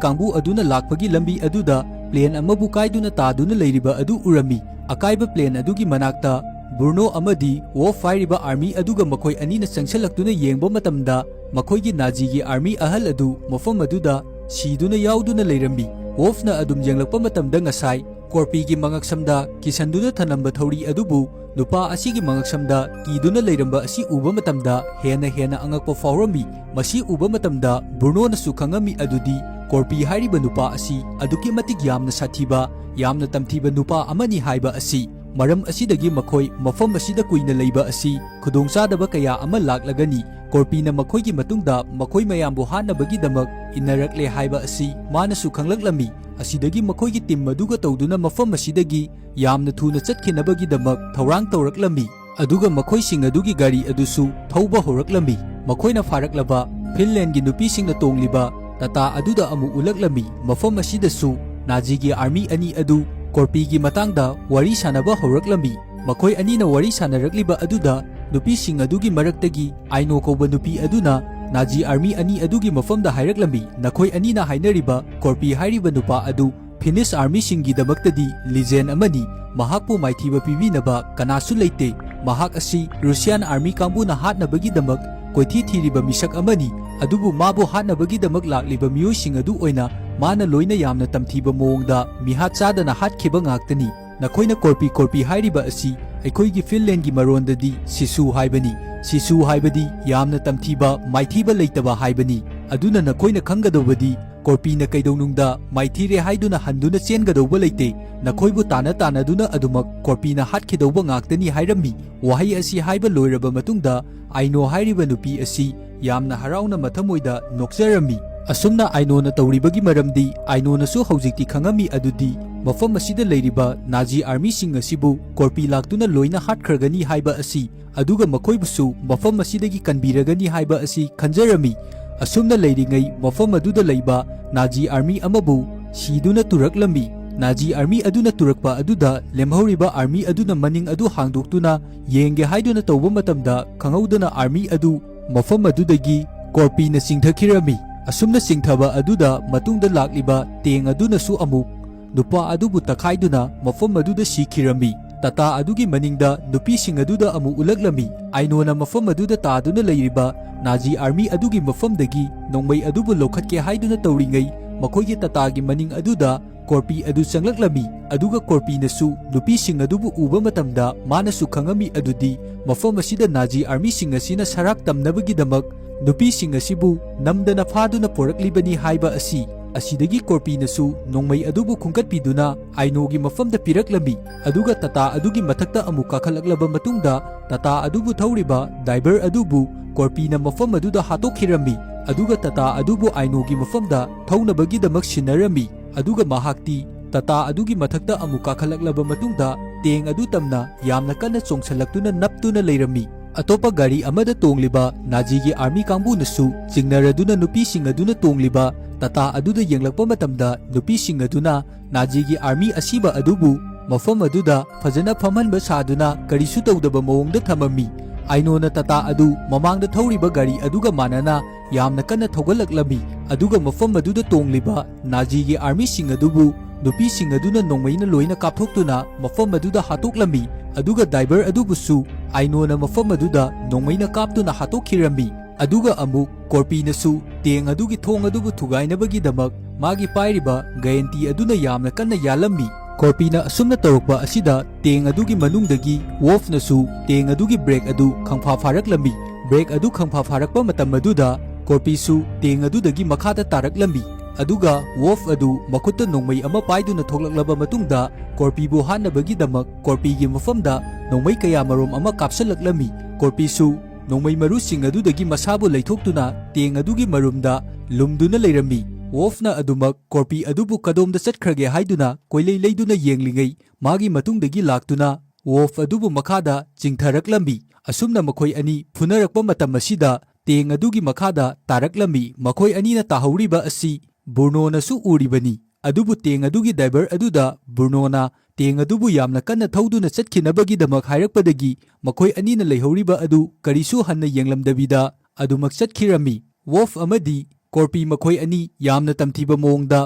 ꯀꯥꯡꯕꯨ ꯑꯗꯨꯅ ꯂꯥꯛꯄꯒꯤ ꯂꯝꯕꯤ ꯑꯗꯨꯗ plane ꯑꯃꯕꯨ ꯀꯥꯏꯗꯨꯅ ꯇꯥꯗꯨꯅ ꯂꯩꯔꯤꯕ ꯑꯗꯨ ꯎꯔꯝꯃꯤ꯫ ꯑꯀꯥꯏꯕ plane ꯑꯗꯨꯒꯤ ꯃꯅꯥꯛꯇ ꯕ꯭ꯔꯨꯅꯣ ꯑꯃꯗꯤ ꯋꯣꯜꯐ ꯍꯥꯏꯔꯤꯕ army ꯑꯗꯨꯒ ꯃꯈꯣꯏ ꯑꯅꯤꯅ ꯆꯪꯁꯤꯜꯂꯛꯇꯨꯅ ꯌꯦꯡꯕ ꯃꯇꯝꯗ, ꯃꯈꯣꯏꯒꯤ ꯅꯥꯖꯤꯒꯤ army ꯑꯍꯜ ꯑꯗꯨ ꯃꯐꯝ ꯑꯗꯨꯗ ꯁꯤꯗꯨꯅ ꯌꯥꯎꯗꯨꯅ ꯂꯩꯔꯝꯃꯤ꯫ ꯋꯣꯜꯐꯅ ꯑꯗꯨꯝ ꯌꯦꯡꯂꯛꯄ ꯃꯇꯝꯗ, ꯉꯁꯥꯏ ꯀꯣꯔꯄꯤꯒꯤ ꯃꯉꯛꯁꯝꯗ ꯀꯤꯁꯟꯗꯨꯅ ꯊꯅꯝꯕ ꯊꯧꯔꯤ ꯑꯗꯨꯕꯨ ꯅꯨꯄꯥ ꯑꯁꯤꯒꯤ ꯃꯉꯛꯁꯝꯗ ꯀꯤꯗꯨꯅ ꯂꯩꯔꯝꯕ ꯑꯁꯤ ꯎꯕ ꯃꯇꯝꯗ ꯍꯦꯟꯅ ꯍꯦꯟꯅ ꯑꯉꯛꯄ ꯐꯥꯎꯔꯝꯃꯤ꯫ ꯃꯁꯤ ꯎꯕ ꯃꯇꯝꯗ ꯕ꯭ꯔꯨꯅꯣꯅꯁꯨ ꯈꯪꯉꯝꯃꯤ ꯑꯗꯨꯗꯤ ꯀꯣꯔꯄꯤ ꯍꯥꯏꯔꯤꯕ ꯅꯨꯄꯥ ꯑꯁꯤ ꯑꯗꯨꯛꯀꯤ ꯃꯇꯤꯛ ꯌꯥꯝꯅ ꯁꯥꯊꯤꯕ, ꯌꯥꯝꯅ ꯇꯝꯊꯤꯕ ꯅꯨꯄꯥ ꯑꯃꯅꯤ ꯍꯥꯏꯕ ꯑꯁꯤ꯫ ꯃꯔꯝ ꯑꯁꯤꯗꯒꯤ ꯃꯈꯣꯏ ꯃꯐꯝ ꯑꯁꯤꯗ ꯀꯨꯏꯅ ꯂꯩꯕ ꯑꯁꯤ ꯈꯨꯗꯣꯡꯆꯥꯗꯕ ꯀꯌꯥ ꯑꯃ ꯂꯥꯛꯂꯒꯅꯤ꯫ ꯀꯣꯔꯄꯤꯅ ꯃꯈꯣꯏꯒꯤ ꯃꯇꯨꯡꯗ ꯃꯈꯣꯏ ꯃꯌꯥꯝꯕꯨ ꯍꯥꯠꯅꯕꯒꯤꯗꯃꯛ ꯏꯟꯅꯔꯛꯂꯦ ꯍꯥꯏꯕ ꯑꯁꯤ ꯃꯥꯅꯁꯨ ꯈꯪꯂꯛꯂꯝꯃꯤ꯫ ꯑꯁꯤꯗꯒꯤ ꯃꯈꯣꯏꯒꯤ team ꯑꯗꯨꯒ ꯇꯧꯗꯨꯅ ꯃꯐꯝ ꯑꯁꯤꯗꯒꯤ ꯌꯥꯝꯅ ꯊꯨꯅ ꯆꯠꯈꯤꯅꯕꯒꯤꯗꯃꯛ ꯊꯧꯔꯥꯡ ꯇꯧꯔꯛꯂꯝꯃꯤ꯫ ꯑꯗꯨꯒ ꯃꯈꯣꯏꯁꯤꯡ ꯑꯗꯨꯒꯤ ꯒꯥꯔꯤ ꯑꯗꯨꯁꯨ ꯊꯧꯕ ꯍꯧꯔꯛꯂꯝꯃꯤ꯫ ꯃꯈꯣꯏꯅ ꯐꯥꯔꯛꯂꯕ ꯐꯤꯟꯂꯦꯟꯒꯤ ꯅꯨꯄꯤꯁꯤꯡꯅ ꯇꯣꯡꯂꯤꯕ ꯇꯥꯇꯥ ꯑꯗꯨꯗ ꯑꯃꯨꯛ ꯎꯠꯂꯛꯂꯝꯃꯤ꯫ ꯃꯐꯝ ꯑꯁꯤꯗꯁꯨ ꯅꯥꯖꯤꯒꯤ army ꯑꯅꯤ ꯑꯗꯨ ꯀꯣꯔꯄꯤꯒꯤ ꯃꯇꯥꯡꯗ ꯋꯥꯔꯤ ꯁꯥꯟꯅꯕ ꯍꯧꯔꯛꯂꯝꯃꯤ꯫ ꯃꯈꯣꯏ ꯑꯅꯤꯅ ꯋꯥꯔꯤ ꯁꯥꯟꯅꯔꯛꯂꯤꯕ ꯑꯗꯨꯗ ꯅꯨꯄꯤꯁꯤꯡ ꯑꯗꯨꯒꯤ ꯃꯔꯛꯇꯒꯤ ꯑꯥꯏꯅꯣ ꯀꯧꯕ ꯅꯨꯄꯤ ꯑꯗꯨꯅ ꯅꯥꯖꯤ army ꯑꯅꯤ ꯑꯗꯨꯒꯤ ꯃꯐꯝꯗ ꯍꯥꯏꯔꯛꯂꯝꯃꯤ, "ꯅꯈꯣꯏ ꯑꯅꯤꯅ ꯍꯥꯏꯅꯔꯤꯕ ꯀꯣꯔꯄꯤ ꯍꯥꯏꯔꯤꯕ ꯅꯨꯄꯥ ꯑꯗꯨ Finnish armyꯁꯤꯡꯒꯤꯗꯃꯛꯇꯗꯤ legend ꯑꯃꯅꯤ꯫ ꯃꯍꯥꯛꯄꯨ ꯃꯥꯏꯊꯤꯕ ꯄꯤꯕꯤꯅꯕ ꯀꯅꯥꯁꯨ ꯂꯩꯇꯦ꯫ ꯃꯍꯥꯛ ꯑꯁꯤ Russian army ꯀꯥꯡꯕꯨꯅ ꯍꯥꯠꯅꯕꯒꯤꯗꯃꯛ ꯀꯣꯏꯊꯤ ꯊꯤꯔꯤꯕ ꯃꯤꯁꯛ ꯑꯃꯅꯤ꯫ ꯑꯗꯨꯕꯨ ꯃꯥꯕꯨ ꯍꯥꯠꯅꯕꯒꯤꯗꯃꯛ ꯂꯥꯛꯂꯤꯕ ꯃꯤꯑꯣꯏꯁꯤꯡ ꯑꯗꯨ ꯑꯣꯏꯅ ꯃꯥꯅ ꯂꯣꯏꯅ ꯌꯥꯝꯅ ꯇꯝꯊꯤꯕ ꯃꯑꯣꯡꯗ ꯃꯤꯍꯥꯠ ꯆꯥꯗꯅ ꯍꯥꯠꯈꯤꯕ ꯉꯥꯛꯇꯅꯤ꯫ ꯅꯈꯣꯏꯅ ꯀꯣꯔꯄꯤ ꯀꯣꯔꯄꯤ ꯍꯥꯏꯔꯤꯕ ꯑꯁꯤ ꯑꯩꯈꯣꯏꯒꯤ ꯐꯤꯜꯂꯦꯟꯒꯤ ꯃꯔꯣꯟꯗꯗꯤ ꯁꯤꯁꯨ ꯍꯥꯏꯕꯅꯤ꯫ ꯁꯤꯁꯨ ꯍꯥꯏꯕꯗꯤ ꯌꯥꯝꯅ ꯇꯝꯊꯤꯕ, ꯃꯥꯏꯊꯤꯕ ꯂꯩꯇꯕ ꯍꯥꯏꯕꯅꯤ꯫ ꯑꯗꯨꯅ ꯅꯈꯣꯏꯅ ꯈꯪꯒꯗꯧꯕꯗꯤ ꯀꯣꯔꯄꯤꯅ ꯀꯩꯗꯧꯅꯨꯡꯗ ꯃꯥꯏꯊꯤꯔꯦ ꯍꯥꯏꯗꯨꯅ ꯍꯟꯗꯨꯅ ꯆꯦꯟꯒꯗꯧꯕ ꯂꯩꯇꯦ꯫ ꯅꯈꯣꯏꯕꯨ ꯇꯥꯟꯅ ꯇꯥꯟꯅꯗꯨꯅ ꯑꯗꯨꯃꯛ ꯀꯣꯔꯄꯤꯅ ꯍꯥꯠꯈꯤꯗꯧꯕ ꯉꯥꯛꯇꯅꯤ ꯍꯥꯏꯔꯝꯃꯤ꯫ ꯋꯥꯍꯩ ꯑꯁꯤ ꯍꯥꯏꯕ ꯂꯣꯏꯔꯕ ꯃꯇꯨꯡꯗ ꯑꯥꯏꯅꯣ ꯍꯥꯏꯔꯤꯕ ꯅꯨꯄꯤ ꯑꯁꯤ ꯌꯥꯝꯅ ꯍꯔꯥꯎꯅ ꯃꯊꯃꯣꯏꯗ ꯅꯣꯛꯆꯔꯝꯃꯤ꯫ ꯑꯁꯨꯝꯅ ꯑꯥꯏꯅꯣꯅ ꯇꯧꯔꯤꯕꯒꯤ ꯃꯔꯝꯗꯤ ꯑꯥꯏꯅꯣꯅꯁꯨ ꯍꯧꯖꯤꯛꯇꯤ ꯈꯪꯉꯝꯃꯤ ꯑꯗꯨꯗꯤ ꯃꯐꯝ ꯑꯁꯤꯗ ꯂꯩꯔꯤꯕ ꯅꯥꯖꯤ ꯑꯥꯔꯃꯤꯁꯤꯡ ꯑꯁꯤꯕꯨ ꯀꯣꯔꯄꯤ ꯂꯥꯛꯇꯨꯅ ꯂꯣꯏꯅ ꯍꯥꯠꯈ꯭ꯔꯒꯅꯤ ꯍꯥꯏꯕ ꯑꯁꯤ, ꯑꯗꯨꯒ ꯃꯈꯣꯏꯕꯨꯁꯨ ꯃꯐꯝ ꯑꯁꯤꯗꯒꯤ ꯀꯟꯕꯤꯔꯒꯅꯤ ꯍꯥꯏꯕ ꯑꯁꯤ ꯈꯟꯖꯔꯝꯃꯤ꯫ ꯑꯁꯨꯝꯅ ꯂꯩꯔꯤꯉꯩ ꯃꯐꯝ ꯑꯗꯨꯗ ꯂꯩꯕ ꯅꯥꯖꯤ ꯑꯥꯔꯃꯤ ꯑꯃꯕꯨ ꯁꯤꯗꯨꯅ ꯇꯨꯔꯛꯂꯝꯃꯤ꯫ ꯅꯥꯖꯤ ꯑꯥꯔꯃꯤ ꯑꯗꯨꯅ ꯇꯨꯔꯛꯄ ꯑꯗꯨꯗ ꯂꯦꯝꯍꯧꯔꯤꯕ ꯑꯥꯔꯃꯤ ꯑꯗꯨꯅ ꯃꯅꯤꯡ ꯑꯗꯨ ꯍꯥꯡꯗꯣꯛꯇꯨꯅ ꯌꯦꯡꯒꯦ ꯍꯥꯏꯗꯨꯅ ꯇꯧꯕ ꯃꯇꯝꯗ ꯈꯪꯍꯧꯗꯅ ꯑꯥꯔꯃꯤ ꯑꯗꯨ ꯃꯐꯝ ꯑꯗꯨꯗꯒꯤ ꯀꯣꯔꯄꯤꯅ ꯆꯤꯡꯊꯈꯤꯔꯝꯃꯤ꯫ ꯑꯁꯨꯝꯅ ꯆꯤꯡꯊꯕ ꯑꯗꯨꯗ ꯃꯇꯨꯡꯗ ꯂꯥꯛꯂꯤꯕ ꯇꯦꯡ ꯑꯗꯨꯅꯁꯨ ꯑꯃꯨꯛ ꯅꯨꯄꯥ ꯑꯗꯨꯕꯨ ꯇꯛꯈꯥꯏꯗꯨꯅ ꯃꯐꯝ ꯑꯗꯨꯗ ꯁꯤꯈꯤꯔꯝꯃꯤ꯫ ꯇꯥꯇꯥ ꯑꯗꯨꯒꯤ ꯃꯅꯤꯡꯗ ꯅꯨꯄꯤꯁꯤꯡ ꯑꯗꯨꯗ ꯑꯃꯨꯛ ꯎꯠꯂꯛꯂꯝꯃꯤ꯫ ꯑꯥꯏꯅꯣꯅ ꯃꯐꯝ ꯑꯗꯨꯗ ꯇꯥꯗꯨꯅ ꯂꯩꯔꯤꯕ ꯅꯥꯖꯤ ꯑꯥꯔꯃꯤ ꯑꯗꯨꯒꯤ ꯃꯐꯝꯗꯒꯤ ꯅꯣꯡꯃꯩ ꯑꯗꯨꯕꯨ ꯂꯧꯈꯠꯀꯦ ꯍꯥꯏꯗꯨꯅ ꯇꯧꯔꯤꯉꯩ ꯃꯈꯣꯏꯒꯤ ꯇꯥꯇꯥꯒꯤ ꯃꯅꯤꯡ ꯑꯗꯨꯗ ꯀꯣꯔꯄꯤ ꯑꯗꯨ ꯆꯪꯂꯛꯂꯝꯃꯤ, ꯑꯗꯨꯒ ꯀꯣꯔꯄꯤꯅꯁꯨ ꯅꯨꯄꯤꯁꯤꯡ ꯑꯗꯨꯕꯨ ꯎꯕ ꯃꯇꯝꯗ ꯃꯥꯅꯁꯨ ꯈꯪꯉꯝꯃꯤ ꯑꯗꯨꯗꯤ ꯃꯐꯝ ꯑꯁꯤꯗ ꯅꯥꯖꯤ ꯑꯥꯔꯃꯤꯁꯤꯡ ꯑꯁꯤꯅ ꯁꯔꯥꯛ ꯇꯝꯅꯕꯒꯤꯗꯃꯛ ꯅꯨꯄꯤꯁꯤꯡ ꯑꯁꯤꯕꯨ ꯅꯝꯗꯅ ꯐꯥꯗꯨꯅ ꯄꯣꯔꯛꯂꯤꯕꯅꯤ ꯍꯥꯏꯕ ꯑꯁꯤ꯫ ꯑꯁꯤꯗꯒꯤ ꯀꯣꯔꯄꯤꯅꯁꯨ ꯅꯣꯡꯃꯩ ꯑꯗꯨꯕꯨ ꯈꯨꯟꯒꯠꯄꯤꯗꯨꯅ ꯑꯥꯏꯅꯣꯒꯤ ꯃꯐꯝꯗ ꯄꯤꯔꯛꯂꯝꯃꯤ, ꯑꯗꯨꯒ ꯇꯥꯇꯥ ꯑꯗꯨꯒꯤ ꯃꯊꯛꯇ ꯑꯃꯨꯛ ꯀꯥꯈꯠꯂꯛꯂꯕ ꯃꯇꯨꯡꯗ ꯇꯥꯇꯥ ꯑꯗꯨꯕꯨ ꯊꯧꯔꯤꯕ ꯗ꯭ꯔꯥꯏꯚꯔ ꯑꯗꯨꯕꯨ ꯀꯣꯔꯄꯤꯅ ꯃꯐꯝ ꯑꯗꯨꯗ ꯍꯥꯠꯇꯣꯛꯈꯤꯔꯝꯃꯤ, ꯑꯗꯨꯒ ꯇꯥꯇꯥ ꯑꯗꯨꯕꯨ ꯑꯥꯏꯅꯣꯒꯤ ꯃꯐꯝꯗ ꯊꯧꯅꯕꯒꯤꯗꯃꯛ ꯁꯤꯟꯅꯔꯝꯃꯤ꯫ ꯑꯗꯨꯒ ꯃꯍꯥꯛꯇꯤ ꯇꯥꯇꯥ ꯑꯗꯨꯒꯤ ꯃꯊꯛꯇ ꯑꯃꯨꯛ ꯀꯥꯈꯠꯂꯛꯂꯕ ꯃꯇꯨꯡꯗ ꯇꯦꯡ ꯑꯗꯨ ꯇꯝꯅ ꯌꯥꯝꯅ ꯀꯟꯅ ꯆꯣꯡꯁꯤꯜꯂꯛꯇꯨꯅ ꯅꯞꯇꯨꯅ ꯂꯩꯔꯝꯃꯤ꯫ ꯑꯇꯣꯞꯄ ꯒꯥꯔꯤ ꯑꯃꯗ ꯇꯣꯡꯂꯤꯕ ꯅꯥꯖꯤꯒꯤ ꯑꯥꯔꯃꯤ ꯀꯥꯡꯕꯨꯅꯁꯨ ꯆꯤꯡꯅꯔꯗꯨꯅ ꯅꯨꯄꯤꯁꯤꯡ ꯑꯗꯨꯅ ꯇꯣꯡꯂꯤꯕ ꯇꯥꯇꯥ ꯑꯗꯨꯗ ꯌꯦꯡꯂꯛꯄ ꯃꯇꯝꯗ ꯅꯨꯄꯤꯁꯤꯡ ꯑꯗꯨꯅ ꯅꯥꯖꯤꯒꯤ ꯑꯥꯔꯃꯤ ꯑꯁꯤꯕ ꯑꯗꯨꯕꯨ ꯃꯐꯝ ꯑꯗꯨꯗ ꯐꯖꯅ ꯐꯝꯍꯟꯕ ꯁꯥꯗꯨꯅ ꯀꯔꯤꯁꯨ ꯇꯧꯗꯕ ꯃꯑꯣꯡꯗ ꯊꯝꯃꯝꯃꯤ꯫ ꯑꯥꯏꯅꯣꯅ ꯇꯥꯇꯥ ꯑꯗꯨ ꯃꯃꯥꯡꯗ ꯊꯧꯔꯤꯕ ꯒꯥꯔꯤ ꯑꯗꯨꯒ ꯃꯥꯟꯅꯅ ꯌꯥꯝꯅ ꯀꯟꯅ ꯊꯧꯒꯠꯂꯛꯂꯝꯃꯤ, ꯑꯗꯨꯒ ꯃꯐꯝ ꯑꯗꯨꯗ ꯇꯣꯡꯂꯤꯕ ꯅꯥꯖꯤꯒꯤ ꯑꯥꯔꯃꯤꯁꯤꯡ ꯑꯗꯨꯕꯨ ꯅꯨꯄꯤꯁꯤꯡ ꯑꯗꯨꯅ ꯅꯣꯡꯃꯩꯅ ꯂꯣꯏꯅ ꯀꯥꯞꯊꯣꯛꯇꯨꯅ ꯃꯐꯝ ꯑꯗꯨꯗ ꯍꯥꯠꯇꯣꯛꯂꯝꯃꯤ, ꯑꯗꯨꯒ ꯗ꯭ꯔꯥꯏꯚꯔ ꯑꯗꯨꯕꯨꯁꯨ ꯑꯥꯏꯅꯣꯅ ꯃꯐꯝ ꯑꯗꯨꯗ ꯅꯣꯡꯃꯩꯅ ꯀꯥꯞꯇꯨꯅ ꯍꯥꯠꯇꯣꯛꯈꯤꯔꯝꯃꯤ꯫ ꯑꯗꯨꯒ ꯑꯃꯨꯛ ꯀꯣꯔꯄꯤꯅꯁꯨ ꯇꯦꯡ ꯑꯗꯨꯒꯤ ꯊꯣꯡ ꯑꯗꯨꯕꯨ ꯊꯨꯒꯥꯏꯅꯕꯒꯤꯗꯃꯛ ꯃꯥꯒꯤ ꯄꯥꯏꯔꯤꯕ ꯒꯌꯦꯟꯇꯤ ꯑꯗꯨꯅ ꯌꯥꯝꯅ ꯀꯟꯅ ꯌꯥꯜꯂꯝꯃꯤ꯫ ꯀꯣꯔꯄꯤꯅ ꯑꯁꯨꯝꯅ ꯇꯧꯔꯛꯄ ꯑꯁꯤꯗ ꯇꯦꯡ ꯑꯗꯨꯒꯤ ꯃꯅꯨꯡꯗꯒꯤ ꯋꯣꯜꯐꯅꯁꯨ ꯇꯦꯡ ꯑꯗꯨꯒꯤ ꯕ꯭ꯔꯦꯛ ꯑꯗꯨ ꯈꯪꯐꯥ ꯐꯥꯔꯛꯂꯝꯃꯤ꯫ ꯕ꯭ꯔꯦꯛ ꯑꯗꯨ ꯈꯪꯐꯥ ꯐꯥꯔꯛꯄ ꯃꯇꯝ ꯑꯗꯨꯗ ꯀꯣꯔꯄꯤꯁꯨ ꯇꯦꯡ ꯑꯗꯨꯗꯒꯤ ꯃꯈꯥꯗ ꯇꯥꯔꯛꯂꯝꯃꯤ꯫ ꯑꯗꯨꯒ ꯋꯣꯜꯐ ꯑꯗꯨ ꯃꯈꯨꯠꯇ ꯅꯣꯡꯃꯩ ꯑꯃ ꯄꯥꯏꯗꯨꯅ ꯊꯣꯛꯂꯛꯂꯕ ꯃꯇꯨꯡꯗ ꯀꯣꯔꯄꯤꯕꯨ ꯍꯥꯠꯅꯕꯒꯤꯗꯃꯛ ꯀꯣꯔꯄꯤꯒꯤ ꯃꯐꯝꯗ ꯅꯣꯡꯃꯩ ꯀꯌꯥ ꯃꯔꯨꯝ ꯑꯃ ꯀꯥꯞꯁꯤꯜꯂꯛꯂꯝꯃꯤ꯫ ꯀꯣꯔꯄꯤꯁꯨ ꯅꯣꯡꯃꯩ ꯃꯔꯨꯁꯤꯡ ꯑꯗꯨꯗꯒꯤ ꯃꯁꯥꯕꯨ ꯂꯩꯊꯣꯛꯇꯨꯅ ꯇꯦꯡ ꯑꯗꯨꯒꯤ ꯃꯔꯨꯝꯗ ꯂꯨꯝꯗꯨꯅ ꯂꯩꯔꯝꯃꯤ꯫ ꯋꯣꯜꯐꯅ ꯑꯗꯨꯃꯛ ꯀꯣꯔꯄꯤ ꯑꯗꯨꯕꯨ ꯀꯗꯣꯝꯗ ꯆꯠꯈ꯭ꯔꯒꯦ ꯍꯥꯏꯗꯨꯅ ꯀꯣꯏꯂꯩ ꯂꯩꯗꯨꯅ ꯌꯦꯡꯂꯤꯉꯩ, ꯃꯥꯒꯤ ꯃꯇꯨꯡꯗꯒꯤ ꯂꯥꯛꯇꯨꯅ ꯋꯣꯜꯐ ꯑꯗꯨꯕꯨ ꯃꯈꯥꯗ ꯆꯤꯡꯊꯔꯛꯂꯝꯃꯤ꯫ ꯑꯁꯨꯝꯅ ꯃꯈꯣꯏ ꯑꯅꯤ ꯐꯨꯅꯔꯛꯄ ꯃꯇꯝ ꯑꯁꯤꯗ ꯇꯦꯡ ꯑꯗꯨꯒꯤ ꯃꯈꯥꯗ ꯇꯥꯔꯛꯂꯝꯃꯤ꯫ ꯃꯈꯣꯏ ꯑꯅꯤꯅ ꯇꯥꯍꯧꯔꯤꯕ ꯑꯁꯤ ꯕ꯭ꯔꯨꯅꯣꯅꯁꯨ ꯎꯔꯤꯕꯅꯤ꯫ ꯑꯗꯨꯕꯨ ꯇꯦꯡ ꯑꯗꯨꯒꯤ ꯗ꯭ꯔꯥꯏꯚꯔ ꯑꯗꯨꯗ ꯕ꯭ꯔꯨꯅꯣꯅ ꯇꯦꯡ ꯑꯗꯨꯕꯨ ꯌꯥꯝꯅ ꯀꯟꯅ ꯊꯧꯗꯨꯅ ꯆꯠꯈꯤꯅꯕꯒꯤꯗꯃꯛ ꯍꯥꯏꯔꯛꯄꯗꯒꯤ ꯃꯈꯣꯏ ꯑꯅꯤꯅ ꯂꯩꯍꯧꯔꯤꯕ ꯑꯗꯨ ꯀꯔꯤꯁꯨ ꯍꯟꯅ ꯌꯦꯡꯂꯝꯗꯕꯤꯗ ꯑꯗꯨꯃꯛ ꯆꯠꯈꯤꯔꯝꯃꯤ꯫ ꯋꯣꯜꯐ ꯑꯃꯗꯤ ꯀꯣꯔꯄꯤ ꯃꯈꯣꯏ ꯑꯅꯤ ꯌꯥꯝꯅ ꯇꯝꯊꯤꯕ ꯃꯑꯣꯡꯗ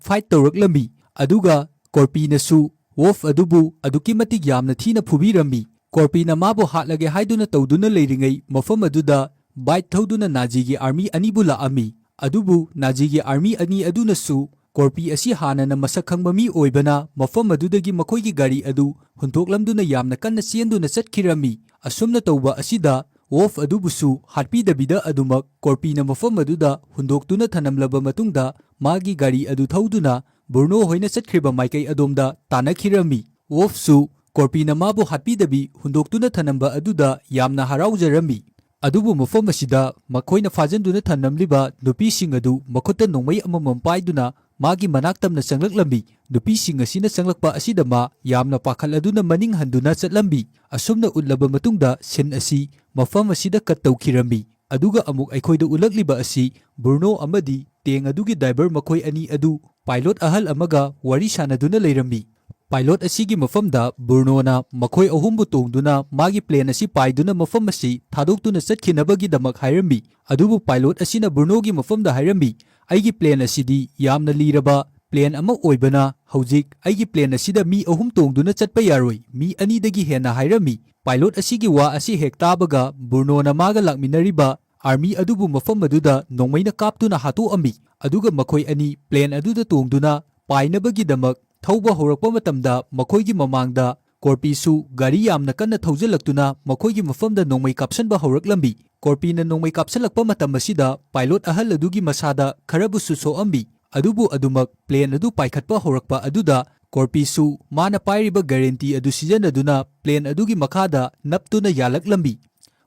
ꯐꯥꯏꯠ ꯇꯧꯔꯛꯂꯝꯃꯤ꯫ ꯑꯗꯨꯒ ꯀꯣꯔꯄꯤꯅꯁꯨ ꯋꯣꯜꯐ ꯑꯗꯨꯕꯨ ꯑꯗꯨꯛꯀꯤ ꯃꯇꯤꯛ ꯌꯥꯝꯅ ꯊꯤꯅ ꯐꯨꯕꯤꯔꯝꯃꯤ꯫ ꯀꯣꯔꯄꯤꯅ ꯃꯥꯕꯨ ꯍꯥꯠꯂꯒꯦ ꯍꯥꯏꯗꯨꯅ ꯇꯧꯗꯨꯅ ꯂꯩꯔꯤꯉꯩ ꯃꯐꯝ ꯑꯗꯨꯗ ꯕꯥꯏꯛ ꯊꯧꯗꯨꯅ ꯅꯥꯖꯤꯒꯤ ꯑꯥꯔꯃꯤ ꯑꯅꯤꯕꯨ ꯂꯥꯛꯑꯝꯃꯤ꯫ ꯑꯗꯨꯕꯨ ꯅꯥꯖꯤꯒꯤ ꯑꯥꯔꯃꯤ ꯑꯅꯤ ꯑꯗꯨꯅꯁꯨ ꯀꯣꯔꯄꯤ ꯑꯁꯤ ꯍꯥꯟꯅꯅ ꯃꯁꯛ ꯈꯪꯕ ꯃꯤ ꯑꯣꯏꯕꯅ ꯃꯐꯝ ꯑꯗꯨꯗꯒꯤ ꯃꯈꯣꯏꯒꯤ ꯒꯥꯔꯤ ꯑꯗꯨ ꯍꯨꯟꯗꯣꯛꯂꯝꯗꯨꯅ ꯌꯥꯝꯅ ꯀꯟꯅ ꯆꯦꯟꯗꯨꯅ ꯆꯠꯈꯤꯔꯝꯃꯤ꯫ ꯑꯁꯨꯝꯅ ꯇꯧꯕ ꯑꯁꯤꯗ ꯋꯣꯜꯐ ꯑꯗꯨꯕꯨꯁꯨ ꯍꯥꯠꯄꯤꯗꯕꯤꯗ ꯑꯗꯨꯃꯛ ꯀꯣꯔꯄꯤꯅ ꯃꯐꯝ ꯑꯗꯨꯗ ꯍꯨꯟꯗꯣꯛꯇꯨꯅ ꯊꯅꯝꯂꯕ ꯃꯇꯨꯡꯗ ꯃꯥꯒꯤ ꯒꯥꯔꯤ ꯑꯗꯨ ꯊꯧꯗꯨꯅ ꯕ꯭ꯔꯨꯅꯣ ꯍꯣꯏꯅ ꯆꯠꯈ꯭ꯔꯤꯕ ꯃꯥꯏꯀꯩ ꯑꯗꯣꯝꯗ ꯇꯥꯟꯅꯈꯤꯔꯝꯃꯤ꯫ ꯋꯣꯜꯐꯁꯨ ꯀꯣꯔꯄꯤꯅ ꯃꯥꯕꯨ ꯍꯥꯠꯄꯤꯗꯕꯤ ꯍꯨꯟꯗꯣꯛꯇꯨꯅ ꯊꯅꯝꯕ ꯑꯗꯨꯗ ꯌꯥꯝꯅ ꯍꯔꯥꯎꯖꯔꯝꯃꯤ꯫ ꯑꯗꯨꯕꯨ ꯃꯐꯝ ꯑꯁꯤꯗ ꯃꯈꯣꯏꯅ ꯐꯥꯖꯤꯟꯗꯨꯅ ꯊꯝꯂꯝꯂꯤꯕ ꯅꯨꯄꯤꯁꯤꯡ ꯑꯗꯨ ꯃꯈꯨꯠꯇ ꯅꯣꯡꯃꯩ ꯑꯃꯃꯝ ꯄꯥꯏꯗꯨꯅ ꯃꯥꯒꯤ ꯃꯅꯥꯛ ꯇꯝꯅ ꯆꯪꯂꯛꯂꯝꯃꯤ꯫ ꯅꯨꯄꯤꯁꯤꯡ ꯑꯁꯤꯅ ꯆꯪꯂꯛꯄ ꯑꯁꯤꯗ ꯃꯥ ꯌꯥꯝꯅ ꯄꯥꯈꯠꯂꯗꯨꯅ ꯃꯅꯤꯡ ꯍꯟꯗꯨꯅ ꯆꯠꯂꯝꯃꯤ꯫ ꯑꯁꯨꯝꯅ ꯎꯠꯂꯕ ꯃꯇꯨꯡꯗ ꯁꯤꯟ ꯑꯁꯤ ꯃꯐꯝ ꯑꯁꯤꯗ ꯀꯠ ꯇꯧꯈꯤꯔꯝꯃꯤ꯫ ꯑꯗꯨꯒ ꯑꯃꯨꯛ ꯑꯩꯈꯣꯏꯗ ꯎꯠꯂꯛꯂꯤꯕ ꯑꯁꯤ ꯕ꯭ꯔꯨꯅꯣ ꯑꯃꯗꯤ ꯇꯦꯡ ꯑꯗꯨꯒꯤ ꯗ꯭ꯔꯥꯏꯚꯔ ꯃꯈꯣꯏ ꯑꯅꯤ ꯑꯗꯨ ꯄꯥꯏꯂꯣꯠ ꯑꯍꯜ ꯑꯃꯒ ꯋꯥꯔꯤ ꯁꯥꯟꯅꯗꯨꯅ ꯂꯩꯔꯝꯃꯤ꯫ ꯄꯥꯏꯂꯣꯠ ꯑꯁꯤꯒꯤ ꯃꯐꯝꯗ ꯕ꯭ꯔꯨꯅꯣꯅ ꯃꯈꯣꯏ ꯑꯍꯨꯝꯕꯨ ꯇꯣꯡꯗꯨꯅ ꯃꯥꯒꯤ ꯄ꯭ꯂꯦꯟ ꯑꯁꯤ ꯄꯥꯏꯗꯨꯅ ꯃꯐꯝ ꯑꯁꯤ ꯊꯥꯗꯣꯛꯇꯨꯅ ꯆꯠꯈꯤꯅꯕꯒꯤꯗꯃꯛ ꯍꯥꯏꯔꯝꯃꯤ꯫ ꯑꯗꯨꯕꯨ ꯄꯥꯏꯂꯣꯠ ꯑꯁꯤꯅ ꯕ꯭ꯔꯨꯅꯣꯒꯤ ꯃꯐꯝꯗ ꯍꯥꯏꯔꯝꯃꯤ, "ꯑꯩꯒꯤ ꯄ꯭ꯂꯦꯟ ꯑꯁꯤꯗꯤ ꯌꯥꯝꯅ ꯂꯤꯔꯕ ꯄ꯭ꯂꯦꯟ ꯑꯃ ꯑꯣꯏꯕꯅ ꯍꯧꯖꯤꯛ ꯑꯩꯒꯤ ꯄ꯭ꯂꯦꯟ ꯑꯁꯤꯗ ꯃꯤ ꯑꯍꯨꯝ ꯇꯣꯡꯗꯨꯅ ꯆꯠꯄ ꯌꯥꯔꯣꯏ, ꯃꯤ ꯑꯅꯤꯗꯒꯤ ꯍꯦꯟꯅ" ꯍꯥꯏꯔꯝꯃꯤ꯫ ꯄꯥꯏꯂꯣꯠ ꯑꯁꯤꯒꯤ ꯋꯥ ꯑꯁꯤ ꯍꯦꯛ ꯇꯥꯕꯒ ꯕ꯭ꯔꯨꯅꯣꯅ ꯃꯥꯒ ꯂꯥꯛꯃꯤꯟꯅꯔꯤꯕ ꯑꯥꯔꯃꯤ ꯑꯗꯨꯕꯨ ꯃꯐꯝ ꯑꯗꯨꯗ ꯅꯣꯡꯃꯩꯅ ꯀꯥꯞꯇꯨꯅ ꯍꯥꯠꯇꯣꯛꯑꯝꯃꯤ꯫ ꯑꯗꯨꯒ ꯃꯈꯣꯏ ꯑꯅꯤ ꯄ꯭ꯂꯦꯟ ꯑꯗꯨꯗ ꯇꯣꯡꯗꯨꯅ ꯄꯥꯏꯅꯕꯒꯤꯗꯃꯛ ꯊꯧꯕ ꯍꯧꯔꯛꯄ ꯃꯇꯝꯗ ꯃꯈꯣꯏꯒꯤ ꯃꯃꯥꯡꯗ ꯀꯣꯔꯄꯤꯁꯨ ꯒꯥꯔꯤ ꯌꯥꯝꯅ ꯀꯟꯅ ꯊꯧꯖꯤꯜꯂꯛꯇꯨꯅ ꯃꯈꯣꯏꯒꯤ ꯃꯐꯝꯗ ꯅꯣꯡꯃꯩ ꯀꯥꯞꯁꯟꯕ ꯍꯧꯔꯛꯂꯝꯃꯤ꯫ ꯀꯣꯔꯄꯤꯅ ꯅꯣꯡꯃꯩ ꯀꯥꯞꯁꯜꯂꯛꯄ ꯃꯇꯝ ꯑꯁꯤꯗ ꯄꯥꯏꯂꯣꯠ ꯑꯍꯜ ꯑꯗꯨꯒꯤ ꯃꯁꯥꯗ ꯈꯔꯕꯨꯁꯨ ꯁꯣꯛꯑꯝꯃꯤ꯫ ꯑꯗꯨꯕꯨ ꯑꯗꯨꯃꯛ ꯄ꯭ꯂꯦꯟ ꯑꯗꯨ ꯄꯥꯏꯈꯠꯄ ꯍꯧꯔꯛꯄ ꯑꯗꯨꯗ ꯀꯣꯔꯄꯤꯁꯨ ꯃꯥꯅ ꯄꯥꯏꯔꯤꯕ ꯒꯥꯔꯦꯟꯇꯤ ꯑꯗꯨ ꯁꯤꯖꯤꯟꯅꯗꯨꯅ ꯄ꯭ꯂꯦꯟ ꯑꯗꯨꯒꯤ ꯃꯈꯥꯗ ꯅꯞꯇꯨꯅ ꯌꯥꯜꯂꯛꯂꯝꯃꯤ꯫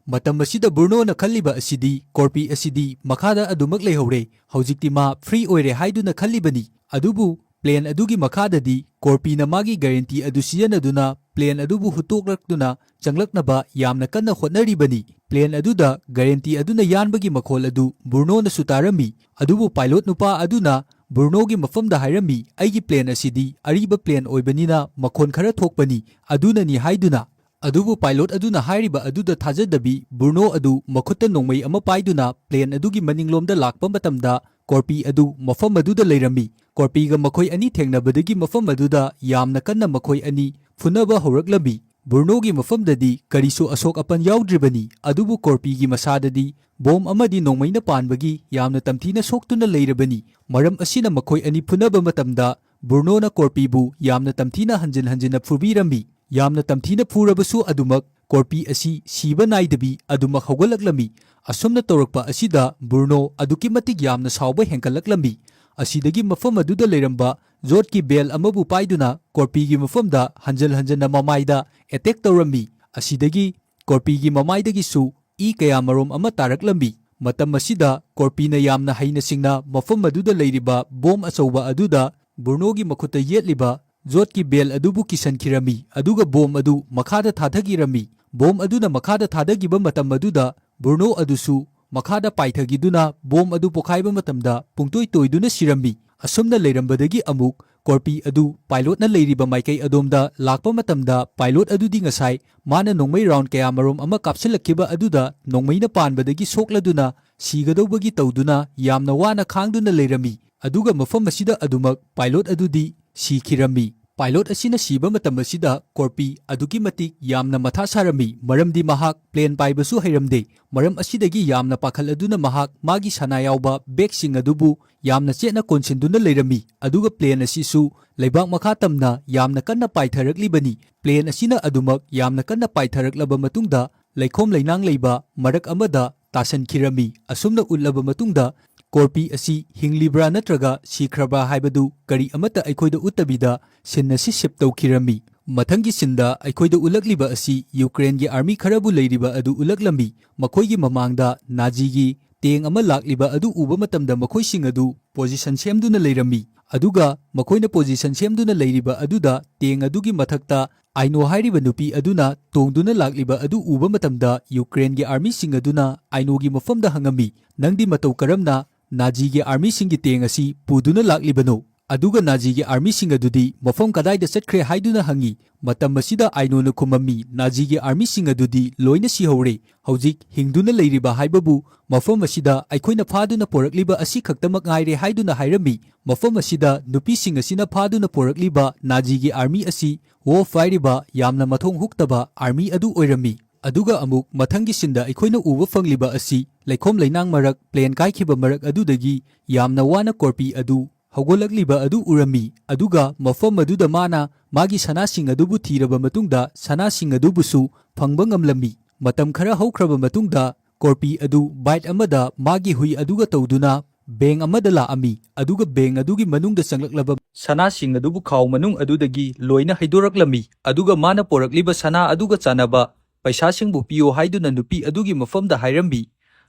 ꯃꯇꯝ ꯑꯁꯤꯗ ꯕ꯭ꯔꯨꯅꯣꯅ ꯈꯜꯂꯤꯕ ꯑꯁꯤꯗꯤ ꯀꯣꯔꯄꯤ ꯑꯁꯤꯗꯤ ꯃꯈꯥꯗ ꯑꯗꯨꯃꯛ ꯂꯩꯍꯧꯔꯦ, ꯍꯧꯖꯤꯛꯇꯤ ꯃꯥ ꯐ꯭ꯔꯤ ꯑꯣꯏꯔꯦ ꯍꯥꯏꯗꯨꯅ ꯈꯜꯂꯤꯕꯅꯤ꯫ ꯑꯗꯨꯕꯨ ꯄ꯭ꯂꯦꯟ ꯑꯗꯨꯒꯤ ꯃꯈꯥꯗꯗꯤ ꯀꯣꯔꯄꯤꯅ ꯃꯥꯒꯤ ꯒꯥꯔꯦꯟꯇꯤ ꯑꯗꯨ ꯁꯤꯖꯤꯟꯅꯗꯨꯅ ꯄ꯭ꯂꯦꯟ ꯑꯗꯨꯕꯨ ꯍꯨꯠꯇꯣꯛꯂꯛꯇꯨꯅ ꯆꯪꯂꯛꯅꯕ ꯌꯥꯝꯅ ꯀꯟꯅ ꯍꯣꯠꯅꯔꯤꯕꯅꯤ꯫ ꯄ꯭ꯂꯦꯟ ꯑꯗꯨꯗ ꯒꯥꯔꯦꯟꯇꯤ ꯑꯗꯨꯅ ꯌꯥꯟꯕꯒꯤ ꯃꯈꯣꯜ ꯑꯗꯨ ꯕ꯭ꯔꯨꯅꯣꯅꯁꯨ ꯇꯥꯔꯝꯃꯤ꯫ ꯑꯗꯨꯕꯨ ꯄꯥꯏꯂꯣꯠ ꯅꯨꯄꯥ ꯑꯗꯨꯅ ꯕ꯭ꯔꯨꯅꯣꯒꯤ ꯃꯐꯝꯗ ꯍꯥꯏꯔꯝꯃꯤ, "ꯑꯩꯒꯤ ꯄ꯭ꯂꯦꯟ ꯑꯁꯤꯗꯤ ꯑꯔꯤꯕ ꯄ꯭ꯂꯦꯟ ꯑꯣꯏꯕꯅꯤꯅ ꯃꯈꯣꯟ ꯈꯔ ꯊꯣꯛꯄꯅꯤ, ꯑꯗꯨꯅꯅꯤ" ꯍꯥꯏꯗꯨꯅ꯫ ꯑꯗꯨꯕꯨ ꯄꯥꯏꯂꯣꯠ ꯑꯗꯨꯅ ꯍꯥꯏꯔꯤꯕ ꯑꯗꯨꯗ ꯊꯥꯖꯗꯕꯤ ꯕ꯭ꯔꯨꯅꯣ ꯑꯗꯨ ꯃꯈꯨꯠꯇ ꯅꯣꯡꯃꯩ ꯑꯃ ꯄꯥꯏꯗꯨꯅ ꯄ꯭ꯂꯦꯟ ꯑꯗꯨꯒꯤ ꯃꯅꯤꯡꯂꯣꯝꯗ ꯂꯥꯛꯄ ꯃꯇꯝꯗ ꯀꯣꯔꯄꯤ ꯑꯗꯨ ꯃꯐꯝ ꯑꯗꯨꯗ ꯂꯩꯔꯝꯃꯤ꯫ ꯀꯣꯔꯄꯤꯒ ꯃꯈꯣꯏ ꯑꯅꯤ ꯊꯦꯡꯅꯕꯗꯒꯤ ꯃꯐꯝ ꯑꯗꯨꯗ ꯌꯥꯝꯅ ꯀꯟꯅ ꯃꯈꯣꯏ ꯑꯅꯤ ꯐꯨꯅꯕ ꯍꯧꯔꯛꯂꯝꯃꯤ꯫ ꯕ꯭ꯔꯨꯅꯣꯒꯤ ꯃꯐꯝꯗꯗꯤ ꯀꯔꯤꯁꯨ ꯑꯁꯣꯛ ꯑꯄꯟ ꯌꯥꯎꯗ꯭ꯔꯤꯕꯅꯤ, ꯑꯗꯨꯕꯨ ꯀꯣꯔꯄꯤꯒꯤ ꯃꯁꯥꯗꯗꯤ ꯕꯣꯝ ꯑꯃꯗꯤ ꯅꯣꯡꯃꯩꯅ ꯄꯥꯟꯕꯒꯤ ꯌꯥꯝꯅ ꯇꯝꯊꯤꯅ ꯁꯣꯛꯇꯨꯅ ꯂꯩꯔꯕꯅꯤ꯫ ꯃꯔꯝ ꯑꯁꯤꯅ ꯃꯈꯣꯏ ꯑꯅꯤ ꯐꯨꯅꯕ ꯃꯇꯝꯗ ꯕ꯭ꯔꯨꯅꯣꯅ ꯀꯣꯔꯄꯤꯕꯨ ꯌꯥꯝꯅ ꯇꯝꯊꯤꯅ ꯍꯟꯖꯤꯟ ꯍꯟꯖꯤꯟꯅ ꯐꯨꯕꯤꯔꯝꯃꯤ꯫ ꯌꯥꯝꯅ ꯇꯝꯊꯤꯅ ꯐꯨꯔꯕꯁꯨ ꯑꯗꯨꯃꯛ ꯀꯣꯔꯄꯤ ꯑꯁꯤ ꯁꯤꯕ ꯅꯥꯏꯗꯕꯤ ꯑꯗꯨꯃꯛ ꯍꯧꯒꯠꯂꯛꯂꯝꯃꯤ꯫ ꯑꯁꯨꯝꯅ ꯇꯧꯔꯛꯄ ꯑꯁꯤꯗ ꯕ꯭ꯔꯨꯅꯣ ꯑꯗꯨꯛꯀꯤ ꯃꯇꯤꯛ ꯌꯥꯝꯅ ꯁꯥꯎꯕ ꯍꯦꯟꯒꯠꯂꯛꯂꯝꯃꯤ꯫ ꯑꯁꯤꯗꯒꯤ ꯃꯐꯝ ꯑꯗꯨꯗ ꯂꯩꯔꯝꯕ ꯖꯣꯠꯀꯤ ꯕꯦꯜ ꯑꯃꯕꯨ ꯄꯥꯏꯗꯨꯅ ꯀꯣꯔꯄꯤꯒꯤ ꯃꯐꯝꯗ ꯍꯟꯖꯟ ꯍꯟꯖꯟꯅ ꯃꯃꯥꯏꯗ ꯑꯦꯇꯦꯛ ꯇꯧꯔꯝꯃꯤ꯫ ꯑꯁꯤꯗꯒꯤ ꯀꯣꯔꯄꯤꯒꯤ ꯃꯃꯥꯏꯗꯒꯤꯁꯨ ꯏ ꯀꯌꯥ ꯃꯔꯨꯝ ꯑꯃ ꯇꯥꯔꯛꯂꯝꯃꯤ꯫ ꯃꯇꯝ ꯑꯁꯤꯗ ꯀꯣꯔꯄꯤꯅ ꯌꯥꯝꯅ ꯍꯩꯅ ꯁꯤꯡꯅ ꯃꯐꯝ ꯑꯗꯨꯗ ꯂꯩꯔꯤꯕ ꯕꯣꯝ ꯑꯆꯧꯕ ꯑꯗꯨꯗ ꯕ꯭ꯔꯨꯅꯣꯒꯤ ꯃꯈꯨꯠꯇ ꯌꯦꯠꯂꯤꯕ ꯖꯣꯠꯀꯤ ꯕꯦꯜ ꯑꯗꯨꯕꯨ ꯀꯤꯁꯟꯈꯤꯔꯝꯃꯤ, ꯑꯗꯨꯒ ꯕꯣꯝ ꯑꯗꯨ ꯃꯈꯥꯗ ꯊꯥꯗꯈꯤꯔꯝꯃꯤ꯫ ꯕꯣꯝ ꯑꯗꯨꯅ ꯃꯈꯥꯗ ꯊꯥꯗꯈꯤꯕ ꯃꯇꯝ ꯑꯗꯨꯗ ꯕ꯭ꯔꯨꯅꯣ ꯑꯗꯨꯁꯨ ꯃꯈꯥꯗ ꯄꯥꯏꯊꯈꯤꯗꯨꯅ ꯕꯣꯝ ꯑꯗꯨ ꯄꯣꯈꯥꯏꯕ ꯃꯇꯝꯗ ꯄꯨꯡꯇꯣꯏ ꯇꯣꯏꯗꯨꯅ ꯁꯤꯔꯝꯃꯤ꯫ ꯑꯁꯨꯝꯅ ꯂꯩꯔꯝꯕꯗꯒꯤ ꯑꯃꯨꯛ ꯀꯣꯔꯄꯤ ꯑꯗꯨ ꯄꯥꯏꯂꯣꯠꯅ ꯂꯩꯔꯤꯕ ꯃꯥꯏꯀꯩ ꯑꯗꯣꯝꯗ ꯂꯥꯛꯄ ꯃꯇꯝꯗ ꯄꯥꯏꯂꯣꯠ ꯑꯗꯨꯗꯤ ꯉꯁꯥꯏ ꯃꯥꯅ ꯅꯣꯡꯃꯩ ꯔꯥꯎꯟ ꯀꯌꯥ ꯃꯔꯨꯝ ꯑꯃ ꯀꯥꯞꯁꯤꯜꯂꯛꯈꯤꯕ ꯑꯗꯨꯗ ꯅꯣꯡꯃꯩꯅ ꯄꯥꯟꯕꯗꯒꯤ ꯁꯣꯛꯂꯗꯨꯅ ꯁꯤꯒꯗꯧꯕꯒꯤ ꯇꯧꯗꯨꯅ ꯌꯥꯝꯅ ꯋꯥꯅ ꯈꯥꯡꯗꯨꯅ ꯂꯩꯔꯝꯃꯤ꯫ ꯑꯗꯨꯒ ꯃꯐꯝ ꯑꯁꯤꯗ ꯑꯗꯨꯃꯛ ꯄꯥꯏꯂꯣꯠ ꯑꯗꯨꯗꯤ ꯁꯤꯈꯤꯔꯝꯃꯤ꯫ ꯄꯥꯏꯂꯣꯠ ꯑꯁꯤꯅ ꯁꯤꯕ ꯃꯇꯝ ꯑꯁꯤꯗ ꯀꯣꯔꯄꯤ ꯑꯗꯨꯛꯀꯤ ꯃꯇꯤꯛ ꯌꯥꯝꯅ ꯃꯊꯥ ꯁꯥꯔꯝꯃꯤ, ꯃꯔꯝꯗꯤ ꯃꯍꯥꯛ ꯄ꯭ꯂꯦꯟ ꯄꯥꯏꯕꯁꯨ ꯍꯩꯔꯝꯗꯦ꯫ ꯃꯔꯝ ꯑꯁꯤꯗꯒꯤ ꯌꯥꯝꯅ ꯄꯥꯈꯠꯂꯗꯨꯅ ꯃꯍꯥꯛ ꯃꯥꯒꯤ ꯁꯅꯥ ꯌꯥꯎꯕ ꯕꯦꯒꯁꯤꯡ ꯑꯗꯨꯕꯨ ꯌꯥꯝꯅ ꯆꯦꯠꯅ ꯀꯣꯟꯁꯤꯟꯗꯨꯅ ꯂꯩꯔꯝꯃꯤ, ꯑꯗꯨꯒ ꯄ꯭ꯂꯦꯟ ꯑꯁꯤꯁꯨ ꯂꯩꯕꯥꯛ ꯃꯈꯥ ꯇꯝꯅ ꯌꯥꯝꯅ ꯀꯟꯅ ꯄꯥꯏꯊꯔꯛꯂꯤꯕꯅꯤ꯫ ꯄ꯭ꯂꯦꯟ ꯑꯁꯤꯅ ꯑꯗꯨꯃꯛ ꯌꯥꯝꯅ ꯀꯟꯅ ꯄꯥꯏꯊꯔꯛꯂꯕ ꯃꯇꯨꯡꯗ ꯂꯩꯈꯣꯝ ꯂꯩꯅꯥꯡ ꯂꯩꯕ ꯃꯔꯛ ꯑꯃꯗ ꯇꯥꯁꯟꯈꯤꯔꯝꯃꯤ꯫ ꯑꯁꯨꯝꯅ ꯎꯠꯂꯕ ꯃꯇꯨꯡꯗ ꯀꯣꯔꯄꯤ ꯑꯁꯤ ꯍꯤꯡꯂꯤꯕ꯭ꯔꯥ ꯅꯠꯇ꯭ꯔꯒ ꯁꯤꯈ꯭ꯔꯕ꯭ꯔꯥ ꯍꯥꯏꯕꯗꯨ ꯀꯔꯤ ꯑꯃꯠꯇ ꯑꯩꯈꯣꯏꯗ ꯎꯠꯇꯕꯤꯗ ꯁꯤꯟ ꯑꯁꯤ ꯁꯤꯞ ꯇꯧꯈꯤꯔꯝꯃꯤ꯫ ꯃꯊꯪꯒꯤ ꯁꯤꯟꯗ ꯑꯩꯈꯣꯏꯗ ꯎꯠꯂꯛꯂꯤꯕ ꯑꯁꯤ ꯌꯨꯀ꯭ꯔꯦꯟꯒꯤ ꯑꯥꯔꯃꯤ ꯈꯔꯕꯨ ꯂꯩꯔꯤꯕ ꯑꯗꯨ ꯎꯠꯂꯛꯂꯝꯃꯤ꯫ ꯃꯈꯣꯏꯒꯤ ꯃꯃꯥꯡꯗ ꯅꯥꯖꯤꯒꯤ ꯇꯦꯡ ꯑꯃ ꯂꯥꯛꯂꯤꯕ ꯑꯗꯨ ꯎꯕ ꯃꯇꯝꯗ ꯃꯈꯣꯏꯁꯤꯡ ꯑꯗꯨ ꯄꯣꯖꯤꯁꯟ ꯁꯦꯝꯗꯨꯅ ꯂꯩꯔꯝꯃꯤ꯫ ꯑꯗꯨꯒ ꯃꯈꯣꯏꯅ ꯄꯣꯖꯤꯁꯟ ꯁꯦꯝꯗꯨꯅ ꯂꯩꯔꯤꯕ ꯑꯗꯨꯗ ꯇꯦꯡ ꯑꯗꯨꯒꯤ ꯃꯊꯛꯇ ꯑꯥꯏꯅꯣ ꯍꯥꯏꯔꯤꯕ ꯅꯨꯄꯤ ꯑꯗꯨꯅ ꯇꯣꯡꯗꯨꯅ ꯂꯥꯛꯂꯤꯕ ꯑꯗꯨ ꯎꯕ ꯃꯇꯝꯗ ꯌꯨꯀ꯭ꯔꯦꯟꯒꯤ ꯑꯥꯔꯃꯤꯁꯤꯡ ꯑꯗꯨꯅ ꯑꯥꯏꯅꯣꯒꯤ ꯃꯐꯝꯗ ꯍꯪꯉꯝꯃꯤ, "ꯅꯪꯗꯤ ꯃꯇꯧ ꯀꯔꯝꯅ ꯅꯥꯖꯤꯒꯤ ꯑꯥꯔꯃꯤꯁꯤꯡꯒꯤ ꯇꯦꯡ ꯑꯁꯤ ꯄꯨꯗꯨꯅ ꯂꯥꯛꯂꯤꯕꯅꯣ?" ꯑꯗꯨꯒ ꯅꯥꯖꯤꯒꯤ ꯑꯥꯔꯃꯤꯁꯤꯡ ꯑꯗꯨꯗꯤ ꯃꯐꯝ ꯀꯗꯥꯏꯗ ꯆꯠꯈ꯭ꯔꯦ ꯍꯥꯏꯗꯨꯅ ꯍꯪꯉꯤ꯫ ꯃꯇꯝ ꯑꯁꯤꯗ ꯑꯥꯏꯅꯣꯅ ꯈꯨꯝꯃꯝꯃꯤ, "ꯅꯥꯖꯤꯒꯤ ꯑꯥꯔꯃꯤꯁꯤꯡ ꯑꯗꯨꯗꯤ ꯂꯣꯏꯅ ꯁꯤꯍꯧꯔꯦ꯫ ꯍꯧꯖꯤꯛ ꯍꯤꯡꯗꯨꯅ ꯂꯩꯔꯤꯕ ꯍꯥꯏꯕꯕꯨ ꯃꯐꯝ ꯑꯁꯤꯗ ꯑꯩꯈꯣꯏꯅ ꯐꯥꯗꯨꯅ ꯄꯣꯔꯛꯂꯤꯕ ꯑꯁꯤ ꯈꯛꯇꯃꯛ ꯉꯥꯏꯔꯦ" ꯍꯥꯏꯗꯨꯅ ꯍꯥꯏꯔꯝꯃꯤ꯫ ꯃꯐꯝ ꯑꯁꯤꯗ ꯅꯨꯄꯤꯁꯤꯡ ꯑꯁꯤꯅ ꯐꯥꯗꯨꯅ ꯄꯣꯔꯛꯂꯤꯕ ꯅꯥꯖꯤꯒꯤ ꯑꯥꯔꯃꯤ ꯑꯁꯤ ꯋꯣꯜꯐ ꯍꯥꯏꯔꯤꯕ ꯌꯥꯝꯅ ꯃꯊꯣꯡ ꯍꯨꯛꯇꯕ ꯑꯥꯔꯃꯤ ꯑꯗꯨ ꯑꯣꯏꯔꯝꯃꯤ꯫ ꯑꯗꯨꯒ ꯑꯃꯨꯛ ꯃꯊꯪꯒꯤ ꯁꯤꯟꯗ ꯑꯩꯈꯣꯏꯅ ꯎꯕ ꯐꯪꯂꯤꯕ ꯑꯁꯤ ꯂꯩꯈꯣꯝ ꯂꯩꯅꯥꯡ ꯃꯔꯛ, ꯄ꯭ꯂꯦꯟ ꯀꯥꯏꯈꯤꯕ ꯃꯔꯛ ꯑꯗꯨꯗꯒꯤ ꯌꯥꯝꯅ ꯋꯥꯅ ꯀꯣꯔꯄꯤ ꯑꯗꯨ ꯍꯧꯒꯠꯂꯛꯂꯤꯕ ꯑꯗꯨ ꯎꯔꯝꯃꯤ꯫ ꯑꯗꯨꯒ ꯃꯐꯝ ꯑꯗꯨꯗ ꯃꯥꯅ ꯃꯥꯒꯤ ꯁꯅꯥꯁꯤꯡ ꯑꯗꯨꯕꯨ ꯊꯤꯔꯕ ꯃꯇꯨꯡꯗ ꯁꯅꯥꯁꯤꯡ ꯑꯗꯨꯕꯨꯁꯨ ꯐꯪꯕ ꯉꯝꯂꯝꯃꯤ꯫ ꯃꯇꯝ ꯈꯔ ꯍꯧꯈ꯭ꯔꯕ ꯃꯇꯨꯡꯗ ꯀꯣꯔꯄꯤ ꯑꯗꯨ ꯕꯥꯏꯠ ꯑꯃꯗ ꯃꯥꯒꯤ ꯍꯨꯏ ꯑꯗꯨꯒ ꯇꯧꯗꯨꯅ ꯕꯦꯡ ꯑꯃꯗ ꯂꯥꯛꯑꯝꯃꯤ, ꯑꯗꯨꯒ ꯕꯦꯡ ꯑꯗꯨꯒꯤ ꯃꯅꯨꯡꯗ ꯆꯪꯂꯛꯂꯕ ꯁꯅꯥꯁꯤꯡ ꯑꯗꯨꯕꯨ ꯈꯥꯎ ꯃꯅꯨꯡ ꯑꯗꯨꯗꯒꯤ ꯂꯣꯏꯅ ꯍꯩꯗꯣꯔꯛꯂꯝꯃꯤ, ꯑꯗꯨꯒ ꯃꯥꯅ ꯄꯣꯔꯛꯂꯤꯕ ꯁꯅꯥ ꯑꯗꯨꯒ ꯆꯥꯟꯅꯕ ꯄꯩꯁꯥꯁꯤꯡꯕꯨ ꯄꯤꯌꯨ ꯍꯥꯏꯗꯨꯅ ꯅꯨꯄꯤ ꯑꯗꯨꯒꯤ ꯃꯐꯝꯗ ꯍꯥꯏꯔꯝꯃꯤ꯫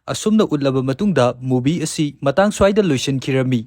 ꯑꯁꯨꯝꯅ ꯎꯠꯂꯕ ꯃꯇꯨꯡꯗ ꯃꯨꯚꯤ ꯑꯁꯤ ꯃꯇꯥꯡ ꯁ꯭ꯋꯥꯏꯗ ꯂꯣꯏꯁꯤꯟꯈꯤꯔꯝꯃꯤ꯫